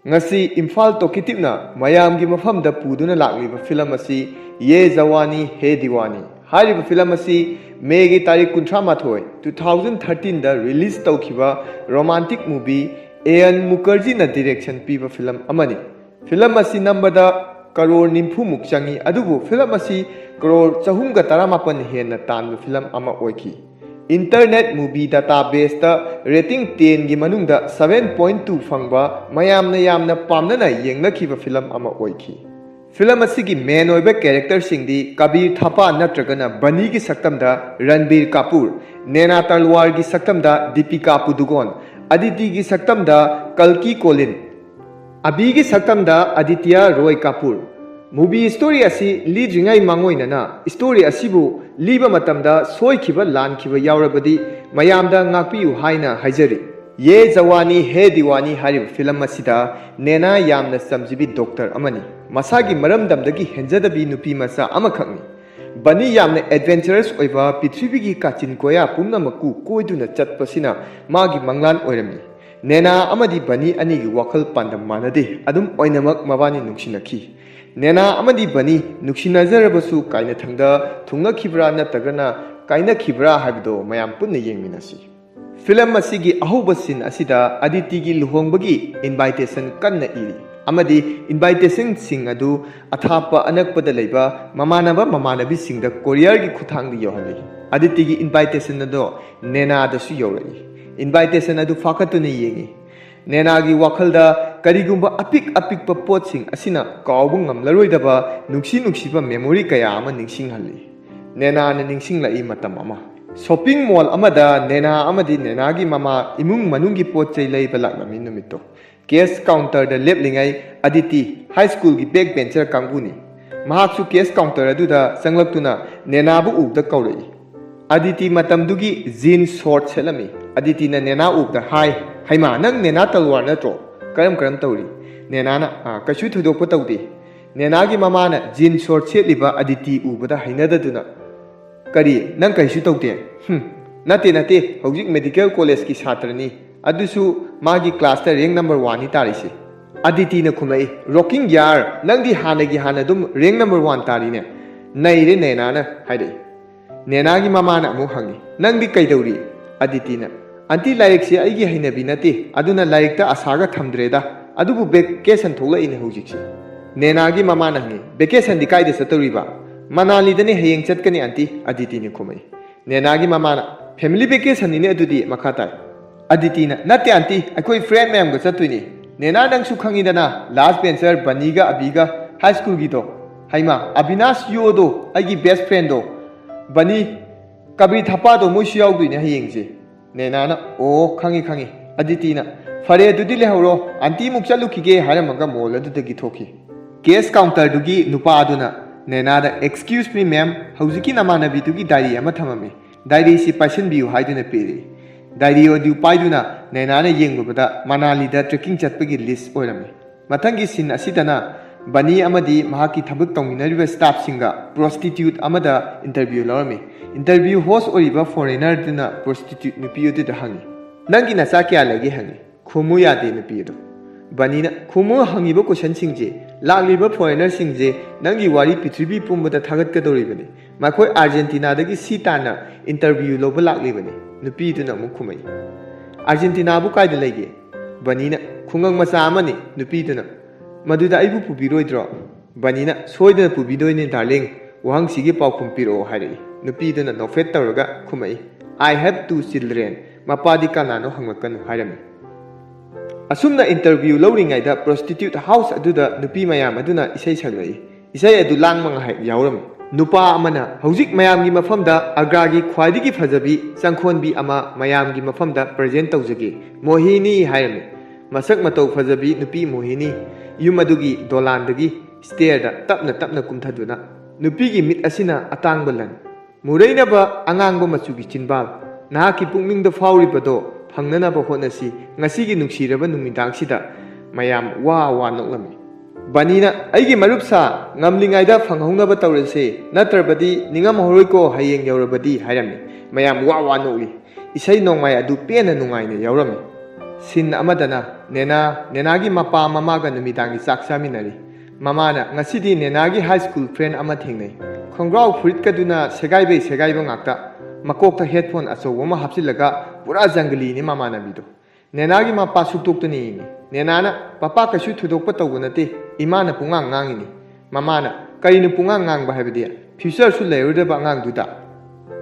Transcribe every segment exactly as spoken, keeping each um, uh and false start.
ꯉꯁꯤ ꯏꯝꯐꯥꯜ ꯇꯣꯀꯤꯇꯤꯞꯅ ꯃꯌꯥꯝꯒꯤ ꯃꯐꯝꯗ ꯄꯨꯗꯨꯅ ꯂꯥꯛꯂꯤꯕ ꯐꯤꯂꯝ ꯑꯁꯤ ꯌꯦ ꯖꯋꯥꯅꯤ ꯍꯦ ꯗꯤꯋꯥꯅꯤ ꯍꯥꯏꯔꯤꯕ ꯐꯤꯂꯝ ꯑꯁꯤ ꯃꯦꯒꯤ ꯇꯥꯔꯤꯛ ꯀꯨꯟꯊ꯭ꯔꯥ ꯃꯥꯊꯣꯏ, two thousand thirteen ꯗ release ꯇꯧꯈꯤꯕ romantic movie ꯑꯦꯌꯟ ꯃꯨꯈꯔꯖꯤꯅ direction ꯄꯤꯕ ꯐꯤꯂꯝ ꯑꯃꯅꯤ꯫ ꯐꯤꯂꯝ ꯑꯁꯤ ꯅꯝꯕꯗ ꯀꯔꯣꯔ ꯅꯤꯐꯨꯃꯨꯛ ꯆꯪꯏ, ꯑꯗꯨꯕꯨ ꯐꯤꯂꯝ ꯑꯁꯤ ꯀꯔꯣꯔ ꯆꯍꯨꯝꯒ ꯇꯔꯥꯃꯥꯄꯟ ꯍꯦꯟꯅ ꯇꯥꯟꯕ ꯐꯤꯂꯝ ꯑꯃ ꯑꯣꯏꯈꯤ꯫ Internet movie databaseꯇ rating tenꯒꯤ ꯃꯅꯨꯡꯗ seven point two ꯐꯪꯕ ꯃꯌꯥꯝꯅ ꯌꯥꯝꯅ ꯄꯥꯝꯅꯅ ꯌꯦꯡꯅꯈꯤꯕ ꯐꯤꯂꯝ ꯑꯃ ꯑꯣꯏꯈꯤ꯫ ꯐꯤꯂꯝ ꯑꯁꯤꯒꯤ main ꯑꯣꯏꯕ characterꯁꯤꯡꯗꯤ ꯀꯕꯤꯔ ꯊꯥꯄꯥ ꯅꯠꯇ꯭ꯔꯒꯅ ꯕꯅꯤꯒꯤ ꯁꯛꯇꯝꯗ ꯔꯟꯕꯤꯔ ꯀꯥꯄꯨꯔ, ꯅꯦꯅꯥ ꯇꯜꯋꯥꯔꯒꯤ ꯁꯛꯇꯝꯗ ꯗꯤꯄꯤꯀꯥ ꯄꯨꯗꯨꯒꯣꯟ, ꯑꯗꯤꯇꯤꯒꯤ ꯁꯛꯇꯝꯗ ꯀꯜꯀꯤ ꯀꯣꯂꯤꯟ, ꯑꯕꯤꯒꯤ ꯁꯛꯇꯝꯗ ꯑꯗꯤꯇ꯭ꯌ ꯔꯣꯏ ꯀꯥꯄꯨꯔ꯫ Movie story ꯑꯁꯤ ꯂꯤꯗ꯭ꯔꯤꯉꯩ ꯃꯥꯡꯑꯣꯏꯅꯅ story ꯑꯁꯤꯕꯨ ꯂꯤꯕ ꯃꯇꯝꯗ ꯁꯣꯏꯈꯤꯕ ꯂꯥꯟꯈꯤꯕ ꯌꯥꯎꯔꯕꯗꯤ ꯃꯌꯥꯝꯗ ꯉꯥꯛꯄꯤꯌꯨ ꯍꯥꯏꯅ ꯍꯥꯏꯖꯔꯤ꯫ ꯌꯦ ꯖꯋꯥꯅꯤ ꯍꯦ ꯗꯤꯋꯥꯅꯤ ꯍꯥꯏꯔꯤꯕ ꯐꯤꯂꯝ ꯑꯁꯤꯗ ꯅꯦꯅꯥ ꯌꯥꯝꯅ ꯆꯝꯖꯕꯤ doctor ꯑꯃꯅꯤ꯫ ꯃꯁꯥꯒꯤ ꯃꯔꯝꯗꯝꯗꯒꯤ ꯍꯦꯟꯖꯗꯕꯤ ꯅꯨꯄꯤ ꯃꯆꯥ ꯑꯃꯈꯛꯅꯤ꯫ ꯕꯅꯤ ꯌꯥꯝꯅ adventurous ꯑꯣꯏꯕ, ꯄ꯭ꯔꯤꯊꯤꯕꯤꯒꯤ ꯀꯥꯆꯤꯟ ꯀꯣꯌꯥ ꯄꯨꯝꯅꯃꯛꯄꯨ ꯀꯣꯏꯗꯨꯅ ꯆꯠꯄꯁꯤꯅ ꯃꯥꯒꯤ ꯃꯪꯂꯥꯟ ꯑꯣꯏꯔꯝꯃꯤ꯫ ꯅꯦꯅꯥ ꯑꯃꯗꯤ ꯕꯅꯤ ꯑꯅꯤꯒꯤ ꯋꯥꯈꯜ ꯄꯥꯟꯗꯝ ꯃꯥꯟꯅꯗꯦ, ꯑꯗꯨꯝ ꯑꯣꯏꯅꯃꯛ ꯃꯕꯥꯅꯤ ꯅꯨꯡꯁꯤꯅꯈꯤ꯫ ꯅꯦꯅꯥ ꯑꯃꯗꯤ ꯕꯅꯤ ꯅꯨꯡꯁꯤꯅꯖꯔꯕꯁꯨ ꯀꯥꯏꯅꯊꯪꯗ ꯊꯨꯡꯅꯈꯤꯕ꯭ꯔꯥ ꯅꯠꯇ꯭ꯔꯒꯅ ꯀꯥꯏꯅꯈꯤꯕ꯭ꯔꯥ ꯍꯥꯏꯕꯗꯣ ꯃꯌꯥꯝ ꯄꯨꯟꯅ ꯌꯦꯡꯃꯤꯟꯅꯁꯤ꯫ ꯐꯤꯂꯝ ꯑꯁꯤꯒꯤ ꯑꯍꯧꯕ scene ꯑꯁꯤꯗ ꯑꯗꯤꯇꯤꯒꯤ ꯂꯨꯍꯣꯡꯕꯒꯤ invitation ꯀꯟꯅ ꯏꯔꯤ ꯑꯃꯗꯤ invitationꯁꯤꯡ ꯑꯗꯨ ꯑꯊꯥꯞꯄ ꯑꯅꯛꯄꯗ ꯂꯩꯕ ꯃꯃꯥꯟꯅꯕ ꯃꯃꯥꯟꯅꯕꯤꯁꯤꯡꯗ courierꯒꯤ ꯈꯨꯠꯊꯥꯡꯗ ꯌꯧꯍꯜꯂꯤ꯫ ꯑꯗꯤꯇꯤꯒꯤ invitation ꯑꯗꯣ ꯅꯦꯅꯥꯗꯁꯨ ꯌꯧꯔꯛꯏ꯫ Invitation ꯑꯗꯨ ꯐꯥꯀꯠꯇꯨꯅ ꯌꯦꯡꯏ꯫ ꯅꯦꯅꯥꯒꯤ ꯋꯥꯈꯜꯗ ꯀꯔꯤꯒꯨꯝꯕ ꯑꯄꯤꯛ ꯑꯄꯤꯛꯄ ꯄꯣꯠꯁꯤꯡ ꯑꯁꯤꯅ ꯀꯥꯎꯕ ꯉꯝꯂꯔꯣꯏꯗꯕ ꯅꯨꯡꯁꯤ ꯅꯨꯡꯁꯤꯕ memory ꯀꯌꯥ ꯑꯃ ꯅꯤꯡꯁꯤꯡꯍꯜꯂꯤ꯫ ꯅꯦꯅꯥꯅ ꯅꯤꯡꯁꯤꯡꯂꯛꯏ ꯃꯇꯝ ꯑꯃ꯫ Shopping mall ꯑꯃꯗ ꯅꯦꯅꯥ ꯑꯃꯗꯤ ꯅꯦꯅꯥꯒꯤ ꯃꯃꯥ ꯏꯃꯨꯡ ꯃꯅꯨꯡꯒꯤ ꯄꯣꯠ ꯆꯩ ꯂꯩꯕ ꯂꯥꯛꯂꯝꯃꯤ ꯅꯨꯃꯤꯠꯇꯣ꯫ Cash counterꯗ ꯂꯦꯞꯂꯤꯉꯩ ꯑꯗꯤꯇꯤ, high schoolꯒꯤ back bencher ꯀꯥꯡꯕꯨꯅꯤ꯫ ꯃꯍꯥꯛꯁꯨ cash counter ꯑꯗꯨꯗ ꯆꯪꯂꯛꯇꯨꯅ ꯅꯦꯅꯥꯕꯨ ꯎꯕꯗ ꯀꯧꯔꯛꯏ꯫ ꯑꯗꯤꯇꯤ ꯃꯇꯝꯗꯨꯒꯤ jeans short ꯁꯦꯠꯂꯝꯃꯤ꯫ ꯑꯗꯤꯇꯤꯅ ꯅꯦꯅꯥ ꯎꯕꯗ ꯍꯥꯏ, "ꯍꯩꯃꯥ, ꯅꯪ ꯅꯦꯅꯥ ꯇꯜꯋꯥꯔ ꯅꯠꯇ꯭ꯔꯣ? ꯀꯔꯝ ꯀꯔꯝ ꯇꯧꯔꯤ?" ꯅꯦꯅꯥꯅ, "ꯑꯥ, ꯀꯩꯁꯨ ꯊꯣꯏꯗꯣꯛꯄ ꯇꯧꯗꯦ꯫" ꯅꯦꯅꯥꯒꯤ ꯃꯃꯥꯅ jeans short ꯁꯦꯠꯂꯤꯕ ꯑꯗꯤꯇꯤ ꯎꯕꯗ ꯍꯩꯅꯗꯗꯨꯅ, "ꯀꯔꯤ? ꯅꯪ ꯀꯩꯁꯨ ꯇꯧꯗꯦ?" "ꯍꯨꯝ, ꯅꯠꯇꯦ, ꯅꯠꯇꯦ, ꯍꯧꯖꯤꯛ medical collegeꯀꯤ ꯁꯥꯇ꯭ꯔꯅꯤ, ꯑꯗꯨꯁꯨ ꯃꯥꯒꯤ classꯇ rank number oneꯅꯤ ꯇꯥꯔꯤꯁꯦ꯫" ꯑꯗꯤꯇꯤꯅ ꯈꯨꯝꯂꯛꯏ, "Rocking ꯌꯥꯔ, ꯅꯪꯗꯤ ꯍꯥꯟꯅꯒꯤ ꯍꯥꯟꯅ ꯑꯗꯨꯝ ꯔꯦꯡ ꯅꯝꯕꯔ ꯋꯥꯟ ꯇꯥꯔꯤꯅꯦ"꯫ "ꯅꯩꯔꯦ", ꯅꯦꯅꯥꯅ ꯍꯥꯏꯔꯛꯏ꯫ ꯅꯦꯅꯥꯒꯤ ꯃꯃꯥꯅ ꯑꯃꯨꯛ ꯍꯪꯉꯤ, "ꯅꯪꯗꯤ ꯀꯩꯗꯧꯔꯤ?" ꯑꯗꯤꯇꯤꯅ, "ꯑꯟꯇꯤ, ꯂꯥꯏꯔꯤꯛꯁꯦ ꯑꯩꯒꯤ ꯍꯩꯅꯕꯤ ꯅꯠꯇꯦ, ꯑꯗꯨꯅ ꯂꯥꯏꯔꯤꯛꯇ ꯑꯁꯥꯒ ꯊꯝꯗ꯭ꯔꯦꯗ, ꯑꯗꯨꯕꯨ ꯚꯦꯀꯦꯁꯟ ꯊꯣꯛꯂꯛꯏꯅꯦ ꯍꯧꯖꯤꯛꯁꯦ"꯫ ꯅꯦꯅꯥꯒꯤ ꯃꯃꯥꯅ ꯍꯪꯉꯤ, "ꯚꯦꯀꯦꯁꯟꯗꯤ ꯀꯥꯏꯗ ꯆꯠꯇꯧꯔꯤꯕ?" "ꯃꯅꯥꯂꯤꯗꯅꯦ, ꯍꯌꯦꯡ ꯆꯠꯀꯅꯤ ꯑꯟꯇꯤ", ꯑꯗꯤꯇꯤꯅ ꯈꯨꯝꯃꯛꯏ꯫ ꯅꯦꯅꯥꯒꯤ ꯃꯃꯥꯅ, "ꯐꯦꯃꯤꯂꯤ ꯚꯦꯀꯦꯁꯟꯅꯤꯅꯦ ꯑꯗꯨꯗꯤ", ꯃꯈꯥ ꯇꯥꯏ꯫ ꯑꯗꯤꯇꯤꯅ, "ꯅꯠꯇꯦ ꯑꯟꯇꯤ, ꯑꯩꯈꯣꯏ ꯐ꯭ꯔꯦꯟ ꯃꯌꯥꯝꯒ ꯆꯠꯇꯣꯏꯅꯤ꯫ ꯅꯦꯅꯥ, ꯅꯪꯁꯨ ꯈꯪꯉꯤꯗꯅ, ꯂꯥꯁ ꯕꯦꯟꯆꯔ ꯕꯅꯤꯒ ꯑꯕꯤꯒ, ꯍꯥꯏ ꯁ꯭ꯀꯨꯜꯒꯤꯗꯣ꯫ ꯍꯩꯃꯥ, ꯑꯕꯤꯅꯥꯁ ꯌꯣꯗꯣ, ꯑꯩꯒꯤ ꯕꯦꯁ ꯐ꯭ꯔꯦꯟꯗꯣ, ꯕꯅꯤ, ꯀꯕꯤꯔ ꯊꯄꯥꯗꯣ, ꯃꯣꯏꯁꯨ ꯌꯥꯎꯗꯣꯏꯅꯦ ꯍꯌꯦꯡꯁꯦ"꯫ ꯅꯦꯅꯥꯅ, "ꯑꯣ, ꯈꯪꯉꯤ, ꯈꯪꯉꯤ"꯫ ꯑꯗꯤꯇꯤꯅ, "ꯐꯔꯦ, ꯑꯗꯨꯗꯤ ꯂꯩꯍꯧꯔꯣ, ꯑꯟꯇꯤ ꯑꯃꯨꯛ ꯆꯠꯂꯨꯈꯤꯒꯦ" ꯍꯥꯏꯔꯝꯃꯒ ꯃꯣꯜ ꯑꯗꯨꯗꯒꯤ ꯊꯣꯛꯈꯤ꯫ ꯀꯦꯁ ꯀꯥꯎꯟꯇꯔꯗꯨꯒꯤ ꯅꯨꯄꯥ ꯑꯗꯨꯅ ꯅꯦꯅꯥꯗ, "Excuse me, ma'am, ꯍꯧꯖꯤꯛꯀꯤ ꯅꯃꯥꯟꯅꯕꯤꯗꯨꯒꯤ ꯗꯥꯏꯔꯤ ꯑꯃ ꯊꯝꯃꯝꯃꯤ, ꯗꯥꯏꯔꯤꯁꯤ ꯄꯥꯏꯁꯤꯟꯕꯤꯌꯨ" ꯍꯥꯏꯗꯨꯅ ꯄꯤꯔꯛꯏ꯫ ꯗꯥꯏꯔꯤ ꯑꯗꯨ ꯄꯥꯏꯗꯨꯅ ꯅꯦꯅꯥꯅ ꯌꯦꯡꯂꯨꯕꯗ ꯃꯅꯥꯂꯤꯗ ꯇ꯭ꯔꯦꯀꯤꯡ ꯆꯠꯄꯒꯤ ꯂꯤꯁ ꯑꯣꯏꯔꯝꯃꯤ꯫ ꯃꯊꯪꯒꯤ ꯁꯤꯟ ꯑꯁꯤꯗꯅ ꯕꯅꯤ ꯑꯃꯗꯤ ꯃꯍꯥꯛꯀꯤ ꯊꯕꯛ ꯇꯧꯃꯤꯟꯅꯔꯤꯕ ꯁ꯭ꯇꯥꯐꯁꯤꯡꯒ ꯄ꯭ꯔꯣꯁꯇꯤꯇ꯭ꯌꯨꯠ ꯑꯃꯗ ꯏꯟꯇꯔꯚ꯭ꯌꯨ ꯂꯧꯔꯝꯃꯤ꯫ ꯏꯟꯇꯔꯚ꯭ꯌꯨ ꯍꯣꯁ ꯑꯣꯏꯔꯤꯕ ꯐꯣꯔꯦꯅꯔꯗꯨꯅ ꯄ꯭ꯔꯣꯁꯇꯤꯇ꯭ꯌꯨꯠ ꯅꯨꯄꯤ ꯑꯗꯨꯗ ꯍꯪꯉꯤ, "ꯅꯪꯒꯤ ꯅꯆꯥ ꯀꯌꯥ ꯂꯩꯒꯦ?" ꯍꯪꯉꯤ꯫ ꯈꯨꯝꯃꯨ ꯌꯥꯗꯦ ꯅꯨꯄꯤ ꯑꯗꯨ꯫ ꯕꯅꯤꯅ, "ꯈꯨꯝꯃꯨ, ꯍꯪꯉꯤꯕ ꯀꯣꯏꯁꯟꯁꯤꯡꯁꯦ, ꯂꯥꯛꯂꯤꯕ ꯐꯣꯔꯦꯅꯔꯁꯤꯡꯁꯦ ꯅꯪꯒꯤ ꯋꯥꯔꯤ ꯄ꯭ꯔꯤꯊꯤꯕꯤ ꯄꯨꯝꯕꯗ ꯊꯥꯒꯠꯀꯗꯧꯔꯤꯕꯅꯤ꯫ ꯃꯈꯣꯏ ꯑꯥꯔꯖꯦꯟꯇꯤꯅꯥꯗꯒꯤ ꯁꯤ ꯇꯥꯟꯅ ꯏꯟꯇꯔꯚ꯭ꯌꯨ ꯂꯧꯕ ꯂꯥꯛꯂꯤꯕꯅꯤ"꯫ ꯅꯨꯄꯤꯗꯨꯅ ꯑꯃꯨꯛ ꯈꯨꯝꯃꯛꯏ, "ꯑꯥꯔꯖꯦꯟꯇꯤꯅꯥꯕꯨ ꯀꯥꯏꯗ ꯂꯩꯒꯦ?" ꯕꯅꯤꯅ, "ꯈꯨꯡꯒꯪ ꯃꯆꯥ ꯑꯃꯅꯤ"꯫ ꯅꯨꯄꯤꯗꯨꯅ, "ꯃꯗꯨꯗ ꯑꯩꯕꯨ ꯄꯨꯕꯤꯔꯣꯏꯗ꯭ꯔꯣ?" ꯕꯅꯤꯅ, "ꯁꯣꯏꯗꯅ ꯄꯨꯕꯤꯗꯣꯏꯅꯤ ꯗꯥꯔꯂꯤꯡ, ꯋꯥꯍꯪꯁꯤꯒꯤ ꯄꯥꯎꯈꯨꯝ ꯄꯤꯔꯛꯑꯣ" ꯍꯥꯏꯔꯛꯏ꯫ ꯅꯨꯄꯤꯗꯨꯅ ꯅꯣꯛꯐꯦꯠ ꯇꯧꯔꯒ ꯈꯨꯝꯃꯛꯏ, "I have two children, ꯃꯄꯥꯗꯤ ꯀꯅꯥꯅꯣ ꯍꯪꯂꯛꯀꯅꯨ" ꯍꯥꯏꯔꯝꯃꯤ꯫ ꯑꯁꯨꯝꯅ ꯏꯟꯇꯔꯚ꯭ꯌꯨ ꯂꯧꯔꯤꯉꯩꯗ ꯄ꯭ꯔꯣꯁꯇꯤꯇ꯭ꯌꯨꯠ ꯍꯥꯎꯁ ꯑꯗꯨꯗ ꯅꯨꯄꯤ ꯃꯌꯥꯝ ꯑꯗꯨꯅ ꯏꯁꯩ ꯁꯛꯂꯛꯏ꯫ ꯏꯁꯩ ꯑꯗꯨ ꯂꯥꯡꯕ ꯉꯥꯏꯍꯥꯛ ꯌꯥꯎꯔꯝꯃꯤ꯫ ꯅꯨꯄꯥ ꯑꯃꯅ, "ꯍꯧꯖꯤꯛ ꯃꯌꯥꯝꯒꯤ ꯃꯐꯝꯗ ꯑꯒ꯭ꯔꯥꯒꯤ ꯈ꯭ꯋꯥꯏꯗꯒꯤ ꯐꯖꯕꯤ ꯆꯪꯈꯣꯟꯕꯤ ꯑꯃ ꯃꯌꯥꯝꯒꯤ ꯃꯐꯝꯗ ꯄ꯭ꯔꯖꯦꯟ ꯇꯧꯖꯒꯦ, ꯃꯣꯍꯤꯅꯤ" ꯍꯥꯏꯔꯝꯃꯤ꯫ ꯃꯁꯛ ꯃꯇꯧ ꯐꯖꯕꯤ ꯅꯨꯄꯤ ꯃꯣꯍꯤꯅꯤ ꯌꯨꯝ ꯑꯗꯨꯒꯤ ꯗꯣꯂꯥꯟꯗꯒꯤ ꯁ꯭ꯇꯦꯌꯔꯗ ꯇꯞꯅ ꯇꯞꯅ ꯀꯨꯝꯊꯗꯨꯅ, ꯅꯨꯄꯤꯒꯤ ꯃꯤꯠ ꯑꯁꯤꯅ ꯑꯇꯥꯡꯕ ꯂꯟ, ꯃꯨꯔꯩꯅꯕ ꯑꯉꯥꯡꯕ ꯃꯆꯨꯒꯤ ꯆꯤꯟꯕꯥꯜ, ꯅꯍꯥꯛꯀꯤ ꯄꯨꯛꯅꯤꯡꯗ ꯐꯥꯎꯔꯤꯕꯗꯣ ꯐꯪꯅꯅꯕ ꯍꯣꯠꯅꯁꯤ꯫ ꯉꯁꯤꯒꯤ ꯅꯨꯡꯁꯤꯔꯕ ꯅꯨꯃꯤꯗꯥꯡꯁꯤꯗ ꯃꯌꯥꯝ ꯋꯥ ꯋꯥ ꯅꯣꯛꯂꯝꯃꯤ꯫ ꯕꯅꯤꯅ, "ꯑꯩꯒꯤ ꯃꯔꯨꯞ ꯁꯥ, ꯉꯝꯂꯤꯉꯩꯗ ꯐꯪꯍꯧꯅꯕ ꯇꯧꯔꯁꯦ, ꯅꯠꯇ꯭ꯔꯕꯗꯤ ꯅꯤꯡꯉꯝꯍꯧꯔꯣꯏꯀꯣ ꯍꯌꯦꯡ ꯌꯧꯔꯕꯗꯤ" ꯍꯥꯏꯔꯝꯃꯤ꯫ ꯃꯌꯥꯝ ꯋꯥ ꯋꯥ ꯅꯣꯛꯂꯤ꯫ ꯏꯁꯩ ꯅꯣꯡꯃꯥꯏ ꯑꯗꯨ ꯄꯦꯟꯅ ꯅꯨꯡꯉꯥꯏꯅ ꯌꯥꯎꯔꯝꯃꯤ꯫ ꯁꯤꯟ ꯑꯃꯗꯅ ꯅꯦꯅꯥ, ꯅꯦꯅꯥꯒꯤ ꯃꯄꯥ ꯃꯃꯥꯒ ꯅꯨꯃꯤꯗꯥꯡꯒꯤ ꯆꯥꯛ ꯆꯥꯃꯤꯟꯅꯔꯤ꯫ ꯃꯃꯥꯅ ꯉꯁꯤꯗꯤ ꯅꯦꯅꯥꯒꯤ ꯍꯥꯏ ꯁ꯭ꯀꯨꯜ ꯐ꯭ꯔꯦꯟ ꯑꯃ ꯊꯦꯡꯅꯩ꯫ ꯈꯣꯡꯒ꯭ꯔꯥꯎ ꯐꯨꯔꯤꯠꯀꯗꯨꯅ ꯁꯦꯒꯥꯏꯕꯩ ꯁꯦꯒꯥꯏꯕ ꯉꯥꯛꯇ꯫ ꯃꯀꯣꯛꯇ ꯍꯦꯗꯐꯣꯟ ꯑꯆꯧꯕ ꯑꯃ ꯍꯥꯞꯆꯤꯜꯂꯒ ꯄꯨꯔꯥ ꯖꯪꯒꯂꯤꯅꯤ ꯃꯃꯥꯟꯅꯕꯤꯗꯣ꯫ ꯅꯦꯅꯥꯒꯤ ꯃꯄꯥ ꯁꯨꯛꯇꯣꯛꯇꯨꯅ ꯌꯦꯡꯉꯤ꯫ ꯅꯦꯅꯥꯅ, "ꯄꯄꯥ ꯀꯩꯁꯨ ꯊꯣꯏꯗꯣꯛꯄ ꯇꯧꯕ ꯅꯠꯇꯦ, ꯏꯃꯥꯅ ꯄꯨꯡꯉꯥꯡ ꯉꯥꯡꯉꯤꯅꯤ"꯫ ꯃꯃꯥꯅ, "ꯀꯔꯤꯅꯣ ꯄꯨꯡꯉꯥꯡ ꯉꯥꯡꯕ ꯍꯥꯏꯕꯗꯤ? ꯐ꯭ꯌꯨꯆꯔꯁꯨ ꯂꯩꯔꯣꯏꯗꯕ ꯑꯉꯥꯡꯗꯨꯗ?"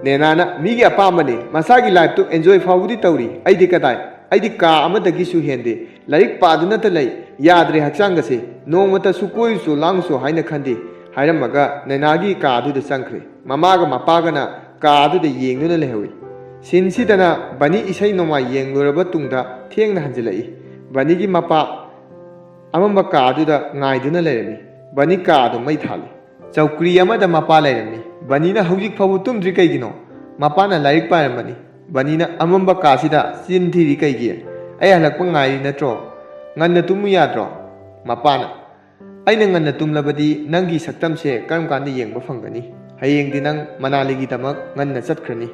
ꯅꯦꯅꯥꯅ, "ꯃꯤꯒꯤ ꯑꯄꯥꯝꯕꯅꯤ, ꯃꯁꯥꯒꯤ ꯂꯥꯏꯐꯇꯨ ꯑꯦꯟꯖꯣꯏ ꯐꯥꯎꯕꯗꯤ ꯇꯧꯔꯤ, ꯑꯩꯗꯤ ꯀꯗꯥꯏ? ꯑꯩꯗꯤ ꯀꯥ ꯑꯃꯗꯒꯤꯁꯨ ꯍꯦꯟꯗꯦ, ꯂꯥꯏꯔꯤꯛ ꯄꯥꯗꯨꯅꯇ ꯂꯩ, ꯌꯥꯗ꯭ꯔꯦ ꯍꯛꯆꯥꯡꯒꯁꯦ, ꯅꯣꯡꯃꯇꯁꯨ ꯀꯣꯏꯔꯨꯆꯣ ꯂꯥꯡꯉꯨꯆꯣ ꯍꯥꯏꯅ ꯈꯟꯗꯦ" ꯍꯥꯏꯔꯝꯃꯒ ꯅꯦꯅꯥꯒꯤ ꯀꯥ ꯑꯗꯨꯗ ꯆꯪꯈ꯭ꯔꯦ꯫ ꯃꯃꯥꯒ ꯃꯄꯥꯒꯅ ꯀꯥ ꯑꯗꯨꯗ ꯌꯦꯡꯗꯨꯅ ꯂꯩꯍꯧꯏ꯫ ꯁꯤꯟꯁꯤꯗꯅ ꯕꯅꯤ ꯏꯁꯩ ꯅꯣꯡꯃꯥꯏ ꯌꯦꯡꯂꯨꯔꯕ ꯇꯨꯡꯗ ꯊꯦꯡꯅ ꯍꯟꯖꯤꯜꯂꯛꯏ꯫ ꯕꯅꯤꯒꯤ ꯃꯄꯥ ꯑꯃꯝꯕ ꯀꯥ ꯑꯗꯨꯗ ꯉꯥꯏꯗꯨꯅ ꯂꯩꯔꯝꯃꯤ꯫ ꯕꯅꯤ ꯀꯥ ꯑꯗꯨ ꯃꯩ ꯊꯥꯜꯂꯤ꯫ ꯆꯧꯀ꯭ꯔꯤ ꯑꯃꯗ ꯃꯄꯥ ꯂꯩꯔꯝꯃꯤ꯫ ꯕꯅꯤꯅ ꯍꯧꯖꯤꯛ ꯐꯥꯎꯕ ꯇꯨꯝꯗ꯭ꯔꯤ ꯀꯩꯒꯤꯅꯣ? ꯃꯄꯥꯅ ꯂꯥꯏꯔꯤꯛ ꯄꯥꯔꯝꯕꯅꯤ꯫ ꯕꯅꯤꯅ ꯑꯃꯝꯕ ꯀꯥꯁꯤꯗ ꯆꯤꯟ ꯊꯤꯔꯤ ꯀꯩꯒꯤ? ꯑꯩ ꯍꯜꯂꯛꯄ ꯉꯥꯏꯔꯤ ꯅꯠꯇ꯭ꯔꯣ? ꯉꯟꯅ ꯇꯨꯝꯃꯨ ꯌꯥꯗ꯭ꯔꯣ? ꯃꯄꯥꯅ, "ꯑꯩꯅ ꯉꯟꯅ ꯇꯨꯝꯂꯕꯗꯤ ꯅꯪꯒꯤ ꯁꯛꯇꯝꯁꯦ ꯀꯔꯝ ꯀꯥꯟꯗ ꯌꯦꯡꯕ ꯐꯪꯒꯅꯤ? ꯍꯌꯦꯡꯗꯤ ꯅꯪ ꯃꯅꯥꯂꯤꯒꯤꯗꯃꯛ ꯉꯟꯅ ꯆꯠꯈ꯭ꯔꯅꯤ"꯫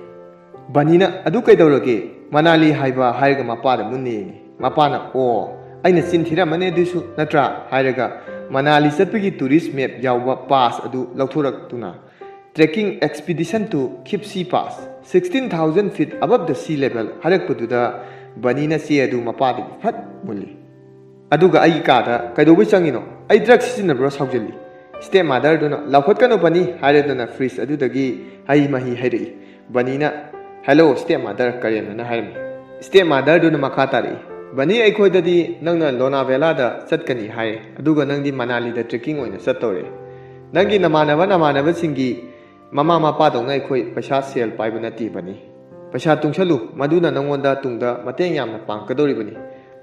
ꯕꯅꯤꯅ, "ꯑꯗꯨ ꯀꯩꯗꯧꯔꯒꯦ? ꯃꯅꯥꯂꯤ ꯍꯥꯏꯕ" ꯍꯥꯏꯔꯒ ꯃꯄꯥꯗ ꯃꯨꯟꯅ ꯌꯦꯡꯉꯤ꯫ ꯃꯄꯥꯅ, "ꯑꯣ, ꯑꯩꯅ ꯆꯤꯟ ꯊꯤꯔꯝꯃꯅꯤ ꯑꯗꯨꯁꯨ ꯅꯠꯇ꯭ꯔꯥ?" ꯍꯥꯏꯔꯒ, "ꯃꯅꯥꯂꯤ ꯆꯠꯄꯒꯤ ꯇꯨꯔꯤꯁ ꯃꯦꯞ ꯌꯥꯎꯕ ꯄꯥꯁ ꯑꯗꯨ ꯂꯧꯊꯣꯔꯛꯇꯨꯅ, Trekking Expedition to Khipsi Pass, sixteen thousand feet above the sea level" ꯍꯥꯏꯔꯛꯄꯗꯨꯗ ꯕꯅꯤꯅ ꯆꯦ ꯑꯗꯨ ꯃꯄꯥꯗꯒꯤ ꯐꯠ ꯃꯨꯜꯂꯤ꯫ ꯑꯗꯨꯒ ꯑꯩꯒꯤ ꯀꯥꯗ ꯀꯩꯗꯧꯕꯩ ꯆꯪꯉꯤꯅꯣ? ꯑꯩ ꯗ꯭ꯔꯒ ꯁꯤꯖꯤꯟꯅꯕ꯭ꯔꯣ? ꯁꯥꯎꯖꯜꯂꯤ꯫ ꯁ꯭ꯇꯦꯞ ꯃꯥꯗꯔꯗꯨꯅ, "ꯂꯧꯈꯠꯀꯅꯨ ꯕꯅꯤ" ꯍꯥꯏꯔꯗꯨꯅ ꯐ꯭ꯔꯤꯖ ꯑꯗꯨꯗꯒꯤ ꯍꯩ ꯃꯍꯤ ꯍꯩꯔꯛꯏ꯫ ꯕꯅꯤꯅ, "ꯍꯦꯂꯣ ꯁ꯭ꯇꯦꯞ ꯃꯥꯗꯔ" ꯀꯔꯦꯝꯅꯅ ꯍꯥꯏꯔꯝꯃꯤ꯫ ꯁ꯭ꯇꯦꯞ ꯃꯥꯗꯔꯗꯨꯅ ꯃꯈꯥ ꯇꯥꯔꯛꯏ, "ꯕꯅꯤ, ꯑꯩꯈꯣꯏꯗꯗꯤ ꯅꯪꯅ ꯂꯣꯅꯥꯚꯦꯂꯥꯗ ꯆꯠꯀꯅꯤ ꯍꯥꯏ, ꯑꯗꯨꯒ ꯅꯪꯗꯤ ꯃꯅꯥꯂꯤꯗ ꯇ꯭ꯔꯦꯛꯀꯤꯡ ꯑꯣꯏꯅ ꯆꯠꯇꯧꯔꯦ꯫ ꯅꯪꯒꯤ ꯅꯃꯥꯟꯅꯕ ꯅꯃꯥꯟꯅꯕꯁꯤꯡꯒꯤ ꯃꯃꯥ ꯃꯄꯥꯗꯧꯅ ꯑꯩꯈꯣꯏ ꯄꯩꯁꯥ ꯁꯦꯜ ꯄꯥꯏꯕ ꯅꯠꯇꯦ ꯕꯅꯤ꯫ ꯄꯩꯁꯥ ꯇꯨꯡꯁꯜꯂꯨ, ꯃꯗꯨꯅ ꯅꯪꯉꯣꯟꯗ ꯇꯨꯡꯗ ꯃꯇꯦꯡ ꯌꯥꯝꯅ ꯄꯥꯡꯒꯗꯧꯔꯤꯕꯅꯤ"꯫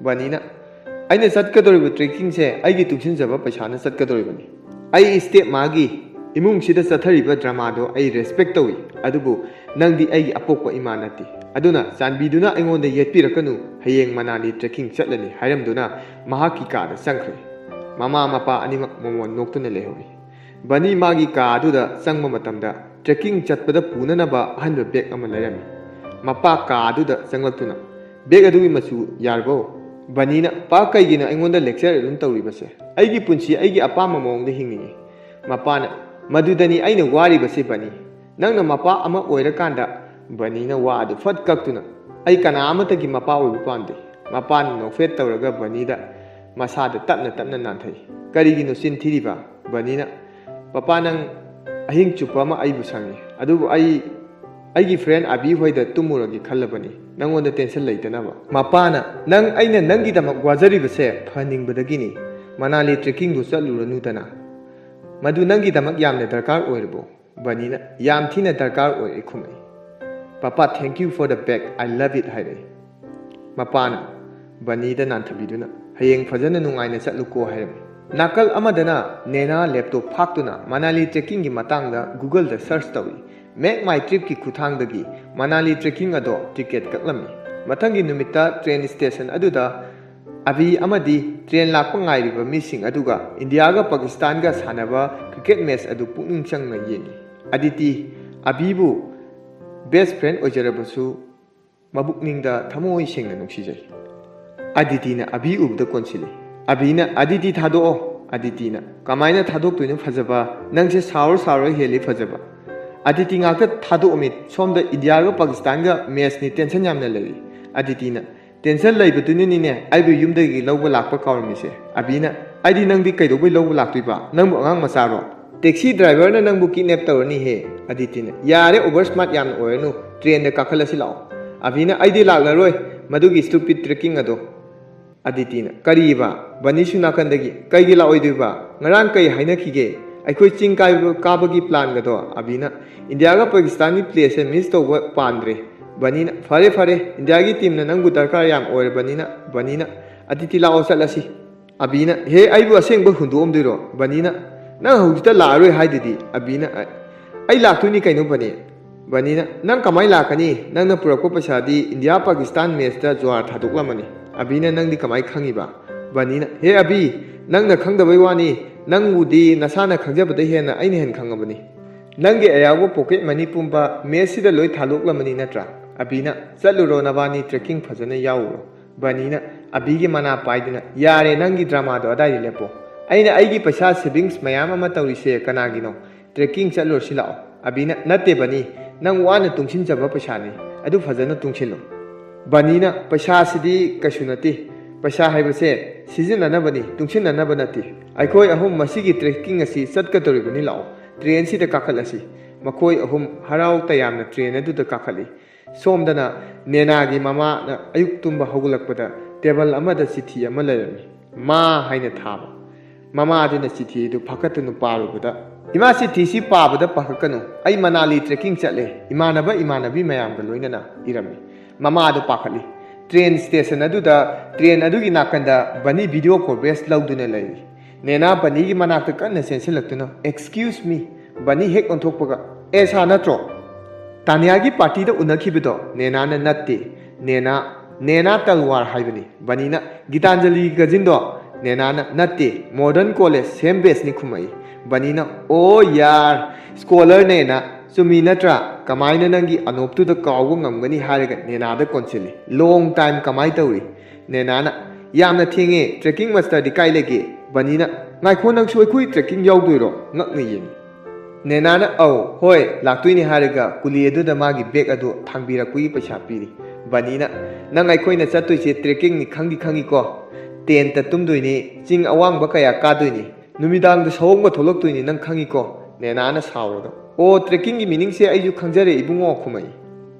ꯕꯅꯤꯅ, "ꯑꯩꯅ ꯆꯠꯀꯗꯧꯔꯤꯕ ꯇ꯭ꯔꯦꯛꯀꯤꯡꯁꯦ ꯑꯩꯒꯤ ꯇꯨꯡꯁꯤꯟꯖꯕ ꯄꯩꯁꯥꯅ ꯆꯠꯀꯗꯧꯔꯤꯕꯅꯤ꯫ ꯑꯩ ꯁ꯭ꯇꯦꯞ ꯃꯥꯒꯤ ꯏꯃꯨꯡꯁꯤꯗ ꯆꯠꯊꯔꯤꯕ ꯗ꯭ꯔꯃꯥꯗꯣ ꯑꯩ ꯔꯦꯁꯄꯦꯛ ꯇꯧꯏ, ꯑꯗꯨꯕꯨ ꯅꯪꯗꯤ ꯑꯩꯒꯤ ꯑꯄꯣꯛꯄ ꯏꯃꯥ ꯅꯠꯇꯦ꯫ ꯑꯗꯨꯅ ꯆꯥꯟꯕꯤꯗꯨꯅ ꯑꯩꯉꯣꯟꯗ ꯌꯦꯠꯄꯤꯔꯛꯀꯅꯨ, ꯍꯌꯦꯡ ꯃꯅꯥꯂꯤ ꯇ꯭ꯔꯦꯛꯀꯤꯡ ꯆꯠꯂꯅꯤ" ꯍꯥꯏꯔꯝꯗꯨꯅ ꯃꯍꯥꯛꯀꯤ ꯀꯥꯗ ꯆꯪꯈ꯭ꯔꯦ꯫ ꯃꯃꯥ ꯃꯄꯥ ꯑꯅꯤꯃꯛ ꯃꯣꯃꯣꯟ ꯅꯣꯛꯇꯨꯅ ꯂꯩꯍꯧꯔꯤ꯫ ꯕꯅꯤ ꯃꯥꯒꯤ ꯀꯥ ꯑꯗꯨꯗ ꯆꯪꯕ ꯃꯇꯝꯗ ꯇ꯭ꯔꯦꯛꯀꯤꯡ ꯆꯠꯄꯗ ꯄꯨꯅꯅꯕ ꯑꯍꯟꯕ ꯕꯦꯒ ꯑꯃ ꯂꯩꯔꯝꯃꯤ꯫ ꯃꯄꯥ ꯀꯥ ꯑꯗꯨꯗ ꯆꯪꯂꯛꯇꯨꯅ, "ꯕꯦꯒ ꯑꯗꯨꯒꯤ ꯃꯆꯨ ꯌꯥꯔꯕꯣ?" ꯕꯅꯤꯅ, "ꯄꯥ, ꯀꯩꯒꯤꯅꯣ ꯑꯩꯉꯣꯟꯗ ꯂꯦꯛꯆꯔ ꯑꯗꯨꯝ ꯇꯧꯔꯤꯕꯁꯦ? ꯑꯩꯒꯤ ꯄꯨꯟꯁꯤ ꯑꯩꯒꯤ ꯑꯄꯥꯝꯕ ꯃꯑꯣꯡꯗ ꯍꯤꯡꯅꯤꯡꯉꯤ꯫" ꯃꯄꯥꯅ, "ꯃꯗꯨꯗꯅꯤ ꯑꯩꯅ ꯋꯥꯔꯤꯕꯁꯦ ꯕꯅꯤ꯫ ꯅꯪꯅ ꯃꯄꯥ ꯑꯃ ꯑꯣꯏꯔꯀꯥꯟꯗ", ꯕꯅꯤꯅ ꯋꯥ ꯑꯗꯨ ꯐꯠ ꯀꯛꯇꯨꯅ, "ꯑꯩ ꯀꯅꯥ ꯑꯃꯠꯇꯒꯤ ꯃꯄꯥ ꯑꯣꯏꯕ ꯄꯥꯝꯗꯦ꯫" ꯃꯄꯥꯅ ꯅꯣꯛꯐꯦꯠ ꯇꯧꯔꯒ ꯕꯅꯤꯗ ꯃꯁꯥꯗ ꯇꯞꯅ ꯇꯞꯅ ꯅꯥꯟꯊꯩ꯫ "ꯀꯔꯤꯒꯤꯅꯣ ꯆꯤꯟ ꯊꯤꯔꯤꯕ?" ꯕꯅꯤꯅ, "ꯄꯄꯥ, ꯅꯪ ꯑꯍꯤꯡ ꯆꯨꯞꯄ ꯑꯃ ꯑꯩꯕꯨ ꯁꯪꯉꯤ, ꯑꯗꯨꯕꯨ ꯑꯩ ꯑꯩꯒꯤ ꯐ꯭ꯔꯦꯟ ꯑꯕꯤ ꯍꯣꯏꯗ ꯇꯨꯝꯃꯨꯔꯒꯦ ꯈꯜꯂꯕꯅꯤ, ꯅꯪꯉꯣꯟꯗ ꯇꯦꯟꯁꯟ ꯂꯩꯇꯅꯕ꯫" ꯃꯄꯥꯅ, "ꯅꯪ, ꯑꯩꯅ ꯅꯪꯒꯤꯗꯃꯛ ꯋꯥꯖꯔꯤꯕꯁꯦ ꯐꯍꯟꯅꯤꯡꯕꯗꯒꯤꯅꯤ꯫ ꯃꯅꯥꯂꯤ ꯇ꯭ꯔꯦꯛꯀꯤꯡꯗꯨ ꯆꯠꯂꯨꯔꯅꯨꯗꯅ꯫ ꯃꯗꯨ ꯅꯪꯒꯤꯗꯃꯛ ꯌꯥꯝꯅ ꯗꯔꯀꯥꯔ ꯑꯣꯏꯔꯕꯣ?" ꯕꯅꯤꯅ, "ꯌꯥꯝ ꯊꯤꯅ ꯗꯔꯀꯥꯔ ꯑꯣꯏ," ꯈꯨꯝꯃꯛꯏ꯫ "ꯄꯄꯥ, thank you for the bag, I love it," ꯍꯥꯏꯔꯛꯏ꯫ ꯃꯄꯥꯅ ꯕꯅꯤꯗ ꯅꯥꯟꯊꯕꯤꯗꯨꯅ, "ꯍꯌꯦꯡ ꯐꯖꯅ ꯅꯨꯡꯉꯥꯏꯅ ꯆꯠꯂꯨꯀꯣ," ꯍꯥꯏꯔꯝꯃꯤ꯫ ꯅꯥꯀꯜ ꯑꯃꯗꯅ ꯅꯦꯅꯥ ꯂꯦꯞꯇꯣꯞ ꯐꯥꯛꯇꯨꯅ ꯃꯅꯥꯂꯤ ꯇ꯭ꯔꯦꯛꯀꯤꯡꯒꯤ ꯃꯇꯥꯡꯗ ꯒꯨꯒꯜꯗ ꯁꯔꯆ ꯇꯧꯏ꯫ ꯃꯦꯛ ꯃꯥꯏ ꯇ꯭ꯔꯤꯞꯀꯤ ꯈꯨꯠꯊꯥꯡꯗꯒꯤ ꯃꯅꯥꯂꯤ ꯇ꯭ꯔꯦꯛꯀꯤꯡ ꯑꯗꯣ ꯇꯤꯀꯦꯠ ꯀꯛꯂꯝꯃꯤ꯫ ꯃꯊꯪꯒꯤ ꯅꯨꯃꯤꯠꯇ ꯇ꯭ꯔꯦꯟ ꯁ꯭ꯇꯦꯁꯟ ꯑꯗꯨꯗ ꯑꯕꯤ ꯑꯃꯗꯤ ꯇ꯭ꯔꯦꯟ ꯂꯥꯛꯄ ꯉꯥꯏꯔꯤꯕ ꯃꯤꯁꯤꯡ ꯑꯗꯨꯒ ꯏꯟꯗꯤꯌꯥꯒ ꯄꯥꯀꯤꯁꯇꯥꯟꯒ ꯁꯥꯟꯅꯕ ꯀ꯭ꯔꯤꯀꯦꯠ ꯃꯦꯆ ꯑꯗꯨ ꯄꯨꯛꯅꯤꯡ ꯆꯪꯅ ꯌꯦꯡꯏ꯫ ꯑꯗꯤꯇꯤ ꯑꯕꯤꯕꯨ ꯕꯦꯁ ꯐ꯭ꯔꯦꯟ ꯑꯣꯏꯖꯔꯕꯁꯨ ꯃꯕꯨꯛꯅꯤꯡꯗ ꯊꯃꯣꯏ ꯁꯦꯡꯅ ꯅꯨꯡꯁꯤꯖꯩ꯫ ꯑꯗꯤꯇꯤꯅ ꯑꯕꯤ ꯎꯕꯗ ꯀꯣꯟꯁꯤꯜꯂꯤ꯫ ꯑꯕꯤꯅ, "ꯑꯗꯤꯇꯤ ꯊꯥꯗꯣꯛꯑꯣ꯫" ꯑꯗꯤꯇꯤꯅ, "ꯀꯃꯥꯏꯅ ꯊꯥꯗꯣꯛꯇꯣꯏꯅꯣ ꯐꯖꯕ? ꯅꯪꯁꯦ ꯁꯥꯎꯔ ꯁꯥꯎꯔ ꯍꯦꯜꯂꯤ ꯐꯖꯕ꯫" "ꯑꯗꯤꯇꯤ ꯉꯥꯛꯇ ꯊꯥꯗꯣꯛꯑꯝꯃꯤ, ꯁꯣꯝꯗ ꯏꯟꯗꯤꯌꯥꯒ ꯄꯥꯀꯤꯁꯇꯥꯟꯒ ꯃꯦꯆꯅꯤ, ꯇꯦꯟꯁꯟ ꯌꯥꯝꯅ ꯂꯩꯔꯤ꯫" ꯑꯗꯤꯇꯤꯅ, "ꯇꯦꯟꯁꯟ ꯂꯩꯕꯗꯨꯅꯅꯤꯅꯦ ꯑꯩꯕꯨ ꯌꯨꯝꯗꯒꯤ ꯂꯧꯕ ꯂꯥꯛꯄ ꯀꯥꯎꯔꯝꯃꯤꯁꯦ꯫" ꯑꯕꯤꯅ, "ꯑꯩꯗꯤ ꯅꯪꯗꯤ ꯀꯩꯗꯧꯕꯩ ꯂꯧꯕ ꯂꯥꯛꯇꯣꯏꯕ? ꯅꯪꯕꯨ ꯑꯉꯥꯡ ꯃꯆꯥꯔꯣ? ꯇꯦꯛꯁꯤ ꯗ꯭ꯔꯥꯏꯚꯔꯅ ꯅꯪꯕꯨ ꯀꯤꯗꯅꯦꯞ ꯇꯧꯔꯅꯤꯍꯦ꯫" ꯑꯗꯤꯇꯤꯅ, "ꯌꯥꯔꯦ, ꯑꯣꯚꯔ ꯁ꯭ꯃꯥꯔꯠ ꯌꯥꯝꯅ ꯑꯣꯏꯔꯅꯨ, ꯇ꯭ꯔꯦꯟꯗ ꯀꯥꯈꯠꯂꯁꯤ ꯂꯥꯛꯑꯣ꯫" ꯑꯕꯤꯅ, "ꯑꯩꯗꯤ ꯂꯥꯛꯂꯔꯣꯏ ꯃꯗꯨꯒꯤ ꯁ꯭ꯇꯨꯄꯤꯠ ꯇ꯭ꯔꯦꯛꯀꯤꯡ ꯑꯗꯣ꯫" ꯑꯗꯤꯇꯤꯅ, "ꯀꯔꯤꯕ?" ꯕꯅꯤꯁꯨ ꯅꯥꯀꯟꯗꯒꯤ, "ꯀꯩꯒꯤ ꯂꯥꯛꯑꯣꯏꯗꯣꯏꯕ? ꯉꯔꯥꯡ ꯀꯩ ꯍꯥꯏꯅꯈꯤꯒꯦ? ꯑꯩꯈꯣꯏ ꯆꯤꯡ ꯀꯥꯏꯕ, ꯀꯥꯕꯒꯤ ꯄ꯭ꯂꯥꯟꯒꯗꯣ?" ꯑꯕꯤꯅ, "ꯏꯟꯗꯤꯌꯥꯒ ꯄꯥꯀꯤꯁꯇꯥꯟꯒꯤ ꯄ꯭ꯂꯦꯁꯦ ꯃꯤꯁ ꯇꯧꯕ ꯄꯥꯝꯗ꯭ꯔꯦ꯫" ꯕꯅꯤꯅ, "ꯐꯔꯦ, ꯐꯔꯦ, ꯏꯟꯗꯤꯌꯥꯒꯤ ꯇꯤꯝꯅ ꯅꯪꯕꯨ ꯗꯔꯀꯥꯔ ꯌꯥꯝ ꯑꯣꯏꯔꯕꯅꯤꯅ꯫" ꯕꯅꯤꯅ, "ꯑꯗꯤꯇꯤ, ꯂꯥꯛꯑꯣ, ꯆꯠꯂꯁꯤ꯫" ꯑꯕꯤꯅ, "ꯍꯦ, ꯑꯩꯕꯨ ꯑꯁꯦꯡꯕ ꯍꯨꯟꯗꯣꯛꯑꯝꯗꯣꯏꯔꯣ?" ꯕꯅꯤꯅ, "ꯅꯪ ꯍꯧꯖꯤꯛꯇ ꯂꯥꯛꯑꯔꯣꯏ ꯍꯥꯏꯗꯨꯗꯤ?" ꯑꯕꯤꯅ, "ꯑꯩ ꯂꯥꯛꯇꯣꯏꯅꯤ ꯀꯩꯅꯣ, ꯕꯅꯤ꯫" ꯕꯅꯤꯅ, "ꯅꯪ ꯀꯃꯥꯏ ꯂꯥꯛꯀꯅꯤ? ꯅꯪꯅ ꯄꯨꯔꯛꯄ ꯄꯩꯁꯥꯗꯤ ꯏꯟꯗꯤꯌꯥ ꯄꯥꯀꯤꯁꯇꯥꯟ ꯃꯦꯆꯇ ꯖ꯭ꯋꯥꯔ ꯊꯥꯗꯣꯛꯂꯝꯃꯅꯤ꯫" ꯑꯕꯤꯅ, "ꯅꯪꯗꯤ ꯀꯃꯥꯏ ꯈꯪꯉꯤꯕ?" ꯕꯅꯤꯅ, "ꯍꯦ ꯑꯕꯤ, ꯅꯪꯅ ꯈꯪꯗꯕꯩ ꯋꯥꯅꯤ, ꯅꯪꯕꯨꯗꯤ ꯅꯁꯥꯅ ꯈꯪꯖꯕꯗꯩ ꯍꯦꯟꯅ ꯑꯩꯅ ꯍꯦꯟꯅ ꯈꯪꯉꯕꯅꯤ꯫ ꯅꯪꯒꯤ ꯑꯌꯥꯎꯕ ꯄꯣꯀꯦꯠ ꯃꯅꯤ ꯄꯨꯝꯕ ꯃꯦꯆꯁꯤꯗ ꯂꯣꯏ ꯊꯥꯗꯣꯛꯂꯝꯃꯅꯤ ꯅꯠꯇ꯭ꯔꯥ?" ꯑꯕꯤꯅ, "ꯆꯠꯂꯨꯔꯣ, ꯅꯕꯥꯅꯤ trekking ꯐꯖꯅ ꯌꯥꯎꯔꯨꯔꯣ꯫" ꯕꯅꯤꯅ ꯑꯕꯤꯒꯤ ꯃꯅꯥ ꯄꯥꯏꯗꯨꯅ, "ꯌꯥꯔꯦ, ꯅꯪꯒꯤ dramaꯗꯣ ꯑꯗꯥꯏꯗ ꯂꯦꯞꯄꯣ꯫ ꯑꯩꯅ ꯑꯩꯒꯤ ꯄꯩꯁꯥ savings ꯃꯌꯥꯝ ꯑꯃ ꯇꯧꯔꯤꯁꯦ ꯀꯅꯥꯒꯤꯅꯣ? Trekking ꯆꯠꯂꯨꯔꯁꯤ ꯂꯥꯛꯑꯣ꯫" ꯑꯕꯤꯅ, "ꯅꯠꯇꯦ ꯕꯅꯤ, ꯅꯪ ꯋꯥꯅ ꯇꯨꯡꯁꯤꯟꯖꯕ ꯄꯩꯁꯥꯅꯤ, ꯑꯗꯨ ꯐꯖꯅ ꯇꯨꯡꯁꯤꯜꯂꯨ꯫" ꯕꯅꯤꯅ, "ꯄꯩꯁꯥꯁꯤꯗꯤ ꯀꯩꯁꯨ ꯅꯠꯇꯦ, ꯄꯩꯁꯥ ꯍꯥꯏꯕꯁꯦ ꯁꯤꯖꯤꯟꯅꯅꯕꯅꯤ, ꯇꯨꯡꯁꯤꯟꯅꯅꯕ ꯅꯠꯇꯦ꯫ ꯑꯩꯈꯣꯏ ꯑꯍꯨꯝ ꯃꯁꯤꯒꯤ trekking ꯑꯁꯤ ꯆꯠꯀꯗꯧꯔꯤꯕꯅꯤ, ꯂꯥꯛꯑꯣ, trainꯁꯤꯗ ꯀꯥꯈꯠꯂꯁꯤ꯫" ꯃꯈꯣꯏ ꯑꯍꯨꯝ ꯍꯔꯥꯎ ꯇꯌꯥꯝꯅ train ꯑꯗꯨꯗ ꯀꯥꯈꯠꯂꯤ꯫ ꯁꯣꯝꯗꯅ ꯅꯦꯅꯥꯒꯤ ꯃꯃꯥꯅ ꯑꯌꯨꯛ ꯇꯨꯝꯕ ꯍꯧꯒꯠꯂꯛꯄꯗ table ꯑꯃꯗ ꯆꯤꯊꯤ ꯑꯃ ꯂꯩꯔꯝꯃꯤ꯫ "ꯃꯥ" ꯍꯥꯏꯅ ꯊꯥꯕ꯫ ꯃꯃꯥꯗꯨꯅ ꯆꯤꯊꯤ ꯑꯗꯨ ꯐꯥꯀꯠꯇꯨꯅ ꯄꯥꯔꯨꯕꯗ, "ꯏꯃꯥ, ꯆꯤꯊꯤꯁꯤ ꯄꯥꯕꯗ ꯄꯥꯈꯠꯀꯅꯨ꯫ ꯑꯩ ꯃꯅꯥꯂꯤ trekking ꯆꯠꯂꯦ, ꯏꯃꯥꯟꯅꯕ ꯏꯃꯥꯟꯅꯕꯤ ꯃꯌꯥꯝꯒ ꯂꯣꯏꯅꯅ" ꯏꯔꯝꯃꯤ꯫ ꯃꯃꯥꯗꯨ ꯄꯥꯈꯠꯂꯤ꯫ Train station ꯑꯗꯨꯗ, train ꯑꯗꯨꯒꯤ ꯅꯥꯀꯟꯗ ꯕꯅꯤ video coverage ꯂꯧꯗꯨꯅ ꯂꯩꯔꯤ꯫ ꯅꯦꯅꯥ ꯕꯅꯤꯒꯤ ꯃꯅꯥꯛꯇ ꯀꯟꯅ ꯆꯦꯟꯁꯤꯜꯂꯛꯇꯨꯅ, "Excuse me꯫" ꯕꯅꯤ ꯍꯦꯛ ꯑꯣꯟꯊꯣꯛꯄꯒ, "ꯑꯦꯁꯥ ꯅꯠꯇ꯭ꯔꯣ? ꯇꯥꯅꯤꯌꯥꯒꯤ partyꯗ ꯎꯅꯈꯤꯕꯗꯣ?" ꯅꯦꯅꯥꯅ, "ꯅꯠꯇꯦ, ꯅꯦꯅꯥ, ꯅꯦꯅꯥ ꯇꯜꯋꯥꯔ ꯍꯥꯏꯕꯅꯤ꯫" ꯕꯅꯤꯅ, "ꯒꯤꯇꯥꯟꯖꯂꯤꯒꯤ cousinꯗꯣ?" ꯅꯦꯅꯥꯅ, "ꯅꯠꯇꯦ, modern college, same batchꯅꯤ" ꯈꯨꯝꯃꯛꯏ꯫ ꯕꯅꯤꯅ, "ꯑꯣ ꯌꯥꯔ, scholar ꯅꯦꯅꯥ, ꯆꯨꯝꯃꯤ ꯅꯠꯇ꯭ꯔꯥ? ꯀꯃꯥꯏꯅ ꯅꯪꯒꯤ ꯑꯅꯣꯞꯇꯨꯗ ꯀꯥꯎꯕ ꯉꯝꯒꯅꯤ?" ꯍꯥꯏꯔꯒ ꯅꯦꯅꯥꯗ ꯀꯣꯟꯁꯤꯜꯂꯤ꯫ "Long time, ꯀꯃꯥꯏ ꯇꯧꯔꯤ?" ꯅꯦꯅꯥꯅ, "ꯌꯥꯝꯅ ꯊꯦꯡꯉꯦ, trekking masterꯗꯤ ꯀꯥꯏ ꯂꯩꯒꯦ?" ꯕꯅꯤꯅ, "ꯉꯥꯏꯈꯣ, ꯅꯪꯁꯨ ꯑꯩꯈꯣꯏ trekking ꯌꯥꯎꯗꯣꯏꯔꯣ?" ꯉꯛꯅ ꯌꯦꯡꯉꯤ꯫ ꯅꯦꯅꯥꯅ, "ꯑꯧ, ꯍꯣꯏ, ꯂꯥꯛꯇꯣꯏꯅꯦ" ꯍꯥꯏꯔꯒ ꯀꯨꯂꯤ ꯑꯗꯨꯗ ꯃꯥꯒꯤ bag ꯑꯗꯨ ꯊꯥꯡꯕꯤꯔꯛꯄꯒꯤ ꯄꯩꯁꯥ ꯄꯤꯔꯤ꯫ ꯕꯅꯤꯅ, "ꯅꯪ ꯑꯩꯈꯣꯏꯅ ꯆꯠꯇꯣꯏꯁꯦ trekkingꯅꯤ, ꯈꯪꯗꯤ ꯈꯪꯉꯤꯀꯣ? Tentꯇ ꯇꯨꯝꯗꯣꯏꯅꯤ, ꯆꯤꯡ ꯑꯋꯥꯡꯕ ꯀꯌꯥ ꯀꯥꯗꯣꯏꯅꯤ, ꯅꯨꯃꯤꯗꯥꯡꯗ ꯁꯑꯣꯡꯕ ꯊꯣꯛꯂꯛꯇꯣꯏꯅꯤ, ꯅꯪ ꯈꯪꯉꯤꯀꯣ?" ꯅꯦꯅꯥꯅ ꯁꯥꯎꯔꯒ, "ꯑꯣ, trekkingꯒꯤ meaningꯁꯦ ꯑꯩꯁꯨ ꯈꯪꯖꯔꯦ ꯏꯕꯨꯡꯉꯣ" ꯈꯨꯝꯃꯛꯏ꯫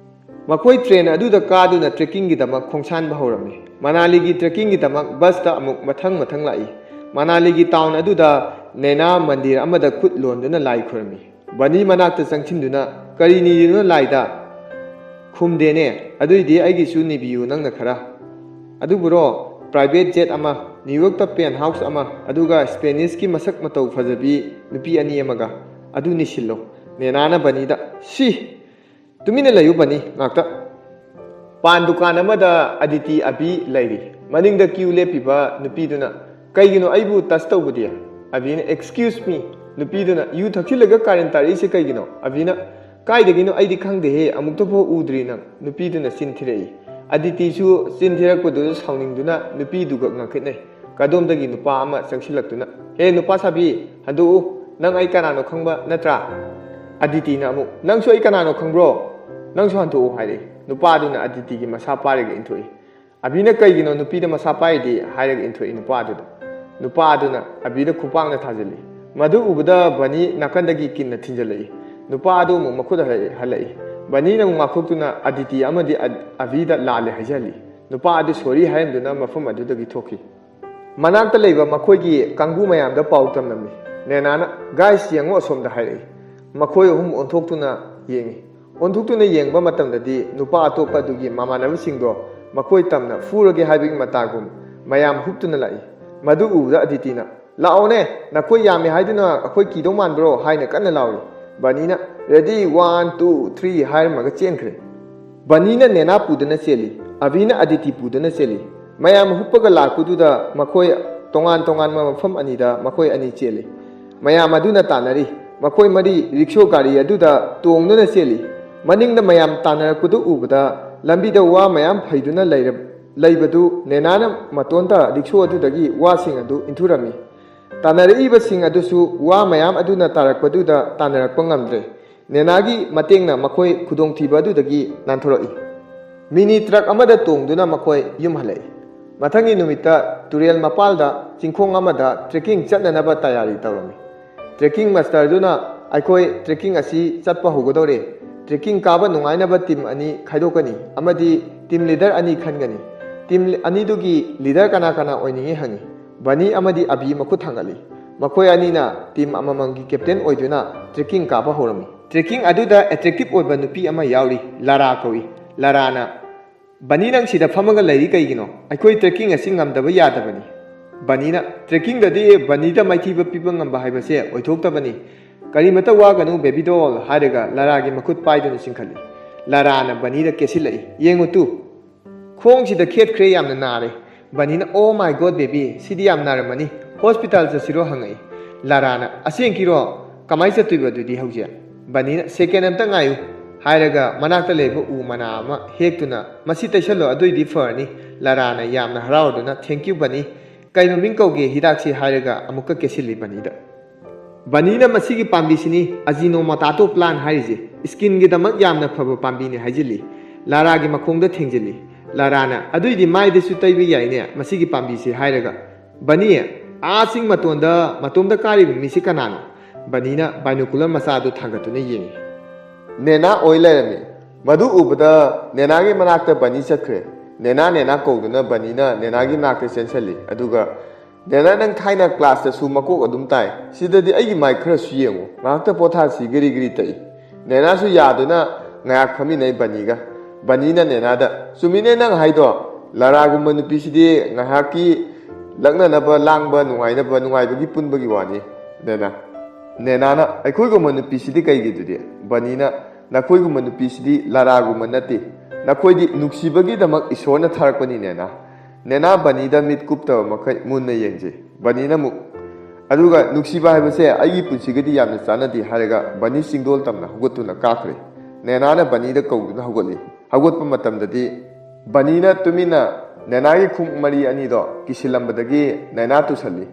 ꯃꯈꯣꯏ train ꯑꯗꯨꯗ ꯀꯥꯗꯨꯅ trekkingꯒꯤꯗꯃꯛ ꯈꯣꯡꯁꯥꯟꯕ ꯍꯧꯔꯝꯃꯤ꯫ ꯃꯅꯥꯂꯤꯒꯤ trekkingꯒꯤꯗꯃꯛ busꯇ ꯑꯃꯨꯛ ꯃꯊꯪ ꯃꯊꯪ ꯂꯥꯛꯏ꯫ ꯃꯅꯥꯂꯤꯒꯤ town ꯑꯗꯨꯗ ꯅꯦꯅꯥ ꯃꯟꯗꯤꯔ ꯑꯃꯗ ꯈꯨꯠ ꯂꯣꯟꯗꯨꯅ ꯂꯥꯏ ꯈꯨꯔꯝꯃꯤ꯫ ꯕꯅꯤ ꯃꯅꯥꯛꯇ ꯆꯪꯁꯤꯟꯗꯨꯅ, "ꯀꯔꯤ ꯅꯤꯔꯤꯅꯣ ꯂꯥꯏꯗ?" "ꯈꯨꯝꯗꯦꯅꯦ꯫ ꯑꯗꯨꯏꯗꯤ ꯑꯩꯒꯤꯁꯨ ꯅꯤꯕꯤꯌꯨ ꯅꯪꯅ ꯈꯔ꯫" "ꯑꯗꯨꯕꯨꯔꯣ, private jet ꯑꯃ, New Yorkꯇ penthouse ꯑꯃ, ꯑꯗꯨꯒ Spanishꯀꯤ ꯃꯁꯛ ꯃꯇꯧ ꯐꯖꯕꯤ ꯅꯨꯄꯤ ꯑꯅꯤ ꯑꯃꯒ꯫ ꯑꯗꯨ ꯅꯤꯁꯤꯜꯂꯣ꯫" ꯅꯦꯅꯥꯅ ꯕꯅꯤꯗ, "ꯁꯤ! ꯇꯨꯃꯤꯟꯅ ꯂꯩꯌꯨ ꯕꯅꯤ, ꯉꯥꯛꯇ꯫" ꯄꯥꯟ ꯗꯨꯀꯥꯟ ꯑꯃꯗ ꯑꯗꯤꯇꯤ ꯑꯕꯤ ꯂꯩꯔꯤ꯫ ꯃꯅꯤꯡꯗ queue ꯂꯦꯞꯄꯤꯕ ꯅꯨꯄꯤꯗꯨꯅ, "ꯀꯩꯒꯤꯅꯣ ꯑꯩꯕꯨ touch ꯇꯧꯕꯗꯤ?" ꯑꯕꯤꯅ, "Excuse me꯫" ꯅꯨꯄꯤꯗꯨꯅ, "ꯌꯨ ꯊꯛꯆꯤꯜꯂꯒ ꯀꯥꯔꯟ ꯇꯥꯔꯛꯏꯁꯦ ꯀꯩꯒꯤꯅꯣ?" ꯑꯕꯤꯅ, "ꯀꯥꯏꯗꯒꯤꯅꯣ? ꯑꯩꯗꯤ ꯈꯪꯗꯦꯍꯦ, ꯑꯃꯨꯛꯇꯐꯥꯎ ꯎꯗ꯭ꯔꯤ ꯅꯪ", ꯅꯨꯄꯤꯗꯨꯅ ꯆꯤꯟ ꯊꯤꯔꯛꯏ꯫ ꯑꯗꯤꯇꯤꯁꯨ ꯆꯤꯟ ꯊꯤꯔꯛꯄꯗꯨꯗ ꯁꯥꯎꯅꯤꯡꯗꯨꯅ ꯅꯨꯄꯤꯗꯨꯒ ꯉꯥꯡꯈꯠꯅꯩ꯫ ꯀꯗꯣꯝꯗꯒꯤ ꯅꯨꯄꯥ ꯑꯃ ꯆꯪꯁꯤꯜꯂꯛꯇꯨꯅ, "ꯍꯦ ꯅꯨꯄꯥ ꯁꯥꯕꯤ, ꯍꯟꯗꯣꯛꯎ, ꯅꯪ ꯑꯩ ꯀꯅꯥꯅꯣ ꯈꯪꯕ ꯅꯠꯇ꯭ꯔꯥ?" ꯑꯗꯤꯇꯤꯅ ꯑꯃꯨꯛ, "ꯅꯪꯁꯨ ꯑꯩ ꯀꯅꯥꯅꯣ ꯈꯪꯕ꯭ꯔꯣ? ꯅꯪꯁꯨ ꯍꯟꯗꯣꯛꯎ" ꯍꯥꯏꯔꯛꯏ꯫ ꯅꯨꯄꯥꯗꯨꯅ ꯑꯗꯤꯇꯤꯒꯤ ꯃꯁꯥ ꯄꯥꯏꯔꯒ ꯏꯟꯊꯣꯛꯏ꯫ ꯑꯕꯤꯅ "ꯀꯩꯒꯤꯅꯣ ꯅꯨꯄꯤꯗ ꯃꯁꯥ ꯄꯥꯏꯔꯤꯗꯤ?" ꯍꯥꯏꯔꯒ ꯏꯟꯊꯣꯛꯏ ꯅꯨꯄꯥꯗꯨꯗ꯫ ꯅꯨꯄꯥꯗꯨꯅ ꯑꯕꯤꯗ ꯈꯨꯄꯥꯛꯅ ꯊꯥꯖꯤꯜꯂꯤ꯫ ꯃꯗꯨ ꯎꯕꯗ ꯕꯅꯤ ꯅꯥꯀꯟꯗꯒꯤ ꯀꯤꯟꯅ ꯊꯤꯟꯖꯜꯂꯛꯏ꯫ ꯅꯨꯄꯥ ꯑꯗꯨ ꯑꯃꯨꯛ ꯃꯈꯨꯠ ꯍꯜꯂꯛꯏ꯫ ꯕꯅꯤꯅ ꯑꯃꯨꯛ ꯉꯥꯛꯊꯣꯛꯇꯨꯅ ꯑꯗꯤꯇꯤ ꯑꯃꯗꯤ ꯑ-, ꯑꯕꯤꯗ ꯂꯥꯜꯂꯦ ꯍꯥꯏꯖꯍꯜꯂꯤ꯫ ꯅꯨꯄꯥ ꯑꯗꯨ ꯁꯣꯔꯤ ꯍꯥꯏꯔꯝꯗꯨꯅ ꯃꯐꯝ ꯑꯗꯨꯗꯒꯤ ꯊꯣꯛꯈꯤ꯫ ꯃꯅꯥꯛꯇ ꯂꯩꯕ ꯃꯈꯣꯏꯒꯤ ꯀꯥꯡꯕꯨ ꯃꯌꯥꯝꯗ ꯄꯥꯎ ꯇꯝꯂꯝꯃꯤ꯫ ꯅꯦꯅꯥꯅ, "ꯒꯥꯏꯁ, ꯌꯦꯡꯉꯣ ꯑꯁꯣꯝꯗ" ꯍꯥꯏꯔꯛꯏ꯫ ꯃꯈꯣꯏ ꯑꯍꯨꯝ ꯑꯣꯟꯊꯣꯛꯇꯨꯅ ꯌꯦꯡꯉꯤ꯫ ꯑꯣꯟꯊꯣꯛꯇꯨꯅ ꯌꯦꯡꯕ ꯃꯇꯝꯗꯗꯤ ꯅꯨꯄꯥ ꯑꯇꯣꯞꯄ ꯑꯗꯨꯒꯤ ꯃꯃꯥꯟꯅꯕꯁꯤꯡꯗꯣ ꯃꯈꯣꯏ ꯇꯝꯅ ꯐꯨꯔꯒꯦ ꯍꯥꯏꯕꯒꯤ ꯃꯇꯥꯒꯨꯝ ꯃꯌꯥꯝ ꯍꯨꯞꯇꯨꯅ ꯂꯥꯛꯏ꯫ ꯃꯗꯨ ꯎꯕꯗ ꯑꯗꯤꯇꯤꯅ, "ꯂꯥꯛꯑꯣꯅꯦ, ꯅꯈꯣꯏ ꯌꯥꯝꯃꯤ ꯍꯥꯏꯗꯨꯅ ꯑꯩꯈꯣꯏ ꯀꯤꯗꯧ ꯃꯥꯟꯕ꯭ꯔꯣ?" ꯍꯥꯏꯅ ꯀꯟꯅ ꯂꯥꯎꯔꯤ꯫ ꯕꯅꯤꯅ, "Ready, one, two, three" ꯍꯥꯏꯔꯝꯃꯒ ꯆꯦꯟꯈ꯭ꯔꯦ꯫ ꯕꯅꯤꯅ ꯅꯦꯅꯥ ꯄꯨꯗꯨꯅ ꯆꯦꯜꯂꯤ, ꯑꯕꯤꯅ ꯑꯗꯤꯇꯤ ꯄꯨꯗꯨꯅ ꯆꯦꯜꯂꯤ꯫ ꯃꯌꯥꯝ ꯍꯨꯞꯄꯒ ꯂꯥꯛꯄꯗꯨꯗ ꯃꯈꯣꯏ ꯇꯣꯉꯥꯟ ꯇꯣꯉꯥꯟꯕ ꯃꯐꯝ ꯑꯅꯤꯗ ꯃꯈꯣꯏ ꯑꯅꯤ ꯆꯦꯜꯂꯤ꯫ ꯃꯌꯥꯝ ꯑꯗꯨꯅ ꯇꯥꯟꯅꯔꯤ꯫ ꯃꯈꯣꯏ ꯃꯔꯤ ꯔꯤꯛꯁꯣ ꯒꯥꯔꯤ ꯑꯗꯨꯗ ꯇꯣꯡꯗꯨꯅ ꯆꯦꯜꯂꯤ꯫ ꯃꯅꯤꯡꯗ ꯃꯌꯥꯝ ꯇꯥꯟꯅꯔꯛꯄꯗꯨ ꯎꯕꯗ ꯂꯝꯕꯤꯗ ꯋꯥ ꯃꯌꯥꯝ ꯐꯩꯗꯨꯅ ꯂꯩꯔ-, ꯂꯩꯕꯗꯨ ꯅꯦꯅꯥꯅ ꯃꯇꯣꯟꯇ ꯔꯤꯛꯁꯣ ꯑꯗꯨꯗꯒꯤ ꯋꯥꯁꯤꯡ ꯑꯗꯨ ꯏꯟꯊꯨꯔꯝꯃꯤ꯫ ꯇꯥꯟꯅꯔꯛꯏꯕꯁꯤꯡ ꯑꯗꯨꯁꯨ ꯋꯥ ꯃꯌꯥꯝ ꯑꯗꯨꯅ ꯇꯥꯔꯛꯄꯗꯨꯗ ꯇꯥꯟꯅꯔꯛꯄ ꯉꯝꯗ꯭ꯔꯦ꯫ ꯅꯦꯅꯥꯒꯤ ꯃꯇꯦꯡꯅ ꯃꯈꯣꯏ ꯈꯨꯗꯣꯡꯊꯤꯕ ꯑꯗꯨꯗꯒꯤ ꯅꯥꯟꯊꯣꯔꯛꯏ꯫ ꯃꯤꯅꯤ ꯇ꯭ꯔꯛ ꯑꯃꯗ ꯇꯣꯡꯗꯨꯅ ꯃꯈꯣꯏ ꯌꯨꯝ ꯍꯜꯂꯛꯏ꯫ ꯃꯊꯪꯒꯤ ꯅꯨꯃꯤꯠꯇ ꯇꯨꯔꯦꯜ ꯃꯄꯥꯜꯗ ꯆꯤꯡꯈꯣꯡ ꯑꯃꯗ ꯇ꯭ꯔꯦꯛꯀꯤꯡ ꯆꯠꯅꯅꯕ ꯇꯌꯥꯔꯤ ꯇꯧꯔꯝꯃꯤ꯫ ꯇ꯭ꯔꯦꯛꯀꯤꯡ ꯃꯥꯁꯇꯔꯗꯨꯅ, "ꯑꯩꯈꯣꯏ ꯇ꯭ꯔꯦꯛꯀꯤꯡ ꯑꯁꯤ ꯆꯠꯄ ꯍꯧꯒꯗꯧꯔꯦ꯫ ꯇ꯭ꯔꯦꯛꯀꯤꯡ ꯀꯥꯕ ꯅꯨꯡꯉꯥꯏꯅꯕ ꯇꯤꯝ ꯑꯅꯤ ꯈꯥꯏꯗꯣꯛꯀꯅꯤ ꯑꯃꯗꯤ ꯇꯤꯝ ꯂꯤꯗꯔ ꯑꯅꯤ ꯈꯟꯒꯅꯤ꯫ ꯇꯤꯝ ꯑꯅꯤꯗꯨꯒꯤ ꯂꯤꯗꯔ ꯀꯅꯥ ꯀꯅꯥ ꯑꯣꯏꯅꯤꯡꯏ?" ꯍꯪꯉꯤ꯫ ꯕꯅꯤ ꯑꯃꯗꯤ ꯑꯕꯤ ꯃꯈꯨꯠ ꯊꯥꯡꯒꯠꯂꯤ꯫ ꯃꯈꯣꯏ ꯑꯅꯤꯅ ꯇꯤꯝ ꯑꯃꯃꯝꯒꯤ ꯀꯦꯞꯇꯦꯟ ꯑꯣꯏꯗꯨꯅ ꯇ꯭ꯔꯦꯛꯀꯤꯡ ꯀꯥꯕ ꯍꯧꯔꯝꯃꯤ꯫ ꯇ꯭ꯔꯦꯛꯀꯤꯡ ꯑꯗꯨꯗ ꯑꯦꯇ꯭ꯔꯦꯛꯇꯤꯚ ꯑꯣꯏꯕ ꯅꯨꯄꯤ ꯑꯃ ꯌꯥꯎꯔꯤ, ꯂꯥꯔꯥ ꯀꯧꯏ꯫ ꯂꯥꯔꯥꯅ, "ꯕꯅꯤ, ꯅꯪ ꯁꯤꯗ ꯐꯝꯃꯒ ꯂꯩꯔꯤ ꯀꯩꯒꯤꯅꯣ? ꯑꯩꯈꯣꯏ ꯇ꯭ꯔꯦꯛꯀꯤꯡ ꯑꯁꯤ ꯉꯝꯗꯕ ꯌꯥꯗꯕꯅꯤ꯫" ꯕꯅꯤꯅ, "ꯇ꯭ꯔꯦꯛꯀꯤꯡꯗꯗꯤ ꯕꯅꯤꯗ ꯃꯥꯏꯊꯤꯕ ꯄꯤꯕ ꯉꯝꯕ ꯍꯥꯏꯕꯁꯦ ꯑꯣꯏꯊꯣꯛꯇꯕꯅꯤ꯫ ꯀꯔꯤꯃꯇ ꯋꯥꯒꯅꯨ, ꯕꯦꯕꯤ ꯗꯣꯜ" ꯍꯥꯏꯔꯒ ꯂꯥꯔꯥꯒꯤ ꯃꯈꯨꯠ ꯄꯥꯏꯗꯨꯅ ꯆꯤꯡꯈꯠꯂꯤ꯫ ꯂꯥꯔꯥꯅ ꯕꯅꯤꯗ ꯀꯦꯁꯤꯜꯂꯛꯏ꯫ "ꯌꯦꯡꯉꯨ ꯇꯨ, ꯈꯣꯡꯁꯤꯗ ꯈꯦꯠꯈ꯭ꯔꯦ, ꯌꯥꯝꯅ ꯅꯥꯔꯦ꯫" ꯕꯅꯤꯅ, "Oh my God, baby, ꯁꯤꯗꯤ ꯌꯥꯝ ꯅꯥꯔꯝꯃꯅꯤ꯫ ꯍꯣꯁꯄꯤꯇꯥꯜ ꯆꯠꯁꯤꯔꯣ?" ꯍꯪꯉꯛꯏ꯫ ꯂꯥꯔꯥꯅ, "ꯑꯁꯦꯡꯀꯤꯔꯣ? ꯀꯃꯥꯏ ꯆꯠꯇꯣꯏꯕ ꯑꯗꯨꯗꯤ ꯍꯧꯖꯤꯛ?" ꯕꯅꯤꯅ "ꯁꯦꯀꯦꯟ ꯑꯝꯇ ꯉꯥꯏꯌꯨ" ꯍꯥꯏꯔꯒ ꯃꯅꯥꯛꯇ ꯂꯩꯕ ꯎ ꯃꯅꯥ ꯑꯃ ꯍꯦꯛꯇꯨꯅ "ꯃꯁꯤ ꯇꯩꯁꯜꯂꯣ, ꯑꯗꯨꯏꯗꯤ ꯐꯔꯅꯤ"꯫ ꯂꯥꯔꯥꯅ ꯌꯥꯝꯅ ꯍꯔꯥꯎꯗꯨꯅ "ꯊꯦꯡꯀ꯭ꯌꯨ ꯕꯅꯤ, ꯀꯩ ꯃꯃꯤꯡ ꯀꯧꯒꯦ ꯍꯤꯗꯥꯛꯁꯤ?" ꯍꯥꯏꯔꯒ ꯑꯃꯨꯛꯀ ꯀꯦꯁꯤꯜꯂꯤ ꯕꯅꯤꯗ꯫ ꯕꯅꯤꯅ "ꯃꯁꯤꯒꯤ ꯄꯥꯝꯕꯤꯁꯤꯅꯤ ꯑꯖꯤꯅꯣꯃꯣꯇꯥꯇꯣ ꯄ꯭ꯂꯥꯟ ꯍꯥꯏꯔꯤꯁꯦ, ꯁ꯭ꯀꯤꯟꯒꯤꯗꯃꯛ ꯌꯥꯝꯅ ꯐꯕ ꯄꯥꯝꯕꯤꯅꯤ" ꯍꯥꯏꯖꯤꯜꯂꯤ꯫ ꯂꯥꯔꯥꯒꯤ ꯃꯈꯣꯡꯗ ꯊꯦꯡꯖꯤꯜꯂꯤ꯫ ꯂꯥꯔꯥꯅ "ꯑꯗꯨꯏꯗꯤ ꯃꯥꯏꯗꯁꯨ ꯇꯩꯕ ꯌꯥꯏꯅꯦ ꯃꯁꯤꯒꯤ ꯄꯥꯝꯕꯤꯁꯤ" ꯍꯥꯏꯔꯒ "ꯕꯅꯤ, ꯑꯥ ꯆꯤꯡ ꯃꯇꯣꯟꯗ ꯃꯇꯣꯝꯇ ꯀꯥꯔꯤꯕ ꯃꯤꯁꯤ ꯀꯅꯥꯅꯣ?" ꯕꯅꯤꯅ ꯕꯥꯏꯅꯣꯀꯨꯂꯔ ꯃꯆꯥꯗꯨ ꯊꯥꯡꯒꯠꯇꯨꯅ ꯌꯦꯡꯉꯤ꯫ ꯅꯦꯅꯥ ꯑꯣꯏ ꯂꯩꯔꯝꯃꯤ꯫ ꯃꯗꯨ ꯎꯕꯗ ꯅꯦꯅꯥꯒꯤ ꯃꯅꯥꯛꯇ ꯕꯅꯤ ꯆꯠꯈ꯭ꯔꯦ꯫ "ꯅꯦꯅꯥ, ꯅꯦꯅꯥ" ꯀꯧꯗꯨꯅ ꯕꯅꯤꯅ ꯅꯦꯅꯥꯒꯤ ꯃꯅꯥꯛꯇ ꯆꯦꯟꯁꯤꯜꯂꯤ꯫ ꯑꯗꯨꯒ "ꯅꯦꯅꯥ, ꯅꯪ ꯊꯥꯏꯅ ꯀ꯭ꯂꯥꯁꯇꯁꯨ ꯃꯀꯣꯛ ꯑꯗꯨꯝ ꯇꯥꯏ꯫ ꯁꯤꯗꯗꯤ ꯑꯩꯒꯤ ꯃꯥꯏ ꯈꯔꯁꯨ ꯌꯦꯡꯉꯨ꯫ ꯉꯥꯏꯍꯥꯛꯇ ꯄꯣꯊꯥꯁꯤ" ꯒꯤꯔꯤ ꯒꯤꯔꯤ ꯇꯛꯏ꯫ ꯅꯦꯅꯥꯁꯨ ꯌꯥꯗꯨꯅ ꯉꯥꯏꯍꯥꯛ ꯐꯝꯃꯤꯟꯅꯩ ꯕꯅꯤꯒ꯫ ꯕꯅꯤꯅ ꯅꯦꯅꯥꯗ, "ꯆꯨꯝꯃꯤꯅꯦ ꯅꯪ ꯍꯥꯏꯗꯣ꯫ ꯂꯥꯔꯥꯒꯨꯝꯕ ꯅꯨꯄꯤꯁꯤꯗꯤ ꯉꯥꯏꯍꯥꯛꯀꯤ ꯂꯛꯅꯅꯕ, ꯂꯥꯡꯕ, ꯅꯨꯡꯉꯥꯏꯅꯕ, ꯅꯨꯡꯉꯥꯏꯕꯒꯤ ꯄꯨꯟꯕꯒꯤ ꯋꯥꯅꯤ"꯫ ꯅꯦꯅꯥ꯫ ꯅꯦꯅꯥꯅ, "ꯑꯩꯈꯣꯏꯒꯨꯝꯕ ꯅꯨꯄꯤꯁꯤꯗꯤ ꯀꯩꯒꯤꯗꯨꯗꯤ?" ꯕꯅꯤꯅ, "ꯅꯈꯣꯏꯒꯨꯝꯕ ꯅꯨꯄꯤꯁꯤꯗꯤ ꯂꯥꯔꯥꯒꯨꯝꯕ ꯅꯠꯇꯦ꯫ ꯅꯈꯣꯏꯗꯤ ꯅꯨꯡꯁꯤꯕꯒꯤꯗꯃꯛ ꯏꯁꯣꯔꯅ ꯊꯥꯔꯛꯄꯅꯤ ꯅꯦꯅꯥ"꯫ ꯅꯦꯅꯥ ꯕꯅꯤꯗ ꯃꯤꯠ ꯀꯨꯞꯇꯕ ꯃꯈꯩ ꯃꯨꯟꯅ ꯌꯦꯡꯖꯩ꯫ ꯕꯅꯤꯅ ꯑꯃꯨꯛ, "ꯑꯗꯨꯒ ꯅꯨꯡꯁꯤꯕ ꯍꯥꯏꯕꯁꯦ ꯑꯩꯒꯤ ꯄꯨꯟꯁꯤꯒꯗꯤ ꯌꯥꯝꯅ ꯆꯥꯟꯅꯗꯦ" ꯍꯥꯏꯔꯒ ꯕꯅꯤ ꯆꯤꯡꯗꯣꯜ ꯇꯝꯅ ꯍꯧꯒꯠꯇꯨꯅ ꯀꯥꯈ꯭ꯔꯦ꯫ ꯅꯦꯅꯥꯅ ꯕꯅꯤꯗ ꯀꯧꯗꯨꯅ ꯍꯧꯒꯠꯂꯤ꯫ ꯍꯧꯒꯠꯄ ꯃꯇꯝꯗꯗꯤ ꯕꯅꯤꯅ ꯇꯨꯃꯤꯟꯅ ꯅꯦꯅꯥꯒꯤ ꯈꯣꯡꯎꯞ ꯃꯔꯤ ꯑꯅꯤꯗꯣ ꯀꯤꯁꯤꯜꯂꯝꯕꯗꯒꯤ ꯅꯦꯅꯥ ꯇꯨꯁꯜꯂꯤ꯫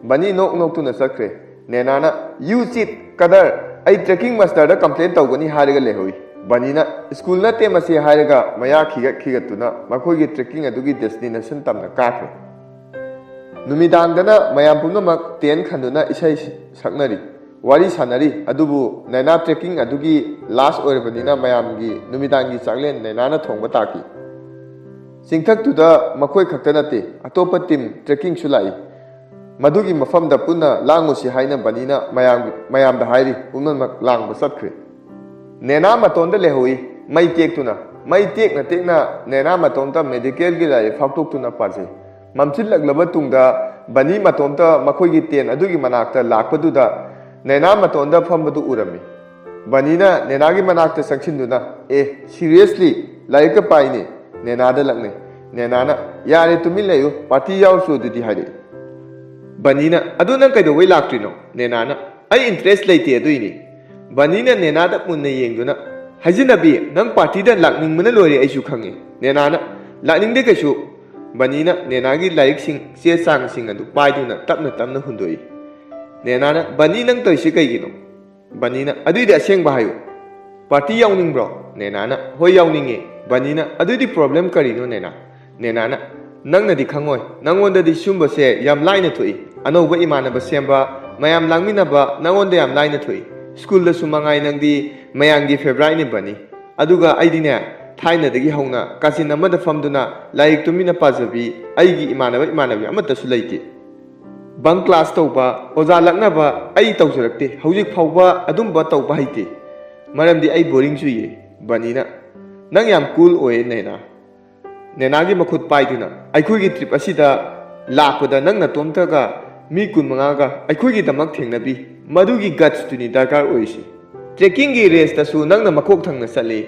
ꯕꯅꯤ ꯅꯣꯛ ꯅꯣꯛꯇꯨꯅ ꯆꯠꯈ꯭ꯔꯦ꯫ ꯅꯦꯅꯥꯅ, "ꯌꯨ ꯆꯤꯠ, ꯀꯗꯔ! ꯑꯩ ꯇ꯭ꯔꯦꯀꯤꯡ ꯃꯥꯁꯇꯔꯗ ꯀꯝꯄ꯭ꯂꯦꯟ ꯇꯧꯒꯅꯤ" ꯍꯥꯏꯔꯒ ꯂꯩꯍꯧꯏ꯫ ꯕꯅꯤꯅ, "ꯁ꯭ꯀꯨꯜ ꯅꯠꯇꯦ ꯃꯁꯤ" ꯍꯥꯏꯔꯒ ꯃꯌꯥ ꯈꯤꯒꯠ ꯈꯤꯒꯠꯇꯨꯅ ꯃꯈꯣꯏꯒꯤ ꯇ꯭ꯔꯦꯀꯤꯡ ꯑꯗꯨꯒꯤ ꯗꯦꯁꯇꯤꯅꯦꯁꯟ ꯇꯝꯅ ꯀꯥꯈ꯭ꯔꯦ꯫ ꯅꯨꯃꯤꯗꯥꯡꯗꯅ ꯃꯌꯥꯝ ꯄꯨꯝꯅꯃꯛ ꯇꯦꯟ ꯈꯟꯗꯨꯅ ꯏꯁꯩ ꯁꯛꯅꯔꯤ, ꯋꯥꯔꯤ ꯁꯥꯟꯅꯔꯤ꯫ ꯑꯗꯨꯕꯨ ꯅꯦꯅꯥ ꯇ꯭ꯔꯦꯀꯤꯡ ꯑꯗꯨꯒꯤ ꯂꯥꯁ ꯑꯣꯏꯔꯕꯅꯤꯅ ꯃꯌꯥꯝꯒꯤ ꯅꯨꯃꯤꯗꯥꯡꯒꯤ ꯆꯥꯛꯂꯦꯟ ꯅꯦꯅꯥꯅ ꯊꯣꯡꯕ ꯇꯥꯈꯤ꯫ ꯆꯤꯡꯊꯛꯇꯨꯗ ꯃꯈꯣꯏ ꯈꯛꯇ ꯅꯠꯇꯦ, ꯑꯇꯣꯞꯄ ꯇꯤꯝ ꯇ꯭ꯔꯦꯀꯤꯡꯁꯨ ꯂꯥꯛꯏ꯫ ꯃꯗꯨꯒꯤ ꯃꯐꯝꯗ ꯄꯨꯟꯅ ꯂꯥꯡꯉꯨꯁꯤ ꯍꯥꯏꯅ ꯕꯅꯤꯅ ꯃꯌꯥꯝ, ꯃꯌꯥꯝꯗ ꯍꯥꯏꯔꯤ꯫ ꯄꯨꯝꯅꯃꯛ ꯂꯥꯡꯕ ꯆꯠꯈ꯭ꯔꯦ꯫ ꯅꯦꯅꯥ ꯃꯇꯣꯟꯗ ꯂꯩꯍꯧꯏ, ꯃꯩ ꯇꯦꯛꯇꯨꯅ꯫ ꯃꯩ ꯇꯦꯛꯅ ꯇꯦꯛꯅ ꯅꯦꯅꯥ ꯃꯇꯣꯝꯇ ꯃꯦꯗꯤꯀꯦꯜꯒꯤ ꯂꯥꯏꯔꯤꯛ ꯐꯥꯛꯇꯣꯛꯇꯨꯅ ꯄꯥꯖꯩ꯫ ꯃꯝꯁꯤꯜꯂꯛꯂꯕ ꯇꯨꯡꯗ ꯕꯅꯤ ꯃꯇꯣꯝꯇ ꯃꯈꯣꯏꯒꯤ ꯇꯦꯟ ꯑꯗꯨꯒꯤ ꯃꯅꯥꯛꯇ ꯂꯥꯛꯄꯗꯨꯗ ꯅꯦꯅꯥ ꯃꯇꯣꯟꯗ ꯐꯝꯕꯗꯨ ꯎꯔꯝꯃꯤ꯫ ꯕꯅꯤꯅ ꯅꯦꯅꯥꯒꯤ ꯃꯅꯥꯛꯇ ꯆꯪꯁꯤꯟꯗꯨꯅ, "ꯑꯦ, ꯁꯤꯔꯤꯌꯁꯂꯤ, ꯂꯥꯏꯔꯤꯛꯀ ꯄꯥꯏꯅꯦ?" ꯅꯦꯅꯥꯗ ꯂꯛꯅꯩ꯫ ꯅꯦꯅꯥꯅ, "ꯌꯥꯔꯦ, ꯇꯨꯃꯤꯟ ꯂꯩꯌꯨ, ꯄꯥꯔꯇꯤ ꯌꯥꯎꯔꯨꯆꯣ ꯑꯗꯨꯗꯤ" ꯍꯥꯏꯔꯛꯏ꯫ ꯕꯅꯤꯅ, "ꯑꯗꯨ ꯅꯪ ꯀꯩꯗꯧꯕꯩ ꯂꯥꯛꯇ꯭ꯔꯤꯅꯣ?" ꯅꯦꯅꯥꯅ, "ꯑꯩ ꯏꯟꯇꯔꯦꯁ ꯂꯩꯇꯦ ꯑꯗꯨꯏꯅꯤ"꯫ ꯕꯅꯤꯅ ꯅꯦꯅꯥꯗ ꯃꯨꯟꯅ ꯌꯦꯡꯗꯨꯅ, "ꯍꯥꯏꯖꯤꯟꯅꯕꯤ, ꯅꯪ ꯄꯥꯔꯇꯤꯗ ꯂꯥꯛꯅꯤꯡꯕꯅ ꯂꯣꯏꯔꯦ, ꯑꯩꯁꯨ ꯈꯪꯉꯤ꯫" ꯅꯦꯅꯥꯅ, "ꯂꯥꯛꯅꯤꯡꯗꯦ ꯀꯩꯁꯨ꯫" ꯕꯅꯤꯅ ꯅꯦꯅꯥꯒꯤ ꯂꯥꯏꯔꯤꯛꯁꯤꯡ, ꯆꯦ ꯆꯥꯡꯁꯤꯡ ꯑꯗꯨ ꯄꯥꯏꯗꯨꯅ ꯇꯞꯅ ꯇꯞꯅ ꯍꯨꯟꯗꯣꯛꯏ꯫ ꯅꯦꯅꯥꯅ, "ꯕꯅꯤ, ꯅꯪ ꯇꯧꯔꯤꯁꯤ ꯀꯩꯒꯤꯅꯣ?" ꯕꯅꯤꯅ, "ꯑꯗꯨꯏꯗꯤ ꯑꯁꯦꯡꯕ ꯍꯥꯏꯌꯨ꯫ ꯄꯥꯔꯇꯤ ꯌꯥꯎꯅꯤꯡꯕ꯭ꯔꯣ?" ꯅꯦꯅꯥꯅ, "ꯍꯣꯏ, ꯌꯥꯎꯅꯤꯡꯉꯦ꯫" ꯕꯅꯤꯅ, "ꯑꯗꯨꯏꯗꯤ ꯄ꯭ꯔꯣꯕ꯭ꯂꯦꯝ ꯀꯔꯤꯅꯣ, ꯅꯦꯅꯥ?" ꯅꯦꯅꯥꯅ, "ꯅꯪꯅꯗꯤ ꯈꯪꯉꯣꯏ꯫ ꯅꯪꯉꯣꯟꯗꯗꯤ ꯁꯤꯒꯨꯝꯕꯁꯦ ꯌꯥꯝ ꯂꯥꯏꯅ ꯊꯣꯛꯏ꯫ ꯑꯅꯧꯕ ꯏꯃꯥꯟꯅꯕ ꯁꯦꯝꯕ, ꯃꯌꯥꯝ ꯂꯥꯡꯃꯤꯟꯅꯕ ꯅꯪꯉꯣꯟꯗ ꯌꯥꯝ ꯂꯥꯏꯅ ꯊꯣꯛꯏ꯫ ꯁ꯭ꯀꯨꯜꯗꯁꯨ ꯃꯉꯥꯏ ꯅꯪꯗꯤ ꯃꯌꯥꯝꯒꯤ ꯐꯦꯚꯔꯥꯏꯠꯅꯤ, ꯕꯅꯤ꯫ ꯑꯗꯨꯒ ꯑꯩꯗꯤꯅꯦ, ꯊꯥꯏꯅꯗꯒꯤ ꯍꯧꯅ ꯀꯥꯆꯤꯟ ꯑꯃꯗ ꯐꯝꯗꯨꯅ ꯂꯥꯏꯔꯤꯛ ꯇꯨꯃꯤꯟꯅ ꯄꯥꯖꯕꯤ ꯑꯩꯒꯤ ꯏꯃꯥꯟꯅꯕ ꯏꯃꯥꯟꯅꯕꯤ ꯑꯃꯠꯇꯁꯨ ꯂꯩꯇꯦ꯫ ꯕꯪ ꯀ꯭ꯂꯥꯁ ꯇꯧꯕ, ꯑꯣꯖꯥ ꯂꯛꯅꯕ ꯑꯩ ꯇꯧꯖꯔꯛꯇꯦ꯫ ꯍꯧꯖꯤꯛ ꯐꯥꯎꯕ ꯑꯗꯨꯝꯕ ꯇꯧꯕ ꯍꯩꯇꯦ꯫ ꯃꯔꯝꯗꯤ ꯑꯩ ꯕꯣꯔꯤꯡ ꯆꯨꯏꯌꯦ꯫" ꯕꯅꯤꯅ, "ꯅꯪ ꯌꯥꯝ ꯀꯨꯜ ꯑꯣꯏꯌꯦ, ꯅꯦꯅꯥ꯫" ꯅꯦꯅꯥꯒꯤ ꯃꯈꯨꯠ ꯄꯥꯏꯗꯨꯅ, "ꯑꯩꯈꯣꯏꯒꯤ ꯇ꯭ꯔꯤꯞ ꯑꯁꯤꯗ ꯂꯥꯛꯄꯗ ꯅꯪ ꯅꯇꯣꯝꯇꯒ ꯃꯤ ꯀꯨꯟꯃꯉꯥꯒ ꯑꯩꯈꯣꯏꯒꯤꯗꯃꯛ ꯊꯦꯡꯅꯕꯤ, ꯃꯗꯨꯒꯤ ꯒꯠꯁꯇꯨꯅꯤ ꯗꯔꯀꯥꯔ ꯑꯣꯏꯔꯤꯁꯤ꯫ ꯇ꯭ꯔꯦꯛꯀꯤꯡꯒꯤ ꯔꯦꯁꯇꯁꯨ ꯅꯪꯅ ꯃꯀꯣꯛ ꯊꯪꯅ ꯆꯠꯂꯤ꯫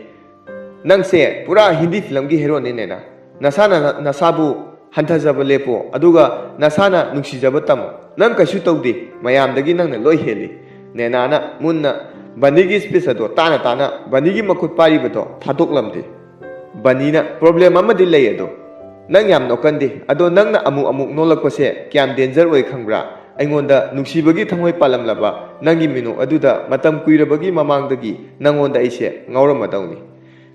ꯅꯪꯁꯦ ꯄꯨꯔꯥ ꯍꯤꯟꯗꯤ ꯐꯤꯂꯝꯒꯤ ꯍꯦꯔꯣꯅꯤ, ꯅꯦꯅꯥ꯫ ꯅꯁꯥꯅ ꯅꯁꯥꯕꯨ ꯍꯟꯊꯖꯕ ꯂꯦꯞꯄꯣ, ꯑꯗꯨꯒ ꯅꯁꯥꯅ ꯅꯨꯡꯁꯤꯖꯕ ꯇꯝꯃꯨ꯫ ꯅꯪ ꯀꯩꯁꯨ ꯇꯧꯗꯦ, ꯃꯌꯥꯝꯗꯒꯤ ꯅꯪꯅ ꯂꯣꯏ ꯍꯦꯜꯂꯤ꯫" ꯅꯦꯅꯥꯅ ꯃꯨꯟꯅ ꯕꯅꯤꯒꯤ ꯁ꯭ꯄꯤꯆ ꯑꯗꯣ ꯇꯥꯅ ꯇꯥꯅ ꯕꯅꯤꯒꯤ ꯃꯈꯨꯠ ꯄꯥꯏꯔꯤꯕꯗꯣ ꯊꯥꯗꯣꯛꯂꯝꯗꯦ꯫ ꯕꯅꯤꯅ, "ꯄ꯭ꯔꯣꯕ꯭ꯂꯦꯝ ꯑꯃꯗꯤ ꯂꯩ ꯑꯗꯣ꯫ ꯅꯪ ꯌꯥꯝ ꯅꯣꯛꯀꯟꯗꯦ, ꯑꯗꯣ ꯅꯪꯅ ꯑꯃꯨꯛ ꯑꯃꯨꯛ ꯅꯣꯛꯂꯛꯄꯁꯦ ꯀꯌꯥꯝ ꯗꯦꯟꯖꯔ ꯑꯣꯏ ꯈꯪꯕ꯭ꯔꯥ? ꯑꯩꯉꯣꯟꯗ ꯅꯨꯡꯁꯤꯕꯒꯤ ꯊꯃꯣꯏ ꯄꯥꯜꯂꯝꯂꯕ ꯅꯪꯒꯤ ꯃꯤꯅꯣꯛ ꯑꯗꯨꯗ ꯃꯇꯝ ꯀꯨꯏꯔꯕꯒꯤ ꯃꯃꯥꯡꯗꯒꯤ ꯅꯪꯉꯣꯟꯗ ꯑꯩꯁꯦ ꯉꯥꯎꯔꯝꯃꯗꯧꯅꯤ꯫"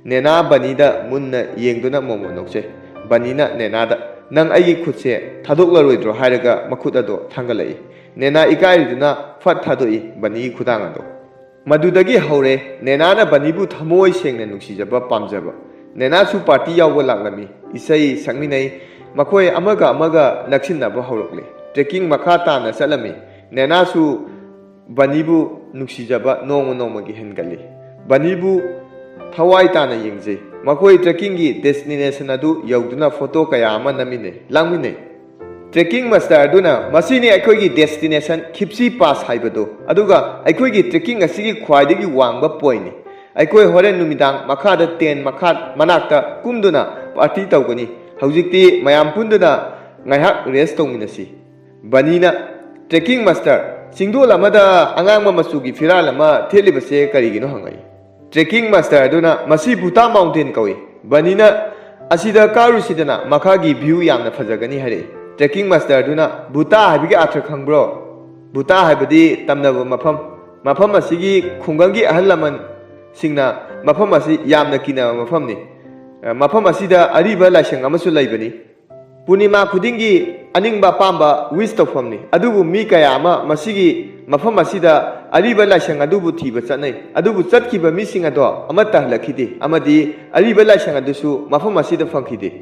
ꯅꯦꯅꯥ ꯕꯅꯤꯗ ꯃꯨꯟꯅ ꯌꯦꯡꯗꯨꯅ ꯃꯣꯃꯣꯟ ꯅꯣꯛꯆꯩ꯫ ꯕꯅꯤꯅ ꯅꯦꯅꯥꯗ, "ꯅꯪ ꯑꯩꯒꯤ ꯈꯨꯠꯁꯦ ꯊꯥꯗꯣꯛꯂꯔꯣꯏꯗ꯭ꯔꯣ?" ꯍꯥꯏꯔꯒ ꯃꯈꯨꯠ ꯑꯗꯣ ꯊꯥꯡꯒꯠꯂꯛꯏ꯫ ꯅꯦꯅꯥ ꯏꯀꯥꯏꯔꯤꯗꯨꯅ ꯐꯠ ꯊꯥꯗꯣꯛꯏ ꯕꯅꯤꯒꯤ ꯈꯨꯗꯥꯡ ꯑꯗꯣ꯫ ꯃꯗꯨꯗꯒꯤ ꯍꯧꯔꯦ ꯅꯦꯅꯥꯅ ꯕꯅꯤꯕꯨ ꯊꯃꯣꯏ ꯁꯦꯡꯅ ꯅꯨꯡꯁꯤꯖꯕ, ꯄꯥꯝꯖꯕ꯫ ꯅꯦꯅꯥꯁꯨ ꯄꯥꯔꯇꯤ ꯌꯥꯎꯕ ꯂꯥꯛꯂꯝꯃꯤ꯫ ꯏꯁꯩ ꯁꯛꯃꯤꯟꯅꯩ꯫ ꯃꯈꯣꯏ ꯑꯃꯒ ꯑꯃꯒ ꯅꯛꯁꯤꯟꯅꯕ ꯍꯧꯔꯛꯂꯦ꯫ ꯇ꯭ꯔꯦꯛꯀꯤꯡ ꯃꯈꯥ ꯇꯥꯅ ꯆꯠꯂꯝꯃꯤ꯫ ꯅꯦꯅꯥꯁꯨ ꯕꯅꯤꯕꯨ ꯅꯨꯡꯁꯤꯖꯕ ꯅꯣꯡꯃ ꯅꯣꯡꯃꯒꯤ ꯍꯦꯟꯒꯠꯂꯤ꯫ ꯕꯅꯤꯕꯨ ꯊꯋꯥꯏ ꯇꯥꯅ ꯌꯦꯡꯖꯩ꯫ ꯃꯈꯣꯏ ꯇ꯭ꯔꯦꯛꯀꯤꯡꯒꯤ ꯗꯦꯁꯇꯤꯅꯦꯁꯟ ꯑꯗꯨ ꯌꯧꯗꯨꯅ ꯐꯣꯇꯣ ꯀꯌꯥ ꯑꯃ ꯅꯝꯃꯤꯟꯅꯩ, ꯂꯥꯡꯃꯤꯟꯅꯩ꯫ ꯇ꯭ꯔꯦꯛꯀꯤꯡ ꯃꯥꯁꯇꯔ ꯑꯗꯨꯅ, "ꯃꯁꯤꯅꯤ ꯑꯩꯈꯣꯏꯒꯤ ꯗꯦꯁꯇꯤꯅꯦꯁꯟ, ꯈꯤꯞꯁꯤ ꯄꯥꯁ ꯍꯥꯏꯕꯗꯨ, ꯑꯗꯨꯒ ꯑꯩꯈꯣꯏꯒꯤ ꯇ꯭ꯔꯦꯛꯀꯤꯡ ꯑꯁꯤꯒꯤ ꯈ꯭ꯋꯥꯏꯗꯒꯤ ꯋꯥꯡꯕ ꯄꯣꯏꯟꯠꯅꯤ꯫ ꯑꯩꯈꯣꯏ ꯍꯣꯔꯦꯟ ꯅꯨꯃꯤꯗꯥꯡ ꯃꯈꯥꯗ ꯇꯦꯟ ꯃꯈꯥ ꯃꯅꯥꯛꯇ ꯀꯨꯝꯗꯨꯅ ꯄꯥꯔꯇꯤ ꯇꯧꯒꯅꯤ꯫ ꯍꯧꯖꯤꯛꯇꯤ ꯃꯌꯥꯝ ꯄꯨꯟꯗꯨꯅ ꯉꯥꯏꯍꯥꯛ ꯔꯦꯁ ꯇꯧꯃꯤꯟꯅꯁꯤ꯫" ꯕꯅꯤꯅ, "ꯇ꯭ꯔꯦꯛꯀꯤꯡ ꯃꯥꯁꯇꯔ, ꯆꯤꯡꯗꯣꯜ ꯑꯃꯗ ꯑꯉꯥꯡꯕ ꯃꯆꯨꯒꯤ ꯐꯤꯔꯥꯜ ꯑꯃ ꯊꯦꯠꯂꯤꯕꯁꯦ ꯀꯔꯤꯒꯤꯅꯣ ꯍꯪꯉꯛꯏ꯫ Trekking master ꯑꯗꯨꯅ, "ꯃꯁꯤ ꯕꯨꯇꯥ mountain ꯀꯧꯏ, ꯕꯅꯤꯅ ꯑꯁꯤꯗ ꯀꯥꯔꯨꯁꯤꯗꯅ, ꯃꯈꯥꯒꯤ view ꯌꯥꯝꯅ ꯐꯖꯒꯅꯤ" ꯍꯥꯏꯔꯛꯏ꯫ Trekking master ꯑꯗꯨꯅ, "ꯕꯨꯇꯥ ꯍꯥꯏꯕꯒꯤ ꯑꯥꯔꯊ ꯈꯪꯕ꯭ꯔꯣ?" ꯕꯨꯇꯥ ꯍꯥꯏꯕꯗꯤ ꯇꯝꯅꯕ ꯃꯐꯝ꯫ ꯃꯐꯝ ꯑꯁꯤꯒꯤ ꯈꯨꯡꯒꯪꯒꯤ ꯑꯍꯜ ꯂꯃꯟꯁꯤꯡꯅ ꯃꯐꯝ ꯑꯁꯤ ꯌꯥꯝꯅ ꯀꯤꯅꯕ ꯃꯐꯝꯅꯤ꯫ ꯃꯐꯝ ꯑꯁꯤꯗ ꯑꯔꯤꯕ ꯂꯥꯏꯁꯪ ꯑꯃꯁꯨ ꯂꯩꯕꯅꯤ꯫ ꯄꯨꯔꯅꯤꯃꯥ ꯈꯨꯗꯤꯡꯒꯤ ꯑꯅꯤꯡꯕ ꯑꯄꯥꯝꯕ wish ꯇꯧꯐꯝꯅꯤ꯫ ꯑꯗꯨꯕꯨ ꯃꯤ ꯀꯌꯥ ꯑꯃ ꯃꯁꯤꯒꯤ ꯃꯐꯝ ꯑꯁꯤꯗ ꯑꯔꯤꯕ ꯂꯥꯏꯁꯪ ꯑꯗꯨꯕꯨ ꯊꯤꯕ ꯆꯠꯅꯩ꯫ ꯑꯗꯨꯕꯨ ꯆꯠꯈꯤꯕ ꯃꯤꯁꯤꯡ ꯑꯗꯣ ꯑꯃꯠꯇ ꯍꯜꯂꯛꯈꯤꯗꯦ, ꯑꯃꯗꯤ ꯑꯔꯤꯕ ꯂꯥꯏꯁꯪ ꯑꯗꯨꯁꯨ ꯃꯐꯝ ꯑꯁꯤꯗ ꯐꯪꯈꯤꯗꯦ꯫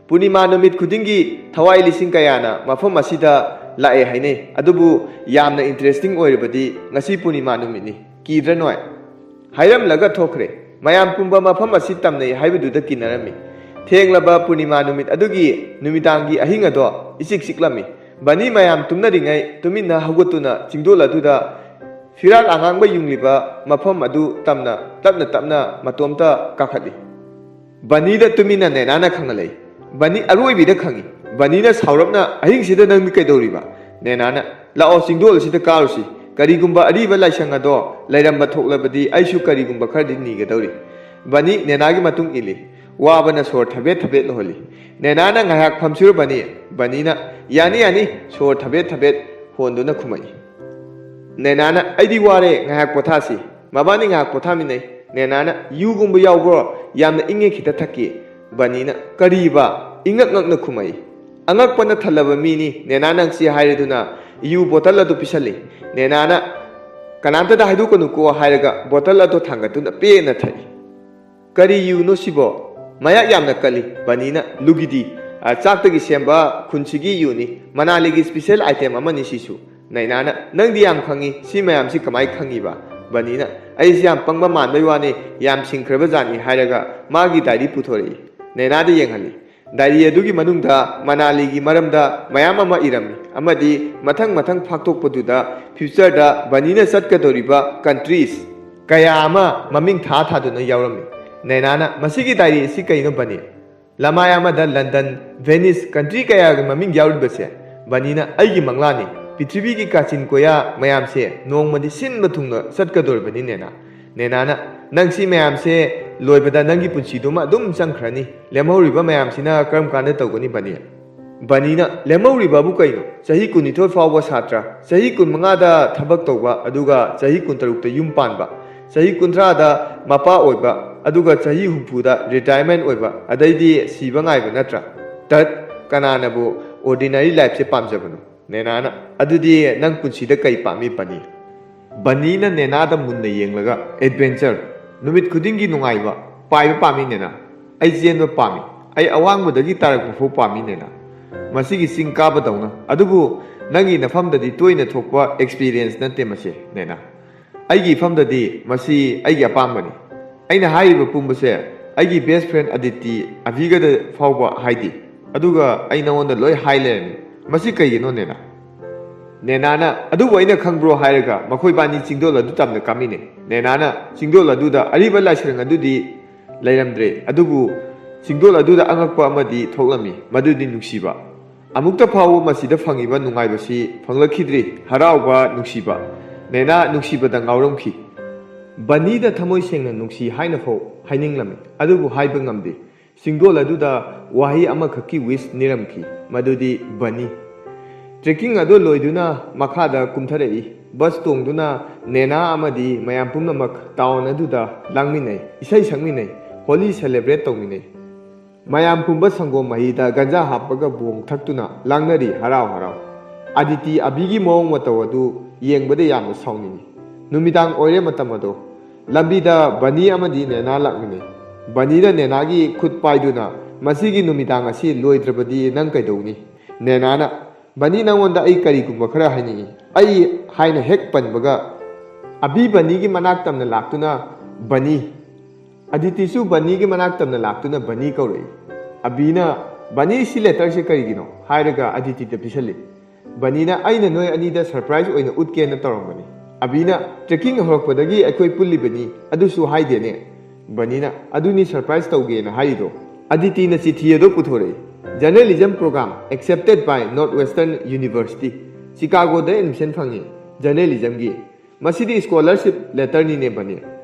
ꯄꯨꯔꯅꯤꯃꯥ ꯅꯨꯃꯤꯠ ꯈꯨꯗꯤꯡꯒꯤ ꯊꯋꯥꯏ ꯂꯤꯁꯤꯡ ꯀꯌꯥꯅ ꯃꯐꯝ ꯑꯁꯤꯗ ꯂꯥꯛꯑꯦ ꯍꯥꯏꯅꯩ꯫ ꯑꯗꯨꯕꯨ ꯌꯥꯝꯅ interesting ꯑꯣꯏꯔꯕꯗꯤ ꯉꯁꯤ ꯄꯨꯔꯅꯤꯃꯥ ꯅꯨꯃꯤꯠꯅꯤ꯫ ꯀꯤꯗ꯭ꯔꯥ ꯅꯣꯏ? ꯍꯥꯏꯔꯝꯂꯒ ꯊꯣꯛꯈ꯭ꯔꯦ꯫ ꯃꯌꯥꯝ ꯄꯨꯝꯕ ꯃꯐꯝ ꯑꯁꯤ ꯇꯝꯅꯩ ꯍꯥꯏꯕꯗꯨꯗ ꯀꯤꯅꯔꯝꯃꯤ꯫ ꯊꯦꯡꯂꯕ ꯄꯨꯔꯅꯤꯃꯥ ꯅꯨꯃꯤꯠ ꯑꯗꯨꯒꯤ ꯅꯨꯃꯤꯗꯥꯡꯒꯤ ꯑꯍꯤꯡ ꯑꯗꯣ ꯏꯆꯤꯛ ꯆꯤꯛꯂꯝꯃꯤ꯫ ꯕꯅꯤ ꯃꯌꯥꯝ ꯇꯨꯝꯅꯔꯤꯉꯩ ꯇꯨꯃꯤꯟꯅ ꯍꯧꯒꯠꯇꯨꯅ ꯆꯤꯡꯗꯣꯜ ꯑꯗꯨꯗ ꯐꯤꯔꯥꯜ ꯑꯉꯥꯡꯕ ꯌꯨꯡꯂꯤꯕ ꯃꯐꯝ ꯑꯗꯨ ꯇꯝꯅ ꯇꯞꯅ ꯇꯞꯅ ꯃꯇꯣꯝꯇ ꯀꯥꯈꯠꯂꯤ꯫ ꯕꯅꯤꯗ ꯇꯨꯃꯤꯟꯅ ꯅꯦꯅꯥꯅ ꯈꯪꯍꯜꯂꯛꯏ꯫ ꯕꯅꯤ ꯑꯔꯣꯏꯕꯤꯗ ꯈꯪꯏ꯫ ꯕꯅꯤꯅ ꯁꯥꯎꯔꯞꯅ, "ꯑꯍꯤꯡꯁꯤꯗ ꯅꯪꯗꯤ ꯀꯩꯗꯧꯔꯤꯕ?" ꯅꯦꯅꯥꯅ, "ꯂꯥꯛꯑꯣ, ꯆꯤꯡꯗꯣꯜ ꯑꯁꯤꯗ ꯀꯥꯔꯨꯁꯤ꯫ ꯀꯔꯤꯒꯨꯝꯕ ꯑꯔꯤꯕ ꯂꯥꯏꯁꯪ ꯑꯗꯣ ꯂꯩꯔꯝꯕ ꯊꯣꯛꯂꯕꯗꯤ ꯑꯩꯁꯨ ꯀꯔꯤꯒꯨꯝꯕ ꯈꯔꯗꯤ ꯅꯤꯒꯗꯧꯔꯤ꯫" ꯕꯅꯤ ꯅꯦꯅꯥꯒꯤ ꯃꯇꯨꯡ ꯏꯜꯂꯤ꯫ ꯋꯥꯕꯅ ꯁꯣꯔ ꯊꯕꯦꯠ ꯊꯕꯦꯠ ꯍꯣꯜꯂꯤ꯫ ꯅꯦꯅꯥꯅ, "ꯉꯥꯏꯍꯥꯛ ꯐꯝꯁꯤꯔꯣ ꯕꯅꯤ?" ꯕꯅꯤꯅ, "ꯌꯥꯅꯤ, ꯌꯥꯅꯤ," ꯁꯣꯔ ꯊꯕꯦꯠ ꯊꯕꯦꯠ ꯍꯣꯟꯗꯨꯅ ꯈꯨꯝꯃꯛꯏ꯫ ꯅꯦꯅꯥꯅ, "ꯑꯩꯗꯤ ꯋꯥꯔꯦ, ꯉꯥꯏꯍꯥꯛ ꯄꯣꯊꯥꯁꯤ꯫" ꯃꯕꯥꯅꯤ ꯉꯥꯏꯍꯥꯛ ꯄꯣꯊꯥꯃꯤꯟꯅꯩ꯫ ꯅꯦꯅꯥꯅ, "ꯌꯨꯒꯨꯝꯕ ꯌꯥꯎꯕ꯭ꯔꯣ? ꯌꯥꯝꯅ ꯏꯪꯉꯦ, ꯈꯤꯇ ꯊꯛꯀꯦ꯫" ꯕꯅꯤꯅ, "ꯀꯔꯤꯕ?" ꯏꯉꯛ ꯉꯛꯅ ꯈꯨꯝꯃꯛꯏ꯫ ꯑꯉꯛꯄꯅ ꯊꯜꯂꯕ ꯃꯤꯅꯤ ꯅꯦꯅꯥ ꯅꯪꯁꯤ ꯍꯥꯏꯔꯗꯨꯅ ꯌꯨ ꯕꯣꯇꯜ ꯑꯗꯨ ꯄꯤꯁꯜꯂꯤ꯫ ꯅꯦꯅꯥꯅ, "ꯀꯅꯥꯝꯇꯗ ꯍꯥꯏꯗꯣꯛꯀꯅꯨꯀꯣ" ꯍꯥꯏꯔꯒ ꯕꯣꯇꯜ ꯑꯗꯨ ꯊꯥꯡꯒꯠꯇꯨꯅ ꯄꯦꯟꯅ ꯊꯛꯏ꯫ "ꯀꯔꯤ ꯌꯨꯅꯣ ꯁꯤꯕꯣ? ꯃꯌꯥꯛ ꯌꯥꯝꯅ ꯀꯜꯂꯤ꯫" ꯕꯅꯤꯅ, "ꯂꯨꯒꯤꯗꯤ, ꯑ, ꯆꯥꯛꯇꯒꯤ ꯁꯦꯝꯕ ꯈꯨꯟꯁꯤꯒꯤ ꯌꯨꯅꯤ꯫ ꯃꯅꯥꯂꯤꯒꯤ special item ꯑꯃꯅꯤ ꯁꯤꯁꯨ꯫" ꯅꯦꯅꯥꯅ, "ꯅꯪꯗꯤ ꯌꯥꯝ ꯈꯪꯉꯤ, ꯁꯤ ꯃꯌꯥꯝꯁꯤ ꯀꯃꯥꯏ ꯈꯪꯉꯤꯕ?" ꯕꯅꯤꯅ, "ꯑꯩꯁꯤ ꯌꯥꯝ ꯄꯪꯕ ꯃꯥꯟꯕꯩ ꯋꯥꯅꯤ, ꯌꯥꯝ ꯁꯤꯡꯈ꯭ꯔꯕ ꯖꯥꯠꯅꯤ" ꯍꯥꯏꯔꯒ ꯃꯥꯒꯤ diary ꯄꯨꯊꯣꯔꯛꯏ꯫ ꯅꯦꯅꯥꯗ ꯌꯦꯡꯍꯜꯂꯤ꯫ Diary ꯑꯗꯨꯒꯤ ꯃꯅꯨꯡꯗ ꯃꯅꯥꯂꯤꯒꯤ ꯃꯔꯝꯗ ꯃꯌꯥꯝ ꯑꯃ ꯏꯔꯝꯃꯤ, ꯑꯃꯗꯤ ꯃꯊꯪ ꯃꯊꯪ ꯐꯥꯛꯇꯣꯛꯄꯗꯨꯗ future ꯗ ꯕꯅꯤꯅ ꯆꯠꯀꯗꯧꯔꯤꯕ countries ꯀꯌꯥ ꯑꯃ ꯃꯃꯤꯡ ꯊꯥ ꯊꯥꯗꯨꯅ ꯌꯥꯎꯔꯝꯃꯤ꯫ ꯅꯦꯅꯥꯅ, "ꯃꯁꯤꯒꯤ diary ꯑꯁꯤ ꯀꯩꯅꯣ ꯕꯅꯤ? ꯂꯃꯥꯏ ꯑꯃꯗ ꯂꯟꯗꯟ, ꯚꯦꯅꯤꯁ, country ꯀꯌꯥꯒꯤ ꯃꯃꯤꯡ ꯌꯥꯎꯔꯤꯕꯁꯦ?" ꯕꯅꯤꯅ, "ꯑꯩꯒꯤ ꯃꯪꯂꯥꯅꯤ꯫ ꯄ꯭ꯔꯤꯊꯤꯕꯤꯒꯤ ꯀꯥꯆꯤꯟ ꯀꯣꯌꯥ ꯃꯌꯥꯝꯁꯦ ꯅꯣꯡꯃꯗꯤ ꯁꯤꯟꯕ ꯊꯨꯡꯅ ꯆꯠꯀꯗꯧꯔꯤꯕꯅꯤ, ꯅꯦꯅꯥ꯫ ꯅꯦꯅꯥꯅ, "ꯅꯪ ꯁꯤ ꯃꯌꯥꯝꯁꯦ ꯂꯣꯏꯕꯗ ꯅꯪꯒꯤ ꯄꯨꯟꯁꯤꯗꯨꯃ ꯑꯗꯨꯝ ꯆꯪꯈ꯭ꯔꯅꯤ꯫ ꯂꯦꯝꯍꯧꯔꯤꯕ ꯃꯌꯥꯝꯁꯤꯅ ꯀꯔꯝ ꯀꯥꯟꯗ ꯇꯧꯒꯅꯤ, ꯕꯅꯤ?" ꯕꯅꯤꯅ, "ꯂꯦꯝꯍꯧꯔꯤꯕꯕꯨ ꯀꯩꯅꯣ? ꯆꯍꯤ ꯀꯨꯟꯅꯤꯊꯣꯏ ꯐꯥꯎꯕ ꯁꯥꯇ꯭ꯔ, ꯆꯍꯤ ꯀꯨꯟꯃꯉꯥꯗ ꯊꯕꯛ ꯇꯧꯕ, ꯑꯗꯨꯒ ꯆꯍꯤ ꯀꯨꯟꯇꯔꯨꯛꯇ ꯌꯨꯝ ꯄꯥꯟꯕ, ꯆꯍꯤ ꯀꯨꯟꯊ꯭ꯔꯥꯗ ꯃꯄꯥ ꯑꯣꯏꯕ, ꯑꯗꯨꯒ ꯆꯍꯤ ꯍꯨꯝꯐꯨꯗ ꯔꯤꯇꯥꯌꯔꯃꯦꯟ ꯑꯣꯏꯕ, ꯑꯗꯩꯗꯤ ꯁꯤꯕ ꯉꯥꯏꯕ ꯅꯠꯇ꯭ꯔꯥ? ꯇꯠ, ꯀꯅꯥꯅꯕꯨ ꯑꯣꯔꯗꯤꯅꯔꯤ ꯂꯥꯏꯐꯁꯦ ꯄꯥꯝꯖꯕꯅꯣ?" ꯅꯦꯅꯥꯅ, "ꯑꯗꯨꯗꯤ ꯅꯪ ꯄꯨꯟꯁꯤꯗ ꯀꯩ ꯄꯥꯝꯃꯤ, ꯕꯅꯤ?" ꯕꯅꯤꯅ ꯅꯦꯅꯥꯗ ꯃꯨꯟꯅ ꯌꯦꯡꯂꯒ, "ꯑꯦꯗꯚꯦꯟꯆꯔ, ꯅꯨꯃꯤꯠ ꯈꯨꯗꯤꯡꯒꯤ ꯅꯨꯡꯉꯥꯏꯕ, ꯄꯥꯏꯕ ꯄꯥꯝꯃꯤ, ꯅꯦꯅꯥ꯫ ꯑꯩ ꯆꯦꯟꯕ ꯄꯥꯝꯃꯤ, ꯑꯩ ꯑꯋꯥꯡꯕꯗꯒꯤ ꯇꯥꯔꯛꯄ ꯐꯥꯎ ꯄꯥꯝꯃꯤ, ꯅꯦꯅꯥ꯫ ꯃꯁꯤꯒꯤ ꯆꯤꯡ ꯀꯥꯕꯗꯧꯅ꯫ ꯑꯗꯨꯕꯨ ꯅꯪꯒꯤ ꯅꯐꯝꯗꯗꯤ ꯇꯣꯏꯅ ꯊꯣꯛꯄ ꯑꯦꯛꯁꯄꯤꯔꯤꯌꯦꯟꯁ ꯅꯠꯇꯦ ꯃꯁꯤ, ꯅꯦꯅꯥ꯫ ꯑꯩꯒꯤ ꯏꯐꯝꯗꯗꯤ ꯃꯁꯤ ꯑꯩꯒꯤ ꯑꯄꯥꯝꯕꯅꯤ꯫ ꯑꯩꯅ ꯍꯥꯏꯔꯤꯕ ꯄꯨꯝꯕꯁꯦ ꯑꯩꯒꯤ ꯕꯦꯁ ꯐ꯭ꯔꯦꯟ ꯑꯗꯤꯇꯤ ꯑꯚꯤꯒꯗ ꯐꯥꯎꯕ ꯍꯥꯏꯗꯦ꯫ ꯑꯗꯨꯒ ꯑꯩ ꯅꯉꯣꯟꯗ ꯂꯣꯏ ꯍꯥꯏ ꯂꯩꯔꯝꯃꯤ꯫ ꯃꯁꯤ ꯀꯩꯒꯤꯅꯣ, ꯅꯦꯅꯥ?" ꯅꯦꯅꯥꯅ, "ꯑꯗꯨꯕꯨ ꯑꯩꯅ ꯈꯪꯕ꯭ꯔꯣ?" ꯍꯥꯏꯔꯒ ꯃꯈꯣꯏꯕꯥꯅꯤ ꯆꯤꯡꯗꯣꯜ ꯑꯗꯨ ꯇꯝꯅ ꯀꯥꯃꯤꯟꯅꯩ꯫ ꯅꯦꯅꯥꯅ, "ꯆꯤꯡꯗꯣꯜ ꯑꯗꯨꯗ ꯑꯔꯤꯕ ꯂꯥꯏꯁꯪ ꯑꯗꯨꯗꯤ ꯂꯩꯔꯝꯗ꯭ꯔꯦ, ꯑꯗꯨꯕꯨ ꯆꯤꯡꯗꯣꯜ ꯑꯗꯨꯗ ꯑꯉꯛꯄ ꯑꯃꯗꯤ ꯊꯣꯛꯂꯝꯃꯤ, ꯃꯗꯨꯗꯤ ꯅꯨꯡꯁꯤꯕ꯫ ꯑꯃꯨꯛꯇ ꯐꯥꯎꯕ ꯃꯁꯤꯗ ꯐꯪꯉꯤꯕ ꯅꯨꯡꯉꯥꯏꯕꯁꯤ ꯐꯪꯂꯛꯈꯤꯗ꯭ꯔꯤ, ꯍꯔꯥꯎꯕ, ꯅꯨꯡꯁꯤꯕ꯫" ꯅꯦꯅꯥ ꯅꯨꯡꯁꯤꯕꯗ ꯉꯥꯎꯔꯝꯈꯤ꯫ ꯕꯅꯤꯗ ꯊꯃꯣꯏ ꯁꯦꯡꯅ ꯅꯨꯡꯁꯤ ꯍꯥꯏꯅ ꯐꯥꯎ ꯍꯥꯏꯅꯤꯡꯂꯝꯃꯤ, ꯑꯗꯨꯕꯨ ꯍꯥꯏꯕ ꯉꯝꯗꯦ꯫ ꯆꯤꯡꯗꯣꯜ ꯑꯗꯨꯗ ꯋꯥꯍꯩ ꯑꯃꯈꯛꯀꯤ ꯋꯤꯁ ꯅꯤꯔꯝꯈꯤ, ꯃꯗꯨꯗꯤ ꯕꯅꯤ꯫ ꯇ꯭ꯔꯦꯛꯀꯤꯡ ꯑꯗꯨ ꯂꯣꯏꯗꯨꯅ ꯃꯈꯥꯗ ꯀꯨꯝꯊꯔꯛꯏ꯫ ꯕꯁ ꯇꯣꯡꯗꯨꯅ ꯅꯦꯅꯥ ꯑꯃꯗꯤ ꯃꯌꯥꯝ ꯄꯨꯝꯅꯃꯛ ꯇꯥꯎꯟ ꯑꯗꯨꯗ ꯂꯥꯡꯃꯤꯟꯅꯩ, ꯏꯁꯩ ꯁꯛꯃꯤꯟꯅꯩ, ꯍꯣꯂꯤ ꯁꯦꯂꯦꯕ꯭ꯔꯦꯠ ꯇꯧꯃꯤꯟꯅꯩ꯫ ꯃꯌꯥꯝ ꯄꯨꯝꯕ ꯁꯪꯒꯣꯝ ꯃꯍꯤꯗ ꯒꯟꯖꯥ ꯍꯥꯞꯄꯒ ꯕꯣꯡ ꯊꯛꯇꯨꯅ ꯂꯥꯡꯅꯔꯤ ꯍꯔꯥꯎ ꯍꯔꯥꯎ꯫ ꯑꯗꯤꯇꯤ ꯑꯕꯤꯒꯤ ꯃꯑꯣꯡ ꯃꯇꯧ ꯑꯗꯨ ꯌꯦꯡꯕꯗ ꯌꯥꯝꯅ ꯁꯥꯎꯅꯤꯡꯏ꯫ ꯅꯨꯃꯤꯗꯥꯡ ꯑꯣꯏꯔꯦ ꯃꯇꯝ ꯑꯗꯣ꯫ ꯂꯝꯕꯤꯗ ꯕꯅꯤ ꯑꯃꯗꯤ ꯅꯦꯅꯥ ꯂꯥꯛꯃꯤꯟꯅꯩ꯫ ꯕꯅꯤꯅ ꯅꯦꯅꯥꯒꯤ ꯈꯨꯠ ꯄꯥꯏꯗꯨꯅ, "ꯃꯁꯤꯒꯤ ꯅꯨꯃꯤꯗꯥꯡ ꯑꯁꯤ ꯂꯣꯏꯗ꯭ꯔꯕꯗꯤ ꯅꯪ ꯀꯩꯗꯧꯅꯤ?" ꯅꯦꯅꯥꯅ, "ꯕꯅꯤ, ꯅꯉꯣꯟꯗ ꯑꯩ ꯀꯔꯤꯒꯨꯝꯕ ꯈꯔ ꯍꯥꯏꯅꯤꯡꯏ꯫" "ꯑꯩ" ꯍꯥꯏꯅ ꯍꯦꯛ ꯄꯟꯕꯒ, ꯑꯕꯤ ꯕꯅꯤꯒꯤ ꯃꯅꯥꯛ ꯇꯝꯅ ꯂꯥꯛꯇꯨꯅ, "ꯕꯅꯤ꯫" ꯑꯗꯤꯇꯤꯁꯨ ꯕꯅꯤꯒꯤ ꯃꯅꯥꯛ ꯇꯝꯅ ꯂꯥꯛꯇꯨꯅ ꯕꯅꯤ ꯀꯧꯔꯛꯏ꯫ ꯑꯕꯤꯅ, "ꯕꯅꯤ, ꯁꯤ ꯂꯦꯇꯔꯁꯦ ꯀꯔꯤꯒꯤꯅꯣ?" ꯍꯥꯏꯔꯒ ꯑꯗꯤꯇꯤꯗ ꯄꯤꯁꯜꯂꯤ꯫ ꯕꯅꯤꯅ, "ꯑꯩꯅ ꯅꯣꯏ ꯑꯅꯤꯗ ꯁꯔꯄ꯭ꯔꯥꯏꯖ ꯑꯣꯏꯅ ꯎꯠꯀꯦꯅ ꯇꯧꯔꯝꯕꯅꯤ꯫" ꯑꯕꯤꯅ, "ꯇ꯭ꯔꯦꯛꯀꯤꯡ ꯍꯧꯔꯛꯄꯗꯒꯤ ꯑꯩꯈꯣꯏ ꯄꯨꯜꯂꯤꯕꯅꯤ, ꯑꯗꯨꯁꯨ ꯍꯥꯏꯗꯦꯅꯦ꯫" ꯕꯅꯤꯅ, "ꯑꯗꯨꯅꯤ ꯁꯔꯄ꯭ꯔꯥꯏꯖ ꯇꯧꯒꯦꯅ ꯍꯥꯏꯔꯤꯗꯣ꯫" ꯑꯗꯤꯇꯤꯅ ꯆꯤꯊꯤ ꯑꯗꯨ ꯄꯨꯊꯣꯔꯛꯏ꯫ "Journalism program accepted by North Western University꯫ ꯆꯤꯀꯥꯒꯣꯗ ꯑꯦꯗꯃꯤꯁꯟ ꯐꯪꯉꯤ, ꯖꯔꯅꯦꯂꯤꯖꯝꯒꯤ꯫ ꯃꯁꯤꯗꯤ ꯁ꯭ꯀꯣꯂꯔꯁꯤꯞ ꯂꯦꯇꯔꯅꯤꯅꯦ ꯕꯅꯤ꯫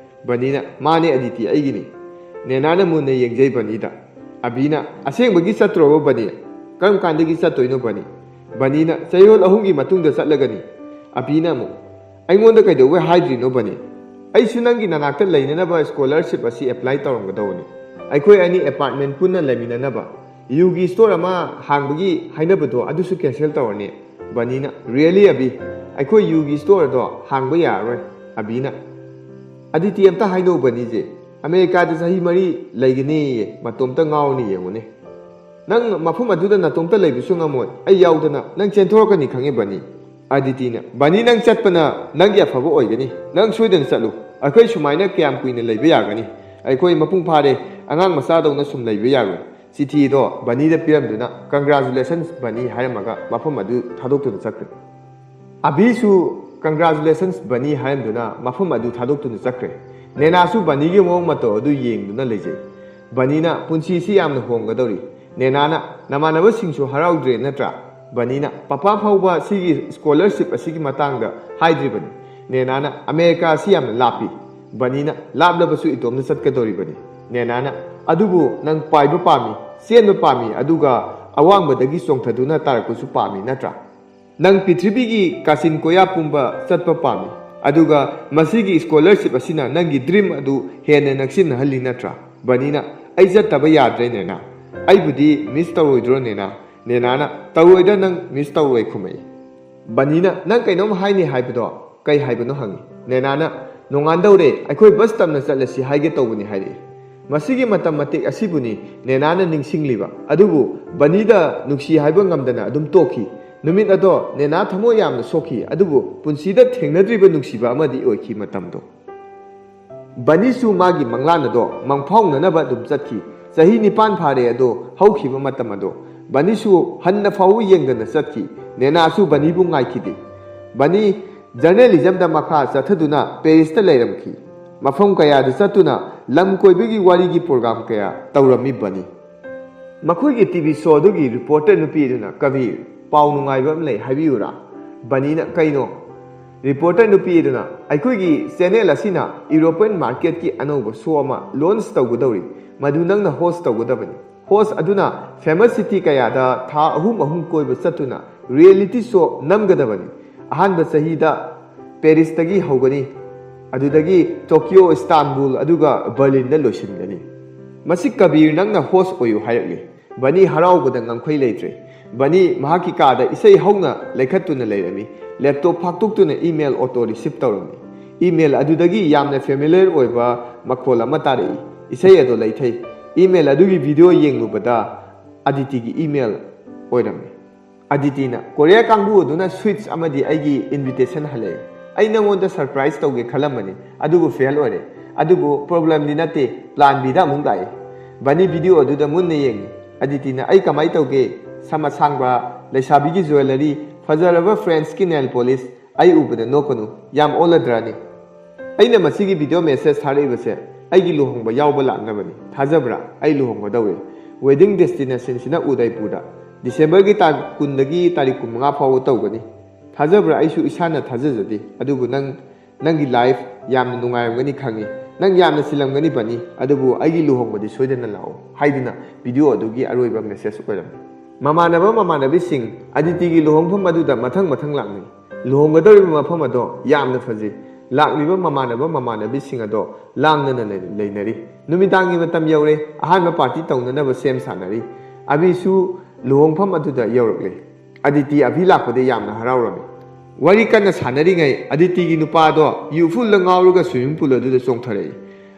ꯕꯅꯤꯅ, "ꯃꯥꯅꯦ ꯑꯗꯤꯇꯤ, ꯑꯩꯒꯤꯅꯤ"꯫ ꯅꯦꯅꯥꯅ ꯃꯨꯟꯅ ꯌꯦꯡꯖꯩ ꯕꯅꯤꯗ꯫ ꯑꯕꯤꯅ, "ꯑꯁꯦꯡꯕꯒꯤ ꯆꯠꯇ꯭ꯔꯣꯕ ꯕꯅꯤ? ꯀꯔꯝ ꯀꯥꯟꯗꯒꯤ ꯆꯠꯇꯣꯏꯅꯣ ꯕꯅꯤ?" ꯕꯅꯤꯅ, "ꯆꯌꯣꯜ ꯑꯍꯨꯝꯒꯤ ꯃꯇꯨꯡꯗ ꯆꯠꯂꯒꯅꯤ"꯫ ꯑꯕꯤꯅ ꯑꯃꯨꯛ, "ꯑꯩꯉꯣꯟꯗ ꯀꯩꯗꯧꯕꯩ ꯍꯥꯏꯗ꯭ꯔꯤꯅꯣ ꯕꯅꯤ? ꯑꯩꯁꯨ ꯅꯪꯒꯤ ꯅꯅꯥꯛꯇ ꯂꯩꯅꯅꯕ ꯁ꯭ꯀꯣꯂꯔꯁꯤꯞ ꯑꯁꯤ ꯑꯦꯄ꯭ꯂꯥꯏ ꯇꯧꯔꯝꯒꯗꯧꯕꯅꯤ꯫ ꯑꯩꯈꯣꯏ ꯑꯅꯤ ꯑꯦꯄꯥꯔꯠꯃꯦꯟ ꯄꯨꯟꯅ ꯂꯩꯃꯤꯟꯅꯅꯕ꯫ ꯌꯨꯒꯤ ꯁ꯭ꯇꯣꯔ ꯑꯃ ꯍꯥꯡꯕꯒꯤ ꯍꯥꯏꯅꯕꯗꯣ ꯑꯗꯨꯁꯨ ꯀꯦꯟꯁꯦꯜ ꯇꯧꯔꯅꯤ"꯫ ꯕꯅꯤꯅ, "ꯔꯤꯌꯦꯂꯤ ꯑꯕꯤ? ꯑꯩꯈꯣꯏ ꯌꯨꯒꯤ ꯁ꯭ꯇꯣꯔ ꯑꯗꯣ ꯍꯥꯡꯕ ꯌꯥꯔꯔꯣꯏ"꯫ ꯑꯕꯤꯅ, "ꯑꯗꯤꯇꯤ, ꯑꯝꯇ ꯍꯥꯏꯅꯧ ꯕꯅꯤꯁꯦ꯫ ꯑꯃꯦꯔꯤꯀꯥꯗ ꯆꯍꯤ ꯃꯔꯤ ꯂꯩꯒꯅꯤꯌꯦ, ꯃꯇꯣꯝꯇ ꯉꯥꯎꯔꯅꯤ ꯌꯦꯡꯉꯨꯅꯦ꯫ ꯅꯪ ꯃꯐꯝ ꯑꯗꯨꯗ ꯅꯇꯣꯝꯇ ꯂꯩꯕꯁꯨ ꯉꯝꯃꯣꯏ, ꯑꯩ ꯌꯥꯎꯗꯅ꯫ ꯅꯪ ꯆꯦꯟꯊꯣꯔꯛꯀꯅꯤ ꯈꯪꯉꯦ ꯕꯅꯤ"꯫ ꯑꯗꯤꯇꯤꯅ, "ꯕꯅꯤ, ꯅꯪ ꯆꯠꯄꯅ ꯅꯪꯒꯤ ꯑꯐꯕ ꯑꯣꯏꯒꯅꯤ꯫ ꯅꯪ ꯁꯣꯏꯗꯅ ꯆꯠꯂꯨ꯫ ꯑꯩꯈꯣꯏ ꯁꯨꯃꯥꯏꯅ ꯀꯌꯥꯝ ꯀꯨꯏꯅ ꯂꯩꯕ ꯌꯥꯒꯅꯤ? ꯑꯩꯈꯣꯏ ꯃꯄꯨꯡ ꯐꯥꯔꯦ, ꯑꯉꯥꯡ ꯃꯆꯥꯗꯧꯅ ꯁꯨꯝ ꯂꯩꯕ ꯌꯥꯔꯣꯏ"꯫ ꯆꯤꯊꯤꯗꯣ ꯕꯅꯤꯗ ꯄꯤꯔꯝꯗꯨꯅ, "Congratulations ꯕꯅꯤ" ꯍꯥꯏꯔꯝꯃꯒ ꯃꯐꯝ ꯑꯗꯨ ꯊꯥꯗꯣꯛꯇꯨꯅ ꯆꯠꯈ꯭ꯔꯦ꯫ ꯑꯕꯤꯁꯨ "Congratulations ꯕꯅꯤ" ꯍꯥꯏꯔꯝꯗꯨꯅ ꯃꯐꯝ ꯑꯗꯨ ꯊꯥꯗꯣꯛꯇꯨꯅ ꯆꯠꯈ꯭ꯔꯦ꯫ ꯅꯦꯅꯥꯁꯨ ꯕꯅꯤꯒꯤ ꯃꯑꯣꯡ ꯃꯇꯧ ꯑꯗꯨ ꯌꯦꯡꯗꯨꯅ ꯂꯩꯖꯩ꯫ ꯕꯅꯤꯅ, "ꯄꯨꯟꯁꯤꯁꯤ ꯌꯥꯝꯅ ꯍꯣꯡꯒꯗꯧꯔꯤ"꯫ ꯅꯦꯅꯥꯅ, "ꯅꯃꯥꯟꯅꯕꯁꯤꯡꯁꯨ ꯍꯔꯥꯎꯗ꯭ꯔꯦ ꯅꯠꯇ꯭ꯔꯥ?" ꯕꯅꯤꯅ, "ꯄꯄꯥ ꯐꯥꯎꯕ ꯁꯤꯒꯤ ꯁ꯭ꯀꯣꯂꯔꯁꯤꯞ ꯑꯁꯤꯒꯤ ꯃꯇꯥꯡꯗ ꯍꯥꯏꯗ꯭ꯔꯤꯕꯅꯤ"꯫ ꯅꯦꯅꯥꯅ, "ꯑꯃꯦꯔꯤꯀꯥ ꯑꯁꯤ ꯌꯥꯝꯅ ꯂꯥꯞꯄꯤ"꯫ ꯕꯅꯤꯅ, "ꯂꯥꯞꯂꯕꯁꯨ ꯏꯇꯣꯝꯇ ꯆꯠꯀꯗꯧꯔꯤꯕꯅꯤ"꯫ ꯅꯦꯅꯥꯅ, "ꯑꯗꯨꯕꯨ ꯅꯪ ꯄꯥꯏꯕ ꯄꯥꯝꯃꯤ, ꯆꯦꯟꯕ ꯄꯥꯝꯃꯤ, ꯑꯗꯨꯒ ꯑꯋꯥꯡꯕꯗꯒꯤ ꯆꯣꯡꯊꯗꯨꯅ ꯇꯥꯔꯛꯄꯁꯨ ꯄꯥꯝꯃꯤ ꯅꯠꯇ꯭ꯔꯥ? ꯅꯪ ꯄ꯭ꯔꯤꯊꯤꯕꯤꯒꯤ ꯀꯥꯆꯤꯟ ꯀꯣꯌꯥ ꯄꯨꯝꯕ ꯆꯠꯄ ꯄꯥꯝꯃꯤ, ꯑꯗꯨꯒ ꯃꯁꯤꯒꯤ ꯁ꯭ꯀꯣꯂꯔꯁꯤꯞ ꯑꯁꯤꯅ ꯅꯪꯒꯤ ꯗ꯭ꯔꯤꯝ ꯑꯗꯨ ꯍꯦꯟꯅ ꯅꯛꯁꯤꯟꯅꯍꯜꯂꯤ ꯅꯠꯇ꯭ꯔꯥ?" ꯕꯅꯤꯅ, "ꯑꯩ ꯆꯠꯇꯕ ꯌꯥꯗ꯭ꯔꯦ ꯅꯦꯅꯥ꯫ ꯑꯩꯕꯨꯗꯤ ꯃꯤꯁ ꯇꯧꯔꯣꯏꯗ꯭ꯔꯣ ꯅꯦꯅꯥ?" ꯅꯦꯅꯥꯅ, "ꯇꯧꯔꯣꯏꯗ, ꯅꯪ ꯃꯤꯁ ꯇꯧꯔꯣꯏ" ꯈꯨꯝꯃꯛꯏ꯫ ꯕꯅꯤꯅ, "ꯅꯪ ꯀꯩꯅꯣꯝ ꯍꯥꯏꯅꯤ ꯍꯥꯏꯕꯗꯣ ꯀꯩ ꯍꯥꯏꯕꯅꯣ?" ꯍꯪꯉꯤ꯫ ꯅꯦꯅꯥꯅ, "ꯅꯣꯡꯉꯥꯟꯗꯧꯔꯦ, ꯑꯩꯈꯣꯏ ꯕꯁ ꯇꯝꯅ ꯆꯠꯂꯁꯤ ꯍꯥꯏꯒꯦ ꯇꯧꯕꯅꯤ" ꯍꯥꯏꯔꯛꯏ꯫ ꯃꯁꯤꯒꯤ ꯃꯇꯝ ꯃꯇꯦꯛ ꯑꯁꯤꯕꯨꯅꯤ ꯅꯦꯅꯥꯅ ꯅꯤꯡꯁꯤꯡꯂꯤꯕ꯫ ꯑꯗꯨꯕꯨ ꯕꯅꯤꯗ ꯅꯨꯡꯁꯤ ꯍꯥꯏꯕ ꯉꯝꯗꯅ ꯑꯗꯨꯝ ꯇꯣꯛꯈꯤ꯫ ꯅꯨꯃꯤꯠ ꯑꯗꯣ ꯅꯦꯅꯥ ꯊꯃꯣꯏ ꯌꯥꯝꯅ ꯁꯣꯛꯈꯤ, ꯑꯗꯨꯕꯨ ꯄꯨꯟꯁꯤꯗ ꯊꯦꯡꯅꯗ꯭ꯔꯤꯕ ꯅꯨꯡꯁꯤꯕ ꯑꯃꯗꯤ ꯑꯣꯏꯈꯤ ꯃꯇꯝꯗꯣ꯫ ꯕꯅꯤꯁꯨ ꯃꯥꯒꯤ ꯃꯪꯂꯥꯟ ꯑꯗꯣ ꯃꯪꯐꯥꯎꯅꯅꯕ ꯑꯗꯨꯝ ꯆꯠꯈꯤ꯫ ꯆꯍꯤ ꯅꯤꯄꯥꯟ ꯐꯥꯔꯦ ꯑꯗꯣ ꯍꯧꯈꯤꯕ ꯃꯇꯝ ꯑꯗꯣ꯫ ꯕꯅꯤꯁꯨ ꯍꯟꯅ ꯐꯥꯎꯕ ꯌꯦꯡꯗꯅ ꯆꯠꯈꯤ꯫ ꯅꯦꯅꯥꯁꯨ ꯕꯅꯤꯕꯨ ꯉꯥꯏꯈꯤꯗꯦ꯫ ꯕꯅꯤ ꯖꯔꯅꯦꯂꯤꯖꯝꯗ ꯃꯈꯥ ꯆꯠꯊꯗꯨꯅ ꯄꯦꯔꯤꯁꯇ ꯂꯩꯔꯝꯈꯤ꯫ ꯃꯐꯝ ꯀꯌꯥꯗ ꯆꯠꯇꯨꯅ ꯂꯝ ꯀꯣꯏꯕꯒꯤ ꯋꯥꯔꯤꯒꯤ ꯄ꯭ꯔꯣꯒ꯭ꯔꯥꯝ ꯀꯌꯥ ꯇꯧꯔꯝꯃꯤ ꯕꯅꯤ꯫ ꯃꯈꯣꯏꯒꯤ ꯇꯤ ꯚꯤ ꯁꯣ ꯑꯗꯨꯒꯤ ꯔꯤꯄꯣꯔꯇꯔ ꯅꯨꯄꯤ ꯑꯗꯨꯅ, "ꯀꯕꯤꯔ, ꯄꯥꯎ ꯅꯨꯡꯉꯥꯏꯕ ꯑꯃ ꯂꯩ, ꯍꯥꯏꯕꯤꯌꯨꯔꯥ?" ꯕꯅꯤꯅ, "ꯀꯩꯅꯣ?" ꯔꯤꯄꯣꯔꯇꯔ ꯅꯨꯄꯤ ꯑꯗꯨꯅ, "ꯑꯩꯈꯣꯏꯒꯤ ꯆꯦꯅꯦꯜ ꯑꯁꯤꯅ ꯌꯨꯔꯣꯄꯤꯌꯟ ꯃꯥꯔꯀꯦꯠꯀꯤ ꯑꯅꯧꯕ ꯁꯣ ꯑꯃ ꯂꯣꯟꯆ ꯇꯧꯒꯗꯧꯔꯤ, ꯃꯗꯨ ꯅꯪꯅ ꯍꯣꯁ ꯇꯧꯒꯗꯕꯅꯤ꯫ ꯍꯣꯁ ꯑꯗꯨꯅ ꯐꯦꯃꯁ ꯁꯤꯇꯤ ꯀꯌꯥꯗ ꯊꯥ ꯑꯍꯨꯝ ꯑꯍꯨꯝ ꯀꯣꯏꯕ ꯆꯠꯇꯨꯅ ꯔꯤꯌꯦꯂꯤꯇꯤ ꯁꯣ ꯅꯝꯒꯗꯕꯅꯤ꯫ ꯑꯍꯥꯟꯕ ꯆꯍꯤꯗ ꯄꯦꯔꯤꯁꯇꯒꯤ ꯍꯧꯒꯅꯤ, ꯑꯗꯨꯗꯒꯤ ꯇꯣꯀꯤꯌꯣ, ꯏꯁꯇꯥꯟꯕꯨꯜ, ꯑꯗꯨꯒ ꯕꯔꯂꯤꯟꯗ ꯂꯣꯏꯁꯤꯟꯒꯅꯤ꯫ ꯃꯁꯤ ꯀꯕꯤꯔ ꯅꯪꯅ ꯍꯣꯁ ꯑꯣꯏꯌꯨ ꯍꯥꯏꯔꯛꯂꯤ꯫" ꯕꯅꯤ ꯍꯔꯥꯎꯕꯗ ꯉꯝꯈꯩ ꯂꯩꯇ꯭ꯔꯦ꯫ ꯕꯅꯤ ꯃꯍꯥꯛꯀꯤ ꯀꯥꯗ ꯏꯁꯩ ꯍꯧꯅ ꯂꯩꯈꯠꯇꯨꯅ ꯂꯩꯔꯝꯃꯤ꯫ ꯂꯦꯞꯇꯣꯞ ꯐꯥꯛꯇꯣꯛꯇꯨꯅ ꯏꯃꯦꯜ ꯑꯣꯇꯣ ꯔꯤꯁꯤꯞ ꯇꯧꯔꯝꯃꯤ꯫ ꯏꯃꯦꯜ ꯑꯗꯨꯗꯒꯤ ꯌꯥꯝꯅ ꯐꯦꯃꯤꯂꯤꯌꯔ ꯑꯣꯏꯕ ꯃꯈꯣꯜ ꯑꯃ ꯇꯥꯔꯛꯏ꯫ ꯏꯁꯩ ꯑꯗꯣ ꯂꯩꯊꯩ꯫ ꯏꯃꯦꯜ ꯑꯗꯨꯒꯤ ꯚꯤꯗꯤꯑꯣ ꯌꯦꯡꯂꯨꯕꯗ ꯑꯗꯤꯇꯤꯒꯤ ꯏꯃꯦꯜ ꯑꯣꯏꯔꯝꯃꯤ꯫ ꯑꯗꯤꯇꯤꯅ, "ꯀꯣꯔꯤꯌꯥ ꯀꯥꯡꯕꯨ ꯑꯗꯨꯅ ꯁ꯭ꯋꯤꯠꯁ ꯑꯃꯗꯤ ꯑꯩꯒꯤ ꯏꯟꯚꯤꯇꯦꯁꯟ ꯍꯜꯂꯛꯑꯦ꯫ ꯑꯩ ꯅꯉꯣꯟꯗ ꯁꯔꯄ꯭ꯔꯥꯏꯖ ꯇꯧꯒꯦ ꯈꯜꯂꯝꯕꯅꯤ, ꯑꯗꯨꯕꯨ ꯐꯦꯜ ꯑꯣꯏꯔꯦ꯫ ꯑꯗꯨꯕꯨ ꯄ꯭ꯔꯣꯕ꯭ꯂꯦꯝꯗꯤ ꯅꯠꯇꯦ, ꯄ꯭ꯂꯥꯟ ꯕꯤꯗ ꯑꯃꯨꯛ ꯂꯥꯛꯏ꯫" ꯕꯅꯤ ꯚꯤꯗꯤꯑꯣ ꯑꯗꯨꯗ ꯃꯨꯟꯅ ꯌꯦꯡꯉꯤ꯫ ꯑꯗꯤꯇꯤꯅ, "ꯑꯩ ꯀꯃꯥꯏ ꯇꯧꯒꯦ? ꯁꯝ ꯑꯁꯥꯡꯕ, ꯂꯩꯁꯥꯕꯤꯒꯤ ꯖꯨꯋꯦꯂꯔꯤ, ꯐꯖꯔꯕ ꯐ꯭ꯔꯦꯟꯁꯀꯤ ꯅꯦꯜ ꯄꯣꯂꯤꯁ, ꯑꯩ ꯎꯕꯗ ꯅꯣꯛꯀꯅꯨ, ꯌꯥꯝ ꯑꯣꯜꯂꯗ꯭ꯔꯥꯅꯤ?" "ꯑꯩꯅ ꯃꯁꯤꯒꯤ ꯚꯤꯗꯤꯑꯣ ꯃꯦꯁꯦꯖ ꯊꯥꯔꯛꯏꯕꯁꯦ ꯑꯩꯒꯤ ꯂꯨꯍꯣꯡꯕ ꯌꯥꯎꯕ ꯂꯥꯛꯅꯕꯅꯤ꯫ ꯊꯥꯖꯕ꯭ꯔꯥ? ꯑꯩ ꯂꯨꯍꯣꯡꯒꯗꯧꯔꯦ꯫ ꯋꯦꯗꯤꯡ ꯗꯦꯁꯇꯤꯅꯦꯁꯟꯁꯤꯅ ꯎꯗꯥꯏꯄꯨꯔꯗ꯫ ꯗꯤꯁꯦꯝꯕꯔꯒꯤ ꯇꯥꯡ ꯀꯨꯟꯗꯒꯤ ꯇꯥꯔꯤꯛ ꯀꯨꯟꯃꯉꯥ ꯐꯥꯎꯕ ꯇꯧꯒꯅꯤ꯫ ꯊꯥꯖꯕ꯭ꯔꯥ? ꯑꯩꯁꯨ ꯏꯁꯥꯅ ꯊꯥꯖꯖꯗꯦ, ꯑꯗꯨꯕꯨ ꯅꯪ, ꯅꯪꯒꯤ ꯂꯥꯏꯐ ꯌꯥꯝꯅ ꯅꯨꯡꯉꯥꯏꯔꯝꯒꯅꯤ ꯈꯪꯉꯤ꯫ ꯅꯪ ꯌꯥꯝꯅ ꯆꯤꯜꯂꯝꯒꯅꯤ ꯕꯅꯤ, ꯑꯗꯨꯕꯨ ꯑꯩꯒꯤ ꯂꯨꯍꯣꯡꯕꯗꯤ ꯁꯣꯏꯗꯅ ꯂꯥꯛꯑꯣ" ꯍꯥꯏꯗꯨꯅ ꯚꯤꯗꯤꯑꯣ ꯑꯗꯨꯒꯤ ꯑꯔꯣꯏꯕ ꯃꯦꯁꯦꯖ ꯑꯣꯏꯔꯝꯃꯤ꯫ ꯃꯃꯥꯟꯅꯕ ꯃꯃꯥꯟꯅꯕꯤꯁꯤꯡ ꯑꯗꯤꯇꯤꯒꯤ ꯂꯨꯍꯣꯡꯐꯝ ꯑꯗꯨꯗ ꯃꯊꯪ ꯃꯊꯪ ꯂꯥꯛꯅꯩ꯫ ꯂꯨꯍꯣꯡꯒꯗꯧꯔꯤꯕ ꯃꯐꯝ ꯑꯗꯣ ꯌꯥꯝꯅ ꯐꯖꯩ꯫ ꯂꯥꯛꯂꯤꯕ ꯃꯃꯥꯟꯅꯕ ꯃꯃꯥꯟꯅꯕꯤꯁꯤꯡ ꯑꯗꯣ ꯂꯥꯡꯗꯅ ꯂꯩ-, ꯂꯩꯅꯔꯤ꯫ ꯅꯨꯃꯤꯗꯥꯡꯒꯤ ꯃꯇꯝ ꯌꯧꯔꯦ꯫ ꯑꯍꯥꯟꯕ ꯄꯥꯔꯇꯤ ꯇꯧꯅꯅꯕ ꯁꯦꯝ ꯁꯥꯅꯔꯤ꯫ ꯑꯕꯤꯁꯨ ꯂꯨꯍꯣꯡꯐꯝ ꯑꯗꯨꯗ ꯌꯧꯔꯛꯂꯦ꯫ ꯑꯗꯤꯇꯤ ꯑꯕꯤ ꯂꯥꯛꯄꯗ ꯌꯥꯝꯅ ꯍꯔꯥꯎꯔꯝꯃꯤ꯫ ꯋꯥꯔꯤ ꯀꯟꯅ ꯁꯥꯟꯅꯔꯤꯉꯩ ꯑꯗꯤꯇꯤꯒꯤ ꯅꯨꯄꯥꯗꯣ ꯌꯨ ꯐꯨꯜꯗ ꯉꯥꯎꯔꯒ ꯁ꯭ꯋꯤꯃꯤꯡ ꯄꯨꯜ ꯑꯗꯨꯗ ꯆꯣꯡꯊꯔꯛꯏ꯫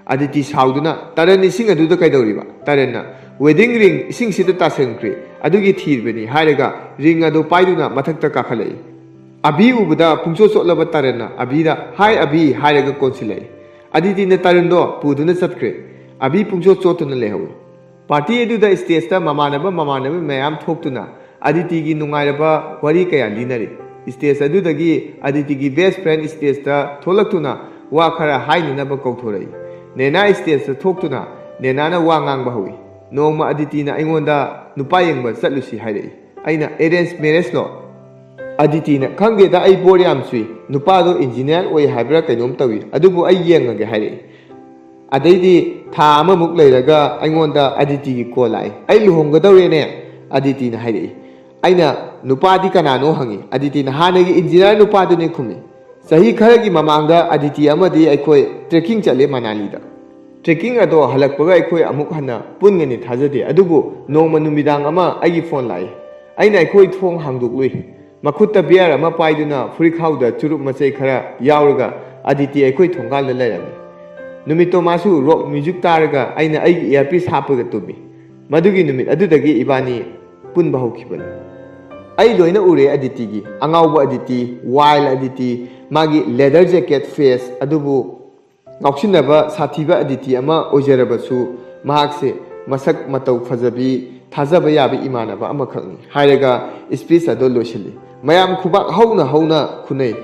ꯑꯗꯤꯇꯤ ꯁꯥꯎꯗꯨꯅ, "ꯇꯔꯟ, ꯏꯁꯤꯡ ꯑꯗꯨꯗ ꯀꯩꯗꯧꯔꯤꯕ?" ꯇꯔꯟꯅ, "ꯋꯦꯗꯤꯡ ꯔꯤꯡ ꯏꯁꯤꯡꯁꯤꯗ ꯇꯥꯁꯤꯟꯈ꯭ꯔꯦ, ꯑꯗꯨꯒꯤ ꯊꯤꯕꯅꯤ" ꯍꯥꯏꯔꯒ ꯔꯤꯡ ꯑꯗꯨ ꯄꯥꯏꯗꯨꯅ ꯃꯊꯛꯇ ꯀꯥꯈꯠꯂꯛꯏ꯫ ꯑꯕꯤ ꯎꯕꯗ ꯄꯨꯡꯆꯣꯠ ꯆꯣꯠꯂꯕ ꯇꯔꯟꯅ ꯑꯕꯤꯗ, "ꯍꯥꯏ ꯑꯕꯤ" ꯍꯥꯏꯔꯒ ꯀꯣꯟꯁꯤꯜꯂꯛꯏ꯫ ꯑꯗꯤꯇꯤꯅ ꯇꯔꯟꯗꯣ ꯄꯨꯗꯨꯅ ꯆꯠꯈ꯭ꯔꯦ꯫ ꯑꯕꯤ ꯄꯨꯡꯆꯣꯠ ꯆꯣꯠꯇꯨꯅ ꯂꯩꯍꯧꯏ꯫ ꯄꯥꯔꯇꯤ ꯑꯗꯨꯗ ꯁ꯭ꯇꯦꯖꯇ ꯃꯃꯥꯟꯅꯕ ꯃꯃꯥꯟꯅꯕꯤ ꯃꯌꯥꯝ ꯊꯣꯛꯇꯨꯅ ꯑꯗꯤꯇꯤꯒꯤ ꯅꯨꯡꯉꯥꯏꯔꯕ ꯋꯥꯔꯤ ꯀꯌꯥ ꯂꯤꯅꯔꯤ꯫ ꯁ꯭ꯇꯦꯖ ꯑꯗꯨꯗꯒꯤ ꯑꯗꯤꯇꯤꯒꯤ ꯕꯦꯁ ꯐ꯭ꯔꯦꯟ ꯁ꯭ꯇꯦꯖꯇ ꯊꯣꯛꯂꯛꯇꯨꯅ ꯋꯥ ꯈꯔ ꯍꯥꯏꯅꯅꯕ ꯀꯧꯊꯣꯔꯛꯏ꯫ ꯅꯦꯅꯥ ꯁ꯭ꯇꯦꯖꯇ ꯊꯣꯛꯇꯨꯅ ꯅꯦꯅꯥꯅ ꯋꯥ ꯉꯥꯡꯕ ꯍꯧꯏ꯫ "ꯅꯣꯡꯃ ꯑꯗꯤꯇꯤꯅ ꯑꯩꯉꯣꯟꯗ ꯅꯨꯄꯥ ꯌꯦꯡꯕ ꯆꯠꯂꯨꯁꯤ ꯍꯥꯏꯔꯛꯏ꯫ ꯑꯩꯅ, 'ꯑꯦꯔꯦꯟꯖ ꯃꯦꯔꯦꯖꯂꯣ?' ꯑꯗꯤꯇꯤꯅ, "ꯈꯪꯗꯦꯗ, ꯑꯩ ꯕꯣꯔ ꯌꯥꯝ ꯆꯨꯏ꯫ ꯅꯨꯄꯥꯗꯣ ꯏꯟꯖꯤꯅꯤꯌꯥꯔ ꯑꯣꯏ ꯍꯥꯏꯕ꯭ꯔꯥ ꯀꯩꯅꯣꯝ ꯇꯧꯏ, ꯑꯗꯨꯕꯨ ꯑꯩ ꯌꯦꯡꯉꯒꯦ" ꯍꯥꯏꯔꯛꯏ꯫ ꯑꯗꯩꯗꯤ ꯊꯥ ꯑꯃꯃꯨꯛ ꯂꯩꯔꯒ ꯑꯩꯉꯣꯟꯗ ꯑꯗꯤꯇꯤꯒꯤ ꯀꯣꯜ ꯂꯥꯛꯏ꯫ "ꯑꯩ ꯂꯨꯍꯣꯡꯒꯗꯧꯔꯦꯅꯦ," ꯑꯗꯤꯇꯤꯅ ꯍꯥꯏꯔꯛꯏ꯫ ꯑꯩꯅ, "ꯅꯨꯄꯥꯗꯤ ꯀꯅꯥꯅꯣ?" ꯍꯪꯉꯤ꯫ ꯑꯗꯤꯇꯤꯅ, "ꯍꯥꯟꯅꯒꯤ ꯏꯟꯖꯤꯅꯤꯌꯥꯔ ꯅꯨꯄꯥꯗꯨꯅꯤ" ꯈꯨꯝꯃꯤ꯫ ꯆꯍꯤ ꯈꯔꯒꯤ ꯃꯃꯥꯡꯗ ꯑꯗꯤꯇꯤ ꯑꯃꯗꯤ ꯑꯩꯈꯣꯏ ꯇ꯭ꯔꯦꯛꯀꯤꯡ ꯆꯠꯂꯦ ꯃꯅꯥꯂꯤꯗ꯫ ꯇ꯭ꯔꯦꯛꯀꯤꯡ ꯑꯗꯣ ꯍꯜꯂꯛꯄꯒ ꯑꯩꯈꯣꯏ ꯑꯃꯨꯛ ꯍꯟꯅ ꯄꯨꯟꯒꯅꯤ ꯊꯥꯖꯗꯦ꯫ ꯑꯗꯨꯕꯨ ꯅꯣꯡꯃ ꯅꯨꯃꯤꯗꯥꯡ ꯑꯃ ꯑꯩꯒꯤ ꯐꯣꯟ ꯂꯥꯛꯏ꯫ ꯑꯩꯅ ꯑꯩꯈꯣꯏ ꯊꯣꯡ ꯍꯥꯡꯗꯣꯛꯂꯨꯏ꯫ ꯃꯈꯨꯠꯇ ꯕꯤꯌꯔ ꯑꯃ ꯄꯥꯏꯗꯨꯅ ꯐꯨꯔꯤꯠꯈꯥꯎꯗ ꯆꯨꯔꯨꯞ ꯃꯆꯩ ꯈꯔ ꯌꯥꯎꯔꯒ ꯑꯗꯤꯇꯤ ꯑꯩꯈꯣꯏ ꯊꯣꯡꯒꯥꯜꯗ ꯂꯩꯔꯝꯃꯤ꯫ ꯅꯨꯃꯤꯠꯇꯣ ꯃꯥꯁꯨ ꯔꯣꯛ ꯃ꯭ꯌꯨꯖꯤꯛ ꯇꯥꯔꯒ ꯑꯩꯅ ꯑꯩꯒꯤ ꯏꯌꯥꯔꯄꯤꯁ ꯍꯥꯞꯄꯒ ꯇꯨꯝꯃꯤ꯫ ꯃꯗꯨꯒꯤ ꯅꯨꯃꯤꯠ ꯑꯗꯨꯗꯒꯤ ꯏꯕꯥꯅꯤ ꯄꯨꯟꯕ ꯍꯧꯈꯤꯕꯅꯤ꯫ ꯑꯩ ꯂꯣꯏꯅ ꯎꯔꯦ ꯑꯗꯤꯇꯤꯒꯤ, ꯑꯉꯥꯎꯕ ꯑꯗꯤꯇꯤ, ꯋꯥꯏꯜ ꯑꯗꯤꯇꯤ, ꯃꯥꯒꯤ ꯂꯦꯗꯔ ꯖꯦꯀꯦꯠ ꯐꯦꯁ, ꯑꯗꯨꯕꯨ ꯉꯥꯎꯁꯤꯟꯅꯕ ꯁꯥꯊꯤꯕ ꯑꯗꯤꯇꯤ ꯑꯃ ꯑꯣꯏꯖꯔꯕꯁꯨ, ꯃꯍꯥꯛꯁꯦ ꯃꯁꯛ ꯃꯇꯧ ꯐꯖꯕꯤ, ꯊꯥꯖꯕ ꯌꯥꯕ ꯏꯃꯥꯟꯅꯕ ꯑꯃꯈꯛꯅꯤ ꯍꯥꯏꯔꯒ ꯁ꯭ꯄꯤꯆ ꯑꯗꯨ ꯂꯣꯏꯁꯤꯜꯂꯤ꯫ ꯃꯌꯥꯝ ꯈꯨꯕꯥꯛ ꯍꯧꯅ ꯍꯧꯅ ꯈꯨꯅꯩ꯫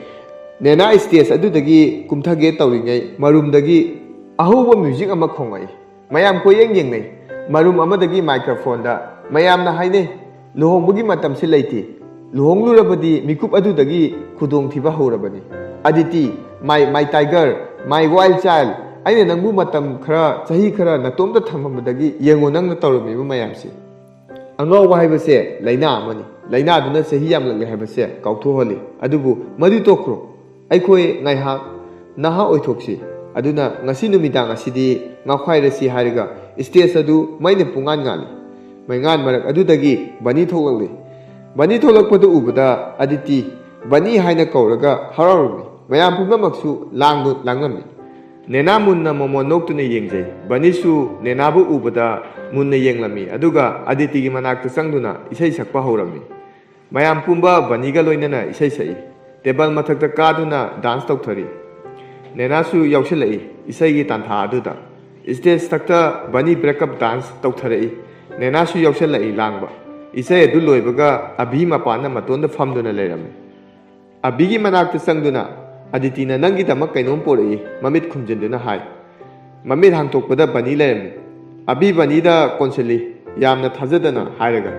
ꯅꯦꯅꯥ ꯁ꯭ꯇꯦꯖ ꯑꯗꯨꯗꯒꯤ ꯀꯨꯝꯊꯒꯦ ꯇꯧꯔꯤꯉꯩ ꯃꯔꯨꯝꯗꯒꯤ ꯑꯍꯧꯕ ꯃ꯭ꯌꯨꯖꯤꯛ ꯑꯃ ꯈꯣꯡꯂꯛꯏ꯫ ꯃꯌꯥꯝ ꯀꯣꯏꯌꯦꯡ ꯌꯦꯡꯅꯩ꯫ ꯃꯔꯨꯝ ꯑꯃꯗꯒꯤ ꯃꯥꯏꯀ꯭ꯔꯣꯐꯣꯟꯗ ꯃꯌꯥꯝꯅ ꯍꯥꯏꯅꯩ, "ꯂꯨꯍꯣꯡꯕꯒꯤ ꯃꯇꯝꯁꯤ ꯂꯩꯇꯦ꯫ ꯂꯨꯍꯣꯡꯂꯨꯔꯕꯗꯤ ꯃꯤꯀꯨꯞ ꯑꯗꯨꯗꯒꯤ ꯈꯨꯗꯣꯡꯊꯤꯕ ꯍꯧꯔꯕꯅꯤ꯫ ꯑꯗꯤꯇꯤ, my, my tiger, my wild child, ꯑꯩꯅ ꯅꯪꯕꯨ ꯃꯇꯝ ꯈꯔ, ꯆꯍꯤ ꯈꯔ ꯅꯇꯣꯝꯇ ꯊꯝꯃꯝꯕꯗꯒꯤ ꯌꯦꯡꯉꯨ ꯅꯪꯅ ꯇꯧꯔꯝꯃꯤꯕ ꯃꯌꯥꯝꯁꯤ꯫" ꯑꯉꯥꯎꯕ ꯍꯥꯏꯕꯁꯦ ꯂꯥꯏꯅꯥ ꯑꯃꯅꯤ꯫ ꯂꯥꯏꯅꯥꯗꯨꯅ ꯆꯍꯤ ꯌꯥꯝꯂꯛꯂꯦ ꯍꯥꯏꯕꯁꯦ ꯀꯥꯎꯊꯣꯛꯍꯜꯂꯤ꯫ ꯑꯗꯨꯕꯨ ꯃꯗꯨ ꯇꯣꯛꯈ꯭ꯔꯣ꯫ ꯑꯩꯈꯣꯏ ꯉꯥꯏꯍꯥꯛ ꯅꯍꯥ ꯑꯣꯏꯊꯣꯛꯁꯤ꯫ ꯑꯗꯨꯅ ꯉꯁꯤ ꯅꯨꯃꯤꯗꯥꯡ ꯑꯁꯤꯗꯤ ꯉꯥꯎꯈꯥꯏꯔꯁꯤ ꯍꯥꯏꯔꯒ ꯁ꯭ꯇꯦꯖ ꯑꯗꯨ ꯃꯩꯅ ꯄꯨꯡꯉꯥꯟ ꯉꯥꯜꯂꯤ꯫ ꯃꯩꯉꯥꯟ ꯃꯔꯛ ꯑꯗꯨꯗꯒꯤ ꯕꯅꯤ ꯊꯣꯛꯂꯛꯂꯤ꯫ ꯕꯅꯤ ꯊꯣꯛꯂꯛꯄꯗꯨ ꯎꯕꯗ ꯑꯗꯤꯇꯤ, "ꯕꯅꯤ" ꯍꯥꯏꯅ ꯀꯧꯔꯒ ꯍꯔꯥꯎꯔꯝꯃꯤ꯫ ꯃꯌꯥꯝ ꯄꯨꯝꯅꯃꯛꯁꯨ ꯂꯥꯡꯗꯨ ꯂꯥꯡꯂꯝꯃꯤ꯫ ꯅꯦꯅꯥ ꯃꯨꯟꯅ ꯃꯣꯃꯣꯟ ꯅꯣꯛꯇꯨꯅ ꯌꯦꯡꯖꯩ꯫ ꯕꯅꯤꯁꯨ ꯅꯦꯅꯥꯕꯨ ꯎꯕꯗ ꯃꯨꯟꯅ ꯌꯦꯡꯂꯝꯃꯤ, ꯑꯗꯨꯒ ꯑꯗꯤꯇꯤꯒꯤ ꯃꯅꯥꯛꯇ ꯆꯪꯗꯨꯅ ꯏꯁꯩ ꯁꯛꯄ ꯍꯧꯔꯝꯃꯤ꯫ ꯃꯌꯥꯝ ꯄꯨꯝꯕ ꯕꯅꯤꯒ ꯂꯣꯏꯅꯅ ꯏꯁꯩ ꯁꯛꯏ꯫ ꯇꯦꯕꯜ ꯃꯊꯛꯇ ꯀꯥꯗꯨꯅ ꯗꯥꯟꯁ ꯇꯧꯊꯔꯤ꯫ ꯅꯦꯅꯥꯁꯨ ꯌꯥꯎꯁꯤꯜꯂꯛꯏ ꯏꯁꯩꯒꯤ ꯇꯥꯟꯊꯥ ꯑꯗꯨꯗ꯫ ꯁ꯭ꯇꯦꯖ ꯊꯛꯇ ꯕꯅꯤ ꯕ꯭ꯔꯦꯛꯑꯞ ꯗꯥꯟꯁ ꯇꯧꯊꯔꯛꯏ꯫ ꯅꯦꯅꯥꯁꯨ ꯌꯥꯎꯁꯤꯜꯂꯛꯏ ꯂꯥꯡꯕ꯫ ꯏꯁꯩ ꯑꯗꯨ ꯂꯣꯏꯕꯒ ꯑꯕꯤ ꯃꯄꯥꯟꯗ ꯃꯇꯣꯟꯗ ꯐꯝꯗꯨꯅ ꯂꯩꯔꯝꯃꯤ꯫ ꯑꯕꯤꯒꯤ ꯃꯅꯥꯛꯇ ꯆꯪꯗꯨꯅ, "ꯑꯗꯤꯇꯤꯅ ꯅꯪꯒꯤꯗꯃꯛ ꯀꯩꯅꯣꯝ ꯄꯣꯔꯛꯏ", ꯃꯃꯤꯠ ꯈꯨꯝꯖꯤꯟꯗꯨꯅ ꯍꯥꯏ꯫ ꯃꯃꯤꯠ ꯍꯥꯡꯇꯣꯛꯄꯗ ꯕꯅꯤ ꯂꯩꯔꯝꯃꯤ꯫ ꯑꯕꯤ ꯕꯅꯤꯗ ꯀꯣꯟꯁꯤꯜꯂꯤ, ꯌꯥꯝꯅ ꯊꯥꯖꯗꯅ ꯍꯥꯏꯔꯒ꯫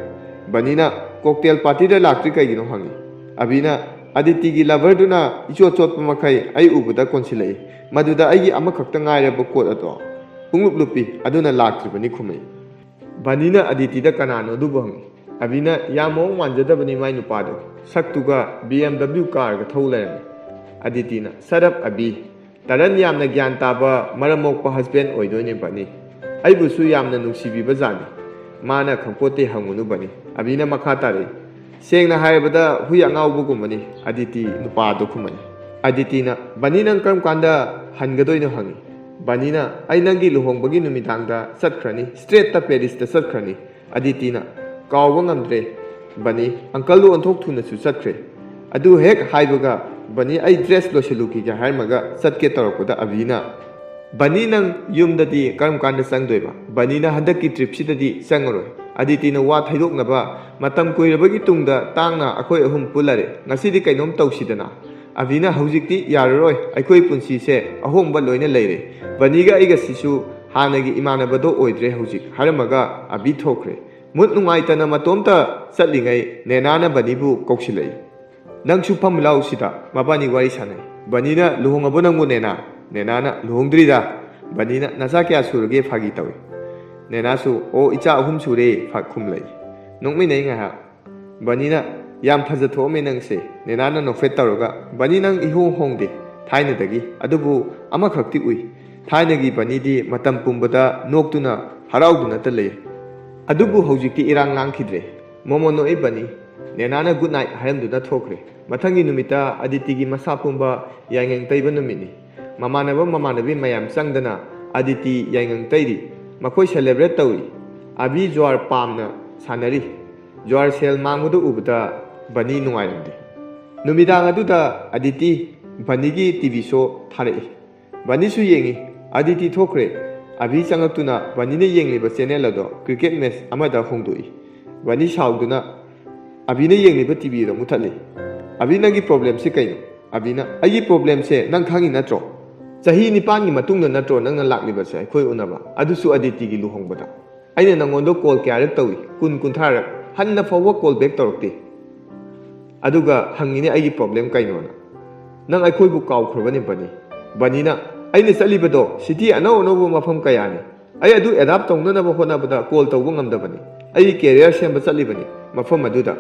ꯕꯅꯤꯅ, "ꯀꯣꯛꯇꯦꯜ ꯄꯥꯔꯇꯤꯗ ꯂꯥꯛꯇ꯭ꯔꯤ ꯀꯩꯒꯤꯅꯣ?" ꯍꯪꯉꯤ꯫ ꯑꯕꯤꯅ, "ꯑꯗꯤꯇꯤꯒꯤ ꯂꯚꯔꯗꯨꯅ ꯏꯆꯣꯠ ꯆꯣꯠꯄ ꯃꯈꯩ ꯑꯩ ꯎꯕꯗ ꯀꯣꯟꯁꯤꯜꯂꯛꯏ꯫ ꯃꯗꯨꯗ ꯑꯩꯒꯤ ꯑꯃꯈꯛꯇ ꯉꯥꯏꯔꯕ ꯀꯣꯠ ꯑꯗꯣ ꯄꯨꯡꯂꯨꯞ ꯂꯨꯞꯄꯤ, ꯑꯗꯨꯅ ꯂꯥꯛꯇ꯭ꯔꯤꯕꯅꯤ" ꯈꯨꯝꯃꯛꯏ꯫ ꯕꯅꯤꯅ ꯑꯗꯤꯇꯤꯗ ꯀꯅꯥꯅꯣ ꯑꯗꯨꯕꯨ ꯍꯪꯉꯤ꯫ ꯑꯕꯤꯅ, "ꯌꯥꯝ ꯃꯑꯣꯡ ꯃꯥꯟꯖꯗꯕꯅꯤ ꯃꯥꯏ ꯅꯨꯄꯥꯗꯣ, ꯁꯛꯇꯨꯒ ꯕꯤ ꯑꯦꯝ ꯗꯕ꯭ꯂꯤꯎ ꯀꯥꯔꯒ ꯊꯧ ꯂꯩꯔꯝꯃꯤ"꯫ ꯑꯗꯤꯇꯤꯅ, "ꯁꯠ ꯑꯞ ꯑꯕꯤ, ꯇꯔꯟ ꯌꯥꯝꯅ ꯒ꯭ꯌꯥꯟ ꯇꯥꯕ ꯃꯔꯝ ꯃꯣꯛꯄ ꯍꯁꯕꯦꯟ ꯑꯣꯏꯗꯣꯏꯅꯦ ꯕꯅꯤ꯫ ꯑꯩꯕꯨꯁꯨ ꯌꯥꯝꯅ ꯅꯨꯡꯁꯤꯕꯤꯕ ꯖꯥꯠꯅꯤ꯫ ꯃꯥꯅ ꯈꯪꯄꯣꯠꯇꯦ ꯍꯪꯉꯨꯅꯨ ꯕꯅꯤ"꯫ ꯑꯕꯤꯅ ꯃꯈꯥ ꯇꯥꯔꯛꯏ, "ꯁꯦꯡꯅ ꯍꯥꯏꯔꯕꯗ ꯍꯨꯏ ꯑꯉꯥꯎꯕꯒꯨꯝꯕꯅꯤ"꯫ ꯑꯗꯤꯇꯤ ꯅꯨꯄꯥꯗꯨ ꯈꯨꯝꯃꯛꯏ꯫ ꯑꯗꯤꯇꯤꯅ, "ꯕꯅꯤ, ꯅꯪ ꯀꯔꯝ ꯀꯥꯟꯗ ꯍꯟꯒꯗꯣꯏꯅꯣ?" ꯍꯪꯉꯤ꯫ ꯕꯅꯤꯅ, "ꯑꯩ ꯅꯪꯒꯤ ꯂꯨꯍꯣꯡꯕꯒꯤ ꯅꯨꯃꯤꯗꯥꯡꯗ ꯆꯠꯈ꯭ꯔꯅꯤ, ꯁ꯭ꯇ꯭ꯔꯦꯠꯇ ꯄꯦꯔꯤꯁꯇ ꯆꯠꯈ꯭ꯔꯅꯤ"꯫ ꯑꯗꯤꯇꯤꯅ, "ꯀꯥꯎꯕ ꯉꯝꯗ꯭ꯔꯦ ꯕꯅꯤ, ꯑꯪꯀꯜꯗꯨ ꯑꯣꯟꯊꯣꯛ ꯊꯨꯅꯁꯨ ꯆꯠꯈ꯭ꯔꯦ"꯫ ꯑꯗꯨ ꯍꯦꯛ ꯍꯥꯏꯕꯒ ꯕꯅꯤ, "ꯑꯩ ꯗ꯭ꯔꯦꯁ ꯂꯣꯏꯁꯤꯜꯂꯨꯈꯤꯒꯦ" ꯍꯥꯏꯔꯝꯃꯒ ꯆꯠꯀꯦ ꯇꯧꯔꯛꯄꯗ ꯑꯕꯤꯅ, "ꯕꯅꯤ, ꯅꯪ ꯌꯨꯝꯗꯗꯤ ꯀꯔꯝ ꯀꯥꯟꯗ ꯆꯪꯗꯣꯏꯕ? ꯕꯅꯤꯅ ꯍꯟꯗꯛꯀꯤ ꯇ꯭ꯔꯤꯞꯁꯤꯗꯗꯤ ꯆꯪꯉꯔꯣꯏ"꯫ ꯑꯗꯤꯇꯤꯅ ꯋꯥ ꯊꯩꯗꯣꯛꯅꯕ, "ꯃꯇꯝ ꯀꯨꯏꯔꯕꯒꯤ ꯇꯨꯡꯗ ꯇꯥꯡꯅ ꯑꯩꯈꯣꯏ ꯑꯍꯨꯝ ꯄꯨꯜꯂꯔꯦ, ꯉꯁꯤꯗꯤ ꯀꯩꯅꯣꯝ ꯇꯧꯁꯤꯗꯅ"꯫ ꯑꯕꯤꯅ, "ꯍꯧꯖꯤꯛꯇꯤ ꯌꯥꯔꯔꯣꯏ, ꯑꯩꯈꯣꯏ ꯄꯨꯟꯁꯤꯁꯦ ꯑꯍꯣꯡꯕ ꯂꯣꯏꯅ ꯂꯩꯔꯦ꯫ ꯕꯅꯤꯒ ꯑꯩꯒꯁꯤꯁꯨ ꯍꯥꯟꯅꯒꯤ ꯏꯃꯥꯟꯅꯕꯗꯣ ꯑꯣꯏꯗ꯭ꯔꯦ ꯍꯧꯖꯤꯛ" ꯍꯥꯏꯔꯝꯃꯒ ꯑꯕꯤ ꯊꯣꯛꯈ꯭ꯔꯦ꯫ ꯃꯨꯠ ꯅꯨꯡꯉꯥꯏꯇꯅ ꯃꯇꯣꯝꯇ ꯆꯠꯂꯤꯉꯩ ꯅꯦꯅꯥꯅ ꯕꯅꯤꯕꯨ ꯀꯧꯁꯤꯜꯂꯛꯏ꯫ "ꯅꯪꯁꯨ ꯐꯝꯃꯨ ꯂꯥꯎ ꯁꯤꯗ", ꯃꯕꯥꯅꯤ ꯋꯥꯔꯤ ꯁꯥꯟꯅꯩ꯫ ꯕꯅꯤꯅ, "ꯂꯨꯍꯣꯡꯉꯕꯣ ꯅꯪꯕꯨ ꯅꯦꯅꯥ?" ꯅꯦꯅꯥꯅ, "ꯂꯨꯍꯣꯡꯗ꯭ꯔꯤꯗ"꯫ ꯕꯅꯤꯅ, "ꯅꯆꯥ ꯀꯌꯥ ꯁꯨꯔꯒꯦ?" ꯐꯥꯒꯤ ꯇꯧꯏ꯫ ꯅꯦꯅꯥꯁꯨ, "ꯑꯣ, ꯏꯆꯥ ꯑꯍꯨꯝ ꯁꯨꯔꯦ" ꯐ-, ꯈꯨꯝꯂꯛꯏ꯫ ꯅꯣꯛꯃꯤꯟꯅꯩ ꯉꯥꯏꯍꯥꯛ꯫ ꯕꯅꯤꯅ, "ꯌꯥꯝ ꯐꯖꯊꯣꯛꯑꯝꯃꯦ ꯅꯪꯁꯦ"꯫ ꯅꯦꯅꯥꯅ ꯅꯣꯛꯐꯦꯠ ꯇꯧꯔꯒ, "ꯕꯅꯤ, ꯅꯪ ꯏꯍꯣꯡ ꯍꯣꯡꯗꯦ ꯊꯥꯏꯅꯗꯒꯤ, ꯑꯗꯨꯕꯨ ꯑꯃꯈꯛꯇꯤ ꯎꯏ, ꯊꯥꯏꯅꯒꯤ ꯕꯅꯤꯗꯤ ꯃꯇꯝ ꯄꯨꯝꯕꯗ ꯅꯣꯛꯇꯨꯅ ꯍꯔꯥꯎꯗꯨꯅꯇ ꯂꯩ"꯫ "ꯑꯗꯨꯕꯨ ꯍꯧꯖꯤꯛꯇꯤ ꯏꯔꯥꯡ ꯂꯥꯡꯈꯤꯗ꯭ꯔꯦ"꯫ ꯃꯣꯃꯣ ꯅꯣꯛꯏ ꯕꯅꯤ꯫ ꯅꯦꯅꯥꯅ ꯒꯨꯗ ꯅꯥꯏꯠ ꯍꯥꯏꯔꯝꯗꯨꯅ ꯊꯣꯛꯈ꯭ꯔꯦ꯫ ꯃꯊꯪꯒꯤ ꯅꯨꯃꯤꯠꯇ ꯑꯗꯤꯇꯤꯒꯤ ꯃꯁꯥ ꯄꯨꯝꯕ ꯌꯥꯏꯉꯪ ꯇꯩꯕ ꯅꯨꯃꯤꯠꯅꯤ꯫ ꯃꯃꯥꯟꯅꯕ ꯃꯃꯥꯟꯅꯕꯤ ꯃꯌꯥꯝ ꯆꯪꯗꯅ ꯑꯗꯤꯇꯤ ꯌꯥꯏꯉꯪ ꯇꯩꯔꯤ꯫ ꯃꯈꯣꯏ ꯁꯦꯂꯦꯕ꯭ꯔꯦꯠ ꯇꯧꯔꯤ꯫ ꯑꯕꯤ ꯖ꯭ꯋꯥꯔ ꯄꯥꯝꯅ ꯁꯥꯟꯅꯔꯤ꯫ ꯖ꯭ꯋꯥꯔ ꯁꯦꯜ ꯃꯥꯡꯕꯗꯨ ꯎꯕꯗ ꯕꯅꯤ ꯅꯨꯡꯉꯥꯏꯔꯝꯗꯦ꯫ ꯅꯨꯃꯤꯗꯥꯡ ꯑꯗꯨꯗ ꯑꯗꯤꯇꯤ ꯕꯅꯤꯒꯤ ꯇꯤ ꯚꯤ ꯁꯣ ꯊꯥꯔꯛꯏ꯫ ꯕꯅꯤꯁꯨ ꯌꯦꯡꯉꯤ꯫ ꯑꯗꯤꯇꯤ ꯊꯣꯛꯈ꯭ꯔꯦ꯫ ꯑꯕꯤ ꯆꯪꯉꯛꯇꯨꯅ ꯕꯅꯤꯅ ꯌꯦꯡꯂꯤꯕ ꯆꯦꯅꯦꯜ ꯑꯗꯣ ꯀ꯭ꯔꯤꯀꯦꯠ ꯃꯦꯆ ꯑꯃꯗ ꯍꯣꯡꯗꯣꯛꯏ꯫ ꯕꯅꯤ ꯁꯥꯎꯗꯨꯅ ꯑꯕꯤꯅ ꯌꯦꯡꯂꯤꯕ ꯇꯤ ꯚꯤ ꯑꯗꯣ ꯃꯨꯊꯠꯂꯤ꯫ "ꯑꯕꯤ, ꯅꯪꯒꯤ ꯄ꯭ꯔꯣꯕ꯭ꯂꯦꯝꯁꯤ ꯀꯩꯅꯣ?" ꯑꯕꯤꯅ, "ꯑꯩꯒꯤ ꯄ꯭ꯔꯣꯕ꯭ꯂꯦꯝꯁꯦ ꯅꯪ ꯈꯪꯉꯤ ꯅꯠꯇ꯭ꯔꯣ? ꯆꯍꯤ ꯅꯤꯄꯥꯟꯒꯤ ꯃꯇꯨꯡꯗ ꯅꯠꯇ꯭ꯔꯣ ꯅꯪꯅ ꯂꯥꯛꯂꯤꯕꯁꯦ ꯑꯩꯈꯣꯏ ꯎꯅꯕ? ꯑꯗꯨꯁꯨ ꯑꯗꯤꯇꯤꯒꯤ ꯂꯨꯍꯣꯡꯕꯗ꯫ ꯑꯩꯅ ꯅꯪꯉꯣꯟꯗ ꯀꯣꯜ ꯀꯌꯥꯔꯛ ꯇꯧꯏ? ꯀꯨꯟ, ꯀꯨꯟꯊ꯭ꯔꯥꯔꯛ꯫ ꯍꯟꯅ ꯐꯥꯎꯕ ꯀꯣꯜ ꯕꯦꯛ ꯇꯧꯔꯛꯇꯦ"꯫ ꯑꯗꯨꯒ ꯍꯪꯉꯤꯅꯦ ꯑꯩꯒꯤ ꯄ꯭ꯔꯣꯕ꯭ꯂꯦꯝ ꯀꯩꯅꯣꯅ꯫ "ꯅꯪ ꯑꯩꯈꯣꯏꯕꯨ ꯀꯥꯎꯈ꯭ꯔꯕꯅꯤ ꯕꯅꯤ?" ꯕꯅꯤꯅ, "ꯑꯩꯅ ꯆꯠꯂꯤꯕꯗꯣ ꯁꯤꯇꯤ ꯑꯅꯧ ꯑꯅꯧꯕ ꯃꯐꯝ ꯀꯌꯥꯅꯤ꯫ ꯑꯩ ꯑꯗꯨ ꯑꯦꯗꯥꯞ ꯇꯧꯅꯅꯕ ꯍꯣꯠꯅꯕꯗ ꯀꯣꯜ ꯇꯧꯕ ꯉꯝꯗꯕꯅꯤ꯫ ꯑꯩꯒꯤ ꯀꯦꯔꯤꯌꯔ ꯁꯦꯝꯕ ꯆꯠꯂꯤꯕꯅꯤ ꯃꯐꯝ ꯑꯗꯨꯗ꯫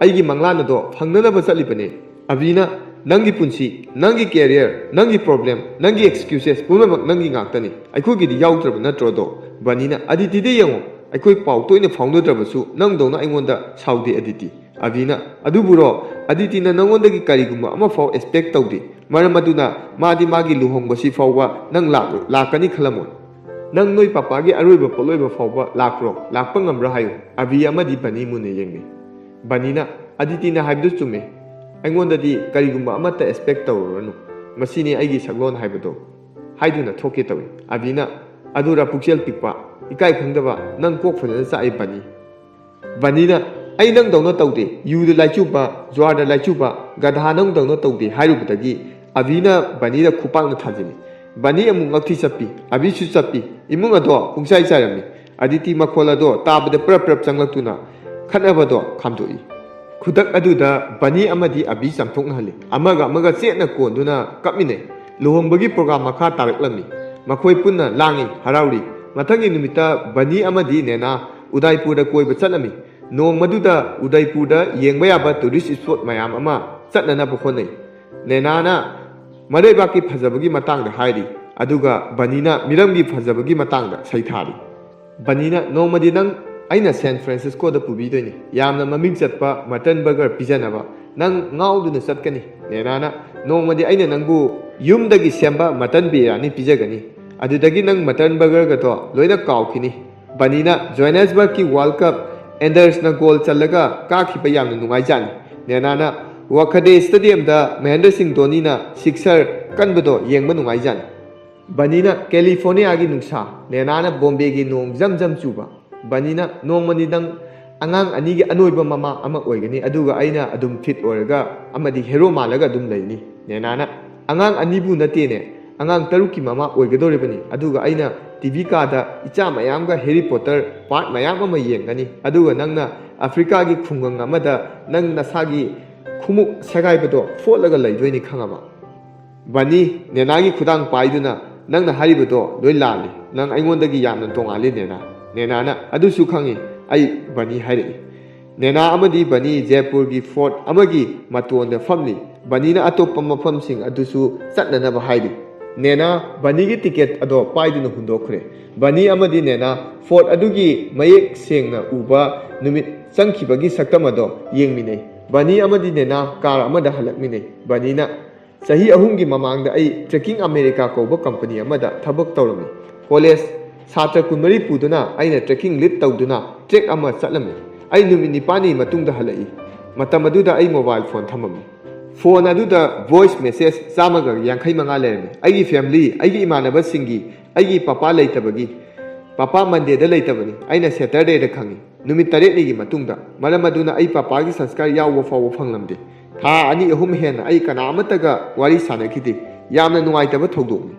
ꯑꯩꯒꯤ ꯃꯪꯂꯥꯟ ꯑꯗꯣ ꯐꯪꯅꯅꯕ ꯆꯠꯂꯤꯕꯅꯤ꯫ ꯑꯕꯤꯅ, ꯅꯪꯒꯤ ꯄꯨꯟꯁꯤ, ꯅꯪꯒꯤ ꯀꯦꯔꯤꯌꯔ, ꯅꯪꯒꯤ ꯄ꯭ꯔꯣꯕ꯭ꯂꯦꯝ, ꯅꯪꯒꯤ ꯑꯦꯛꯁꯀ꯭ꯌꯨꯁꯦꯁ ꯄꯨꯝꯅꯃꯛ ꯅꯪꯒꯤ ꯉꯥꯛꯇꯅꯤ꯫ ꯑꯩꯈꯣꯏꯒꯤꯗꯤ ꯌꯥꯎꯗ꯭ꯔꯕ ꯅꯠꯇ꯭ꯔꯣ ꯑꯗꯣ?" ꯕꯅꯤꯅ, "ꯑꯗꯤꯇꯤꯗ ꯌꯦꯡꯉꯣ, ꯑꯩꯈꯣꯏ ꯄꯥꯎ ꯇꯣꯏꯅ ꯐꯥꯎꯅꯗ꯭ꯔꯕꯁꯨ ꯅꯪꯗꯧꯅ ꯑꯩꯉꯣꯟꯗ ꯁꯥꯎꯗꯦ ꯑꯗꯤꯇꯤ꯫" ꯑꯕꯤꯅ, "ꯑꯗꯨꯕꯨꯔꯣ, ꯑꯗꯤꯇꯤꯅ ꯅꯪꯉꯣꯟꯗꯒꯤ ꯀꯔꯤꯒꯨꯝꯕ ꯑꯃꯐꯥꯎ ꯑꯦꯛꯁꯄꯦꯛ ꯇꯧꯗꯦ꯫ ꯃꯔꯝ ꯑꯗꯨꯅ ꯃꯥꯗꯤ ꯃꯥꯒꯤ ꯂꯨꯍꯣꯡꯕꯁꯤ ꯐꯥꯎꯕ ꯅꯪ ꯂꯥꯛ-, ꯂꯥꯛꯀꯅꯤ ꯈꯜꯂꯝꯃꯣꯏ꯫ ꯅꯪ ꯅꯣꯏ ꯄꯄꯥꯒꯤ ꯑꯔꯣꯏꯕ ꯄꯣꯠꯂꯣꯏꯕ ꯐꯥꯎꯕ ꯂꯥꯛꯄ꯭ꯔꯣ? ꯂꯥꯛꯄ ꯉꯝꯕ꯭ꯔꯥ ꯍꯥꯏꯌꯨ꯫" ꯑꯕꯤ ꯑꯃꯗꯤ ꯕꯅꯤ ꯃꯨꯟꯅ ꯌꯦꯡꯅꯩ꯫ ꯕꯅꯤꯅ, "ꯑꯗꯤꯇꯤꯅ ꯍꯥꯏꯕꯗꯨ ꯆꯨꯝꯃꯦ꯫ ꯑꯩꯉꯣꯟꯗꯗꯤ ꯀꯔꯤꯒꯨꯝꯕ ꯑꯃꯠꯇ ꯑꯦꯛꯁꯄꯦꯛ ꯇꯧꯔꯨꯔꯅꯨ꯫ ꯃꯁꯤꯅꯤ ꯑꯩꯒꯤ ꯁꯛꯂꯣꯟ ꯍꯥꯏꯕꯗꯣ" ꯍꯥꯏꯗꯨꯅ ꯊꯣꯛꯀꯦ ꯇꯧꯏ꯫ ꯑꯕꯤꯅ, "ꯑꯗꯨꯔ ꯄꯨꯛꯆꯦꯜ ꯄꯤꯛꯄ, ꯏꯀꯥꯏ ꯈꯪꯗꯕ, ꯅꯪ ꯀꯣꯛ ꯐꯖꯅ ꯆꯥꯛꯏ ꯕꯅꯤ꯫" ꯕꯅꯤꯅ, "ꯑꯩ ꯅꯪꯗꯧꯅ ꯇꯧꯗꯦ꯫ ꯌꯨꯗ ꯂꯥꯏꯆꯨꯕ, ꯖꯨꯋꯥꯔꯗ ꯂꯥꯏꯆꯨꯕ, ꯒꯙꯥ ꯅꯪꯗꯧꯅ ꯇꯧꯗꯦ" ꯍꯥꯏꯔꯨꯕꯗꯒꯤ ꯑꯕꯤꯅ ꯕꯅꯤꯗ ꯈꯨꯄꯥꯛꯅ ꯊꯥꯖꯤꯜꯂꯤ꯫ ꯕꯅꯤ ꯑꯃꯨꯛ ꯉꯛꯊꯤ ꯆꯠꯄꯤ, ꯑꯕꯤꯁꯨ ꯆꯠꯄꯤ꯫ ꯏꯃꯨꯡ ꯑꯗꯣ ꯄꯨꯡꯆꯥꯏ ꯆꯥꯏꯔꯝꯃꯤ꯫ ꯑꯗꯤꯇꯤ ꯃꯈꯣꯜ ꯑꯗꯣ ꯇꯥꯕꯗ ꯄ꯭ꯔꯞ ꯄ꯭ꯔꯞ ꯆꯪꯂꯛꯇꯨꯅ ꯈꯠꯅꯕꯗꯣ ꯈꯥꯝꯗꯣꯛꯏ꯫ ꯈꯨꯗꯛ ꯑꯗꯨꯗ ꯕꯅꯤ ꯑꯃꯗꯤ ꯑꯕꯤ ꯆꯥꯝꯊꯣꯛꯅꯍꯜꯂꯤ꯫ ꯑꯃꯒ ꯑꯃꯒ ꯆꯦꯠꯅ ꯀꯣꯟꯗꯨꯅ ꯀꯞꯃꯤꯟꯅꯩ꯫ ꯂꯨꯍꯣꯡꯕꯒꯤ ꯄ꯭ꯔꯣꯒ꯭ꯔꯥꯝ ꯃꯈꯥ ꯇꯥꯔꯛꯂꯝꯃꯤ꯫ ꯃꯈꯣꯏ ꯄꯨꯟꯅ ꯂꯥꯡꯏ, ꯍꯔꯥꯎꯔꯤ꯫ ꯃꯊꯪꯒꯤ ꯅꯨꯃꯤꯠꯇ ꯕꯅꯤ ꯑꯃꯗꯤ ꯅꯦꯅꯥ ꯎꯗꯥꯏꯄꯨꯔꯗ ꯀꯣꯏꯕ ꯆꯠꯂꯝꯃꯤ꯫ ꯅꯣꯡꯃꯗꯨꯗ ꯎꯗꯥꯏꯄꯨꯔꯗ ꯌꯦꯡꯕ ꯌꯥꯕ ꯇꯨꯔꯤꯁ ꯏꯁꯄꯣꯠ ꯃꯌꯥꯝ ꯑꯃ ꯆꯠꯅꯅꯕ ꯍꯣꯠꯅꯩ꯫ ꯅꯦꯅꯥꯅ ꯃꯔꯩꯕꯥꯛꯀꯤ ꯐꯖꯕꯒꯤ ꯃꯇꯥꯡꯗ ꯍꯥꯏꯔꯤ, ꯑꯗꯨꯒ ꯕꯅꯤꯅ ꯃꯤꯔꯝꯒꯤ ꯐꯖꯕꯒꯤ ꯃꯇꯥꯡꯗ ꯁꯩꯊꯥꯔꯤ꯫ ꯕꯅꯤꯅ, "ꯅꯣꯡꯃꯗꯤ ꯅꯪ ꯑꯩꯅ ꯁꯦꯟ ꯐ꯭ꯔꯥꯟꯁꯤꯁꯀꯣꯗ ꯄꯨꯕꯤꯗꯣꯏꯅꯤ꯫ ꯌꯥꯝꯅ ꯃꯃꯤꯡ ꯆꯠꯄ ꯃꯇꯟ ꯕꯔꯒꯔ ꯄꯤꯖꯅꯕ꯫ ꯅꯪ ꯉꯥꯎꯗꯨꯅ ꯆꯠꯀꯅꯤ꯫" ꯅꯦꯅꯥꯅ, "ꯅꯣꯡꯃꯗꯤ ꯑꯩꯅ ꯅꯪꯕꯨ ꯌꯨꯝꯗꯒꯤ ꯁꯦꯝꯕ ꯃꯇꯟ ꯕꯤꯔꯌꯥꯅꯤ ꯄꯤꯖꯒꯅꯤ꯫ ꯑꯗꯨꯗꯒꯤ ꯅꯪ ꯃꯇꯟ ꯕꯔꯒꯔꯒꯗꯣ ꯂꯣꯏꯅ ꯀꯥꯎꯈꯤꯅꯤ꯫" ꯕꯅꯤꯅ, "ꯖꯣꯍꯥꯅꯦꯁꯕꯔꯒꯀꯤ ꯋꯥꯔꯜ ꯀꯞ ꯑꯦꯟꯗꯔꯁꯅ ꯒꯣꯜ ꯆꯜꯂꯒ ꯀꯥꯈꯤꯕ ꯌꯥꯝꯅ ꯅꯨꯡꯉꯥꯏꯖꯥꯠꯅꯤ꯫" ꯅꯦꯅꯥꯅ, "ꯋꯥꯈꯗꯦ ꯁ꯭ꯇꯦꯗꯤꯌꯝꯗ ꯃꯍꯦꯟꯗ꯭ꯔ ꯁꯤꯡ ꯙꯣꯅꯤꯅ ꯁꯤꯛꯁꯔ ꯀꯟꯕꯗꯣ ꯌꯦꯡꯕ ꯅꯨꯡꯉꯥꯏꯖꯥꯠꯅꯤ꯫" ꯕꯅꯤꯅ, "ꯀꯦꯂꯤꯐꯣꯔꯅꯤꯌꯥꯒꯤ ꯅꯨꯡꯁꯥ꯫" ꯅꯦꯅꯥꯅ, "ꯕꯣꯝꯕꯦꯒꯤ ꯅꯣꯡ ꯖꯝ ꯖꯝ ꯆꯨꯕ꯫" ꯕꯅꯤꯅ, "ꯅꯣꯡꯃꯗꯤ ꯅꯪ ꯑꯉꯥꯡ ꯑꯅꯤꯒꯤ ꯑꯅꯣꯏꯕ ꯃꯃꯥ ꯑꯃ ꯑꯣꯏꯒꯅꯤ, ꯑꯗꯨꯒ ꯑꯩꯅ ꯑꯗꯨꯝ ꯐꯤꯠ ꯑꯣꯏꯔꯒ ꯑꯃꯗꯤ ꯍꯦꯔꯣ ꯃꯥꯜꯂꯒ ꯑꯗꯨꯝ ꯂꯩꯅꯤ꯫" ꯅꯦꯅꯥꯅ, "ꯑꯉꯥꯡ ꯑꯅꯤꯕꯨ ꯅꯠꯇꯦꯅꯦ, ꯑꯉꯥꯡ ꯇꯔꯨꯛꯀꯤ ꯃꯃꯥ ꯑꯣꯏꯒꯗꯧꯔꯤꯕꯅꯤ, ꯑꯗꯨꯒ ꯑꯩꯅ ꯇꯤ ꯚꯤ ꯀꯥꯗ ꯏꯆꯥ ꯃꯌꯥꯝꯒ ꯍꯦꯔꯤ ꯄꯣꯇꯔ ꯄꯥꯔꯠ ꯃꯌꯥꯝ ꯑꯃ ꯌꯦꯡꯒꯅꯤ, ꯑꯗꯨꯒ ꯅꯪꯅ ꯑꯐ꯭ꯔꯤꯀꯥꯒꯤ ꯈꯨꯡꯒꯪ ꯑꯃꯗ ꯅꯪ ꯅꯁꯥꯒꯤ ꯈꯨꯃꯨꯛ ꯁꯦꯒꯥꯏꯕꯗꯣ ꯐꯣꯠꯂꯒ ꯂꯩꯗꯣꯏꯅꯤ, ꯈꯪꯉꯕ? ꯕꯅꯤ, ꯅꯦꯅꯥꯒꯤ ꯈꯨꯗꯥꯡ ꯄꯥꯏꯗꯨꯅ, "ꯅꯪꯅ ꯍꯥꯏꯔꯤꯕꯗꯣ ꯂꯣꯏ ꯂꯥꯜꯂꯤ꯫ ꯅꯪ ꯑꯩꯉꯣꯟꯗꯒꯤ ꯌꯥꯝꯅ ꯇꯣꯉꯥꯜꯂꯤ, ꯅꯦꯅꯥ꯫" ꯅꯦꯅꯥꯅ, "ꯑꯗꯨꯁꯨ ꯈꯪꯉꯤ ꯑꯩ", ꯕꯅꯤ ꯍꯥꯏꯔꯛꯏ꯫ ꯅꯦꯅꯥ ꯑꯃꯗꯤ ꯕꯅꯤ ꯖꯦꯄꯨꯔꯒꯤ ꯐꯣꯔꯠ ꯑꯃꯒꯤ ꯃꯇꯣꯟꯗ ꯐꯝꯂꯤ꯫ ꯕꯅꯤꯅ ꯑꯇꯣꯞꯄ ꯃꯐꯝꯁꯤꯡ ꯑꯗꯨꯁꯨ ꯆꯠꯅꯅꯕ ꯍꯥꯏꯔꯤ꯫ ꯅꯦꯅꯥ ꯕꯅꯤꯒꯤ ꯇꯤꯀꯦꯠ ꯑꯗꯣ ꯄꯥꯏꯗꯨꯅ ꯍꯨꯟꯗꯣꯛꯈ꯭ꯔꯦ꯫ ꯕꯅꯤ ꯑꯃꯗꯤ ꯅꯦꯅꯥ ꯐꯣꯔꯠ ꯑꯗꯨꯒꯤ ꯃꯌꯦꯛ ꯁꯦꯡꯅ ꯎꯕ ꯅꯨꯃꯤꯠ ꯆꯪꯈꯤꯕꯒꯤ ꯁꯛꯇꯝ ꯑꯗꯣ ꯌꯦꯡꯃꯤꯟꯅꯩ꯫ ꯕꯅꯤ ꯑꯃꯗꯤ ꯅꯦꯅꯥ ꯀꯥꯔ ꯑꯃꯗ ꯍꯜꯂꯛꯃꯤꯟꯅꯩ꯫ ꯕꯅꯤꯅ, "ꯆꯍꯤ ꯑꯍꯨꯝꯒꯤ ꯃꯃꯥꯡꯗ ꯑꯩ ꯇ꯭ꯔꯦꯀꯤꯡ ꯑꯃꯦꯔꯤꯀꯥ ꯀꯧꯕ ꯀꯝꯄꯅꯤ ꯑꯃꯗ ꯊꯕꯛ ꯇꯧꯔꯝꯃꯤ꯫ ꯀꯣꯂꯦꯖ ꯁꯥꯇ꯭ꯔ ꯀꯨꯟꯃꯔꯤ ꯄꯨꯗꯨꯅ ꯑꯩꯅ ꯇ꯭ꯔꯦꯀꯤꯡ ꯂꯤꯗ ꯇꯧꯗꯨꯅ ꯇ꯭ꯔꯦꯛ ꯑꯃ ꯆꯠꯂꯝꯃꯤ꯫ ꯑꯩ ꯅꯨꯃꯤꯠ ꯅꯤꯄꯥꯜꯅꯤ ꯃꯇꯨꯡꯗ ꯍꯜꯂꯛꯏ꯫ ꯃꯇꯝ ꯑꯗꯨꯗ ꯑꯩ ꯃꯣꯕꯥꯏꯜ ꯐꯣꯟ ꯊꯝꯃꯝꯃꯤ꯫ ꯐꯣꯟ ꯑꯗꯨꯗ ꯚꯣꯏꯁ ꯃꯦꯁꯦꯖ ꯆꯥꯝꯃꯒ ꯌꯥꯡꯈꯩ ꯃꯉꯥ ꯂꯩꯔꯝꯃꯤ꯫ ꯑꯩꯒꯤ ꯐꯦꯃꯤꯂꯤ, ꯑꯩꯒꯤ ꯏꯃꯥꯟꯅꯕꯁꯤꯡꯒꯤ, ꯑꯩꯒꯤ ꯄꯄꯥ ꯂꯩꯇꯕꯒꯤ, ꯄꯄꯥ ꯃꯟꯗꯦꯗ ꯂꯩꯇꯕꯅꯤ꯫ ꯑꯩꯅ ꯁꯦꯇꯔꯗꯦꯗ ꯈꯪꯉꯤ, ꯅꯨꯃꯤꯠ ꯇꯔꯦꯠꯅꯤꯒꯤ ꯃꯇꯨꯡꯗ꯫ ꯃꯔꯝ ꯑꯗꯨꯅ ꯑꯩ ꯄꯄꯥꯒꯤ ꯁꯪꯁꯀꯥꯔ ꯌꯥꯎꯕ ꯐꯥꯎꯕ ꯐꯪꯂꯝꯗꯦ꯫ ꯊꯥ ꯑꯅꯤ ꯑꯍꯨꯝ ꯍꯦꯟꯅ ꯑꯩ ꯀꯅꯥ ꯑꯃꯠꯇꯒ ꯋꯥꯔꯤ ꯁꯥꯟꯅꯈꯤꯗꯦ꯫ ꯌꯥꯝꯅ ꯅꯨꯡꯉꯥꯏꯇꯕ ꯊꯧꯗꯣꯛꯅꯤ꯫"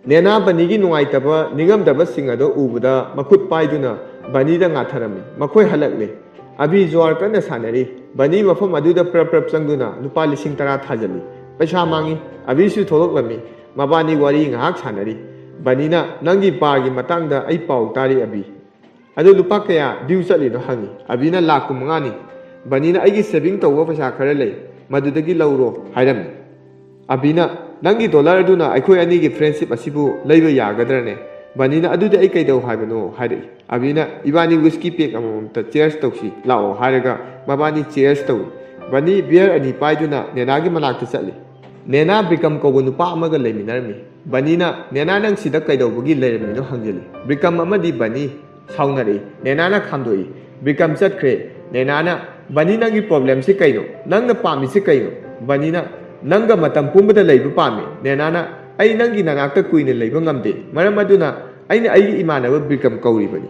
ꯅꯦꯅꯥ ꯕꯅꯤꯒꯤ ꯅꯨꯡꯉꯥꯏꯇꯕ ꯅꯤꯡꯉꯝꯗꯕꯁꯤꯡ ꯑꯗꯣ ꯎꯕꯗ ꯃꯈꯨꯠ ꯄꯥꯏꯗꯨꯅ ꯕꯅꯤꯗ ꯉꯥꯊꯔꯝꯃꯤ꯫ ꯃꯈꯣꯏ ꯍꯜꯂꯛꯂꯦ꯫ ꯑꯕꯤ ꯖꯨꯋꯥꯔ ꯀꯟꯅ ꯁꯥꯟꯅꯔꯤ꯫ ꯕꯅꯤ ꯃꯐꯝ ꯑꯗꯨꯗ ꯄ꯭ꯔꯞ ꯄ꯭ꯔꯞ ꯆꯪꯗꯨꯅ ꯂꯨꯄꯥ ꯂꯤꯁꯤꯡ ꯇꯔꯥ ꯊꯥꯖꯤꯜꯂꯤ꯫ ꯄꯩꯁꯥ ꯃꯥꯡꯏ꯫ ꯑꯕꯤꯁꯨ ꯊꯣꯛꯂꯛꯂꯝꯃꯤ꯫ ꯃꯕꯥꯅꯤ ꯋꯥꯔꯤ ꯉꯥꯏꯍꯥꯛ ꯁꯥꯟꯅꯔꯤ꯫ ꯕꯅꯤꯅ, "ꯅꯪꯒꯤ ꯕꯥꯔꯒꯤ ꯃꯇꯥꯡꯗ ꯑꯩ ꯄꯥꯎ ꯇꯥꯔꯤ, ꯑꯕꯤ꯫ ꯑꯗꯨ ꯂꯨꯄꯥ ꯀꯌꯥ ꯗ꯭ꯌꯨ ꯆꯠꯂꯤꯅꯣ?" ꯍꯪꯉꯤ꯫ ꯑꯕꯤꯅ, "ꯂꯥꯛ ꯀꯨꯟꯃꯉꯥꯅꯤ꯫" ꯕꯅꯤꯅ, "ꯑꯩꯒꯤ ꯁꯦꯚꯤꯡ ꯇꯧꯕ ꯄꯩꯁꯥ ꯈꯔ ꯂꯩ, ꯃꯗꯨꯗꯒꯤ ꯂꯧꯔꯣ" ꯍꯥꯏꯔꯝꯃꯤ꯫ ꯑꯕꯤꯅ, "ꯅꯪꯒꯤ ꯗꯣꯂꯔ ꯑꯗꯨꯅ ꯑꯩꯈꯣꯏ ꯑꯅꯤꯒꯤ ꯐ꯭ꯔꯦꯟꯁꯤꯞ ꯑꯁꯤꯕꯨ ꯂꯩꯕ ꯌꯥꯒꯗ꯭ꯔꯅꯦ?" ꯕꯅꯤꯅ, "ꯑꯗꯨꯗꯤ ꯑꯩ ꯀꯩꯗꯧ ꯍꯥꯏꯕꯅꯣ?" ꯍꯥꯏꯔꯛꯏ꯫ ꯑꯕꯤꯅ, "ꯏꯕꯥꯅꯤ ꯋꯤꯁꯀꯤ ꯄꯦꯛ ꯑꯃꯃꯝꯇ ꯆꯦꯌꯔꯁ ꯇꯧꯁꯤ ꯂꯥꯛꯑꯣ" ꯍꯥꯏꯔꯒ ꯃꯕꯥꯅꯤ ꯆꯦꯌꯔꯁ ꯇꯧꯏ꯫ ꯕꯅꯤ ꯕꯤꯌꯔ ꯑꯅꯤ ꯄꯥꯏꯗꯨꯅ ꯅꯦꯅꯥꯒꯤ ꯃꯅꯥꯛꯇ ꯆꯠꯂꯤ꯫ ꯅꯦꯅꯥ ꯕꯤꯀꯝ ꯀꯧꯕ ꯅꯨꯄꯥ ꯑꯃꯒ ꯂꯩꯃꯤꯟꯅꯔꯝꯃꯤ꯫ ꯕꯅꯤꯅ, "ꯅꯦꯅꯥ, ꯅꯪ ꯁꯤꯗ ꯀꯩꯗꯧꯕꯒꯤ ꯂꯩꯔꯝꯃꯤꯅꯣ?" ꯍꯪꯖꯤꯜꯂꯤ꯫ ꯕꯤꯀꯝ ꯑꯃꯗꯤ ꯕꯅꯤ ꯁꯥꯎꯅꯔꯛꯏ꯫ ꯅꯦꯅꯥꯅ ꯈꯥꯝꯗꯣꯛꯏ꯫ ꯕꯤꯀꯝ ꯆꯠꯈ꯭ꯔꯦ꯫ ꯅꯦꯅꯥꯅ, "ꯕꯅꯤ, ꯅꯪꯒꯤ ꯄ꯭ꯔꯣꯕ꯭ꯂꯦꯝꯁꯤ ꯀꯩꯅꯣ? ꯅꯪꯅ ꯄꯥꯝꯃꯤꯁꯤ ꯀꯩꯅꯣ?" ꯕꯅꯤꯅ, "ꯅꯪꯒ ꯃꯇꯝ ꯄꯨꯝꯕꯗ ꯂꯩꯕ ꯄꯥꯝꯃꯤ꯫" ꯅꯦꯅꯥꯅ, "ꯑꯩ ꯅꯪꯒꯤ ꯅꯅꯥꯛꯇ ꯀꯨꯏꯅ ꯂꯩꯕ ꯉꯝꯗꯦ꯫ ꯃꯔꯝ ꯑꯗꯨꯅ ꯑꯩꯅ ꯑꯩꯒꯤ ꯏꯃꯥꯟꯅꯕ ꯕꯤꯀꯝ ꯀꯧꯔꯤꯕꯅꯤ꯫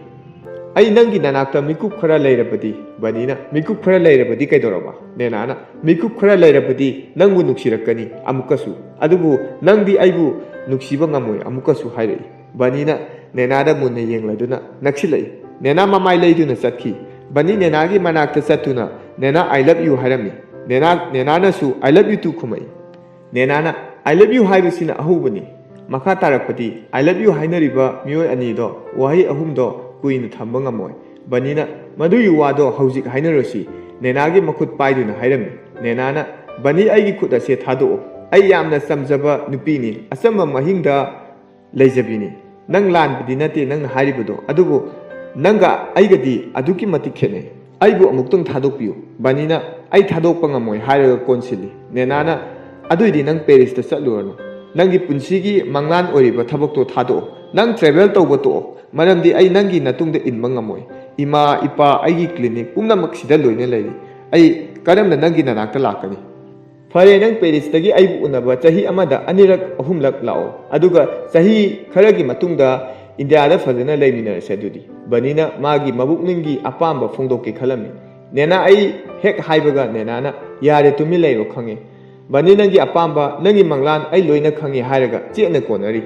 ꯑꯩ ꯅꯪꯒꯤ ꯅꯅꯥꯛꯇ ꯃꯤꯀꯨꯞ ꯈꯔ ꯂꯩꯔꯕꯗꯤ꯫" ꯕꯅꯤꯅ, "ꯃꯤꯀꯨꯞ ꯈꯔ ꯂꯩꯔꯕꯗꯤ ꯀꯩꯗꯧꯔꯕ?" ꯅꯦꯅꯥꯅ, "ꯃꯤꯀꯨꯞ ꯈꯔ ꯂꯩꯔꯕꯗꯤ ꯅꯪꯕꯨ ꯅꯨꯡꯁꯤꯔꯛꯀꯅꯤ ꯑꯃꯨꯛꯀꯁꯨ꯫ ꯑꯗꯨꯕꯨ ꯅꯪꯗꯤ ꯑꯩꯕꯨ ꯅꯨꯡꯁꯤꯕ ꯉꯝꯃꯣꯏ ꯑꯃꯨꯛꯀꯁꯨ" ꯍꯥꯏꯔꯛꯏ꯫ ꯕꯅꯤꯅ ꯅꯦꯅꯥꯗ ꯃꯨꯟꯅ ꯌꯦꯡꯂꯗꯨꯅ ꯅꯛꯁꯤꯜꯂꯛꯏ꯫ ꯅꯦꯅꯥ ꯃꯃꯥꯏ ꯂꯩꯗꯨꯅ ꯆꯠꯈꯤ꯫ ꯕꯅꯤ ꯅꯦꯅꯥꯒꯤ ꯃꯅꯥꯛꯇ ꯆꯠꯇꯨꯅ, "ꯅꯦꯅꯥ, I love you" ꯍꯥꯏꯔꯝꯃꯤ꯫ ꯅꯦꯅꯥ ꯅꯦꯅꯥꯅꯁꯨ "I love you too" ꯈꯨꯝꯃꯛꯏ꯫ ꯅꯦꯅꯥꯅ "I love you" ꯍꯥꯏꯕꯁꯤꯅ ꯑꯍꯧꯕꯅꯤ꯫ ꯃꯈꯥ ꯇꯥꯔꯛꯄꯗꯤ "I love you" ꯍꯥꯏꯅꯔꯤꯕ ꯃꯤꯑꯣꯏ ꯑꯅꯤꯗꯣ ꯋꯥꯍꯩ ꯑꯍꯨꯝꯗꯣ ꯀꯨꯏꯅ ꯊꯝꯕ ꯉꯝꯃꯣꯏ꯫ ꯕꯅꯤꯅ "ꯃꯗꯨꯒꯤ ꯋꯥꯗꯣ ꯍꯧꯖꯤꯛ ꯍꯥꯏꯅꯔꯣꯁꯤ", ꯅꯦꯅꯥꯒꯤ ꯃꯈꯨꯠ ꯄꯥꯏꯗꯨꯅ ꯍꯥꯏꯔꯝꯃꯤ꯫ ꯅꯦꯅꯥꯅ "ꯕꯅꯤ, ꯑꯩꯒꯤ ꯈꯨꯠ ꯑꯁꯦ ꯊꯥꯗꯣꯛꯑꯣ꯫ ꯑꯩ ꯌꯥꯝꯅ ꯆꯝꯖꯕ ꯅꯨꯄꯤꯅꯤ, ꯑꯆꯝꯕ ꯃꯍꯤꯡꯗ ꯂꯩꯖꯕꯤꯅꯤ꯫ ꯅꯪ ꯂꯥꯟꯕꯗꯤ ꯅꯠꯇꯦ ꯅꯪꯅ ꯍꯥꯏꯔꯤꯕꯗꯣ, ꯑꯗꯨꯕꯨ ꯅꯪꯒ ꯑꯩꯒꯗꯤ ꯑꯗꯨꯛꯀꯤ ꯃꯇꯤꯛ ꯈꯦꯠꯅꯩ꯫ ꯑꯩꯕꯨ ꯑꯃꯨꯛꯇꯪ ꯊꯥꯗꯣꯛꯄꯤꯌꯨ꯫" ꯕꯅꯤꯅ "ꯑꯩ ꯊꯥꯗꯣꯛꯄ ꯉꯝꯃꯣꯏ" ꯍꯥꯏꯔꯒ ꯀꯣꯟꯁꯤꯜꯂꯤ꯫ ꯅꯦꯅꯥꯅ "ꯑꯗꯨꯏꯗꯤ ꯅꯪ ꯄꯦꯔꯤꯁꯇ ꯆꯠꯂꯨꯔꯅꯨ꯫ ꯅꯪꯒꯤ ꯄꯨꯟꯁꯤꯒꯤ ꯃꯪꯂꯥꯟ ꯑꯣꯏꯔꯤꯕ ꯊꯕꯛꯇꯣ ꯊꯥꯗꯣꯛꯑꯣ꯫ ꯅꯪ ꯇ꯭ꯔꯦꯚꯦꯜ ꯇꯧꯕ ꯇꯣꯛꯑꯣ, ꯃꯔꯝꯗꯤ ꯑꯩ ꯅꯪꯒꯤ ꯅꯇꯨꯡꯗ ꯏꯟꯕ ꯉꯝꯃꯣꯏ꯫ ꯏꯃꯥ, ꯏꯄꯥ, ꯑꯩꯒꯤ ꯀ꯭ꯂꯤꯅꯤꯛ ꯄꯨꯝꯅꯃꯛ ꯁꯤꯗ ꯂꯣꯏꯅ ꯂꯩꯔꯤ꯫ ꯑꯩ ꯀꯔꯝꯅ ꯅꯪꯒꯤ ꯅꯅꯥꯛꯇ ꯂꯥꯛꯀꯅꯤ?" "ꯐꯔꯦ, ꯅꯪ ꯄꯦꯔꯤꯁꯇꯒꯤ ꯑꯩꯕꯨ ꯎꯅꯕ ꯆꯍꯤ ꯑꯃꯗ ꯑꯅꯤꯔꯛ ꯑꯍꯨꯝꯂꯛ ꯂꯥꯛꯑꯣ, ꯑꯗꯨꯒ ꯆꯍꯤ ꯈꯔꯒꯤ ꯃꯇꯨꯡꯗ ꯏꯟꯗꯤꯌꯥꯗ ꯐꯖꯅ ꯂꯩꯃꯤꯟꯅꯔꯁꯦ ꯑꯗꯨꯗꯤ꯫" ꯕꯅꯤꯅ ꯃꯥꯒꯤ ꯃꯕꯨꯛꯅꯤꯡꯒꯤ ꯑꯄꯥꯝꯕ ꯐꯣꯡꯗꯣꯛꯀꯦ ꯈꯜꯂꯝꯃꯤ꯫ ꯅꯦꯅꯥ ꯑꯩ ꯍꯦꯛ ꯍꯥꯏꯕꯒ ꯅꯦꯅꯥꯅ "ꯌꯥꯔꯦ, ꯇꯨꯃꯤꯟ ꯂꯩꯔꯣ, ꯈꯪꯉꯦ꯫ ꯕꯅꯤ, ꯅꯪꯒꯤ ꯑꯄꯥꯝꯕ, ꯅꯪꯒꯤ ꯃꯪꯂꯥꯟ ꯑꯩ ꯂꯣꯏꯅ ꯈꯪꯉꯦ" ꯍꯥꯏꯔꯒ ꯆꯦꯠꯅ ꯀꯣꯟꯅꯔꯤ꯫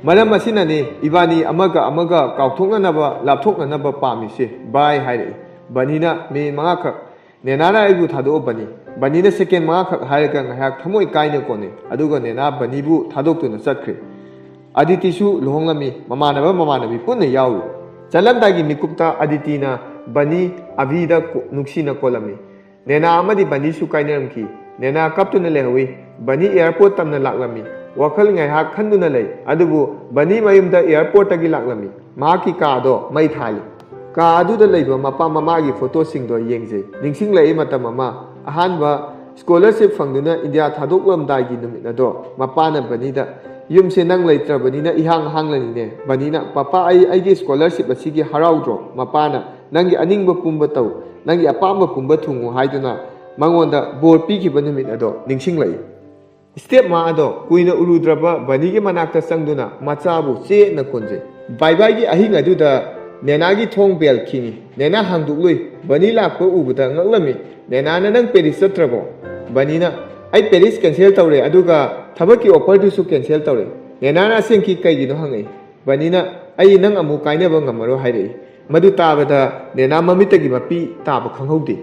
ꯃꯔꯝ ꯑꯁꯤꯅꯅꯤ ꯏꯕꯥꯅꯤ ꯑꯃꯒ ꯑꯃꯒ ꯀꯥꯎꯊꯣꯛꯅꯅꯕ, ꯂꯥꯞꯊꯣꯛꯅꯅꯕ ꯄꯥꯝꯃꯤꯁꯦ, ꯕꯥꯏ ꯍꯥꯏꯔꯛꯏ꯫ ꯕꯅꯤꯅ ꯃꯤꯅꯤꯠ ꯃꯉꯥꯈꯛ "ꯅꯦꯅꯥꯅ ꯑꯩꯕꯨ ꯊꯥꯗꯣꯛꯑꯣ ꯕꯅꯤ꯫" ꯕꯅꯤꯅ ꯁꯦꯀꯦꯟ ꯃꯉꯥꯈꯛ ꯍꯥꯏꯔꯒ ꯉꯥꯏꯍꯥꯛ ꯊꯃꯣꯏ ꯀꯥꯏꯅ ꯀꯣꯟꯅꯩ, ꯑꯗꯨꯒ ꯅꯦꯅꯥ ꯕꯅꯤꯕꯨ ꯊꯥꯗꯣꯛꯇꯨꯅ ꯆꯠꯈ꯭ꯔꯦ꯫ ꯑꯗꯤꯇꯤꯁꯨ ꯂꯨꯍꯣꯡꯂꯝꯃꯤ, ꯃꯃꯥꯟꯅꯕ ꯃꯃꯥꯟꯅꯕꯤ ꯄꯨꯟꯅ ꯌꯥꯎꯔꯤ꯫ ꯆꯠꯂꯝꯗꯥꯏꯒꯤ ꯃꯤꯀꯨꯞꯇ ꯑꯗꯤꯇꯤꯅ ꯕꯅꯤ ꯑꯚꯤꯗ ꯀꯣ-, ꯅꯨꯡꯁꯤꯅ ꯀꯣꯜꯂꯝꯃꯤ꯫ ꯅꯦꯅꯥ ꯑꯃꯗꯤ ꯕꯅꯤꯁꯨ ꯀꯥꯏꯅꯔꯝꯈꯤ꯫ ꯅꯦꯅꯥ ꯀꯞꯇꯨꯅ ꯂꯩꯍꯧꯏ꯫ ꯕꯅꯤ ꯑꯦꯌꯥꯔꯄꯣꯔꯠ ꯇꯝꯅ ꯂꯥꯛꯂꯝꯃꯤ꯫ ꯋꯥꯈꯜ ꯉꯥꯏꯍꯥꯛ ꯈꯟꯗꯨꯅ ꯂꯩ, ꯑꯗꯨꯕꯨ ꯕꯅꯤ ꯃꯌꯨꯝꯗ ꯑꯦꯌꯥꯔꯄꯣꯔꯠꯇꯒꯤ ꯂꯥꯛꯂꯝꯃꯤ꯫ ꯃꯍꯥꯛꯀꯤ ꯀꯥ ꯑꯗꯣ ꯃꯩ ꯊꯥꯜꯂꯤ꯫ ꯀꯥ ꯑꯗꯨꯗ ꯂꯩꯕ ꯃꯄꯥ ꯃꯃꯥꯒꯤ ꯐꯣꯇꯣꯁꯤꯡꯗꯣ ꯌꯦꯡꯖꯩ꯫ ꯅꯤꯡꯁꯤꯡꯂꯛꯏ ꯃꯇꯝ ꯑꯃ, ꯑꯍꯥꯟꯕ ꯁ꯭ꯀꯣꯂꯔꯁꯤꯞ ꯐꯪꯗꯨꯅ ꯏꯟꯗꯤꯌꯥ ꯊꯥꯗꯣꯛꯂꯝꯗꯥꯏꯒꯤ ꯅꯨꯃꯤꯠ ꯑꯗꯣ꯫ ꯃꯄꯥꯅ ꯕꯅꯤꯗ, "ꯌꯨꯝꯁꯦ ꯅꯪ ꯂꯩꯇ꯭ꯔꯕꯅꯤꯅ ꯏꯍꯥꯡ ꯍꯥꯡꯂꯅꯤꯅꯦ꯫" ꯕꯅꯤꯅ, "ꯄꯄꯥ, ꯑꯩ ꯑꯩꯒꯤ ꯁ꯭ꯀꯣꯂꯔꯁꯤꯞ ꯑꯁꯤꯒꯤ ꯍꯔꯥꯎꯗ꯭ꯔꯣ?" ꯃꯄꯥꯅ, "ꯅꯪꯒꯤ ꯑꯅꯤꯡꯕ ꯄꯨꯝꯕ ꯇꯧ, ꯅꯪꯒꯤ ꯑꯄꯥꯝꯕ ꯄꯨꯝꯕ ꯊꯨꯡꯉꯨ" ꯍꯥꯏꯗꯨꯅ ꯃꯉꯣꯟꯗ ꯕꯣꯔ ꯄꯤꯈꯤꯕ ꯅꯨꯃꯤꯠ ꯑꯗꯣ ꯅꯤꯡꯁꯤꯡꯂꯛꯏ꯫ ꯁ꯭ꯇꯦꯞ ꯃꯥ ꯑꯗꯣ ꯀꯨꯏꯅ ꯎꯔꯨꯗ꯭ꯔꯕ ꯕꯅꯤꯒꯤ ꯃꯅꯥꯛꯇ ꯆꯪꯗꯨꯅ ꯃꯆꯥꯕꯨ ꯆꯦꯠꯅ ꯀꯣꯟꯖꯩ꯫ ꯕꯥꯏ ꯕꯥꯏꯒꯤ ꯑꯍꯤꯡ ꯑꯗꯨꯗ ꯅꯦꯅꯥꯒꯤ ꯊꯣꯡ ꯕꯦꯜ ꯈꯤꯡꯉꯤ꯫ ꯅꯦꯅꯥ ꯍꯥꯡꯗꯣꯛꯂꯨꯏ꯫ ꯕꯅꯤ ꯂꯥꯛꯄ ꯎꯕꯗ ꯉꯛꯂꯝꯃꯤ꯫ ꯅꯦꯅꯥꯅ, "ꯅꯪ ꯄꯦꯔꯤꯁ ꯆꯠꯇ꯭ꯔꯕꯣ?" ꯕꯅꯤꯅ, "ꯑꯩ ꯄꯦꯔꯤꯁ ꯀꯦꯟꯁꯦꯜ ꯇꯧꯔꯦ, ꯑꯗꯨꯒ ꯊꯕꯛꯀꯤ ꯑꯣꯐꯔꯗꯨꯁꯨ ꯀꯦꯟꯁꯦꯜ ꯇꯧꯔꯦ꯫" ꯅꯦꯅꯥꯅ ꯑꯁꯦꯡꯀꯤ ꯀꯩꯒꯤꯅꯣ ꯍꯪꯉꯛꯏ꯫ ꯕꯅꯤꯅ, "ꯑꯩ ꯅꯪ ꯑꯃꯨꯛ ꯀꯥꯏꯅꯕ ꯉꯝꯃꯔꯣꯏ" ꯍꯥꯏꯔꯛꯏ꯫ ꯃꯗꯨ ꯇꯥꯕꯗ ꯅꯦꯅꯥ ꯃꯃꯤꯠꯇꯒꯤ ꯃꯄꯤ ꯇꯥꯕ ꯈꯪꯍꯧꯗꯦ꯫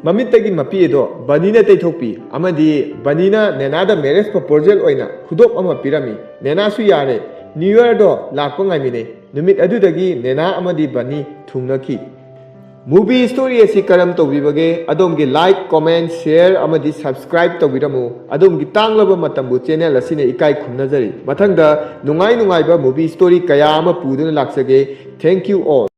ꯃꯃꯤꯠꯇꯒꯤ ꯃꯄꯤ ꯑꯗꯣ ꯕꯅꯤꯅ ꯇꯩꯊꯣꯛꯄꯤ ꯑꯃꯗꯤ ꯕꯅꯤꯅ ꯅꯦꯅꯥꯗ marriage proposal ꯑꯣꯏꯅ ꯈꯨꯗꯣꯞ ꯑꯃ ꯄꯤꯔꯝꯃꯤ꯫ ꯅꯦꯅꯥꯁꯨ ꯌꯥꯔꯦ꯫ New Yearꯗꯣ ꯂꯥꯛꯄ ꯉꯥꯏꯃꯤꯅꯩ꯫ ꯅꯨꯃꯤꯠ ꯑꯗꯨꯗꯒꯤ ꯅꯦꯅꯥ ꯑꯃꯗꯤ ꯕꯅꯤ ꯊꯨꯡꯅꯈꯤ꯫ Movie story ꯑꯁꯤ ꯀꯔꯝ ꯇꯧꯕꯤꯕꯒꯦ? ꯑꯗꯣꯝꯒꯤ like, comment, share ꯑꯃꯗꯤ subscribe ꯇꯧꯕꯤꯔꯝꯃꯨ꯫ ꯑꯗꯣꯝꯒꯤ ꯇꯥꯡꯂꯕ ꯃꯇꯝꯕꯨ channel ꯑꯁꯤꯅ ꯏꯀꯥꯏ ꯈꯨꯝꯅꯖꯔꯤ꯫ ꯃꯊꯪꯗ ꯅꯨꯡꯉꯥꯏ ꯅꯨꯡꯉꯥꯏꯕ movie story ꯀꯌꯥ ꯑꯃ ꯄꯨꯗꯨꯅ ꯂꯥꯛꯆꯒꯦ꯫ Thank you all.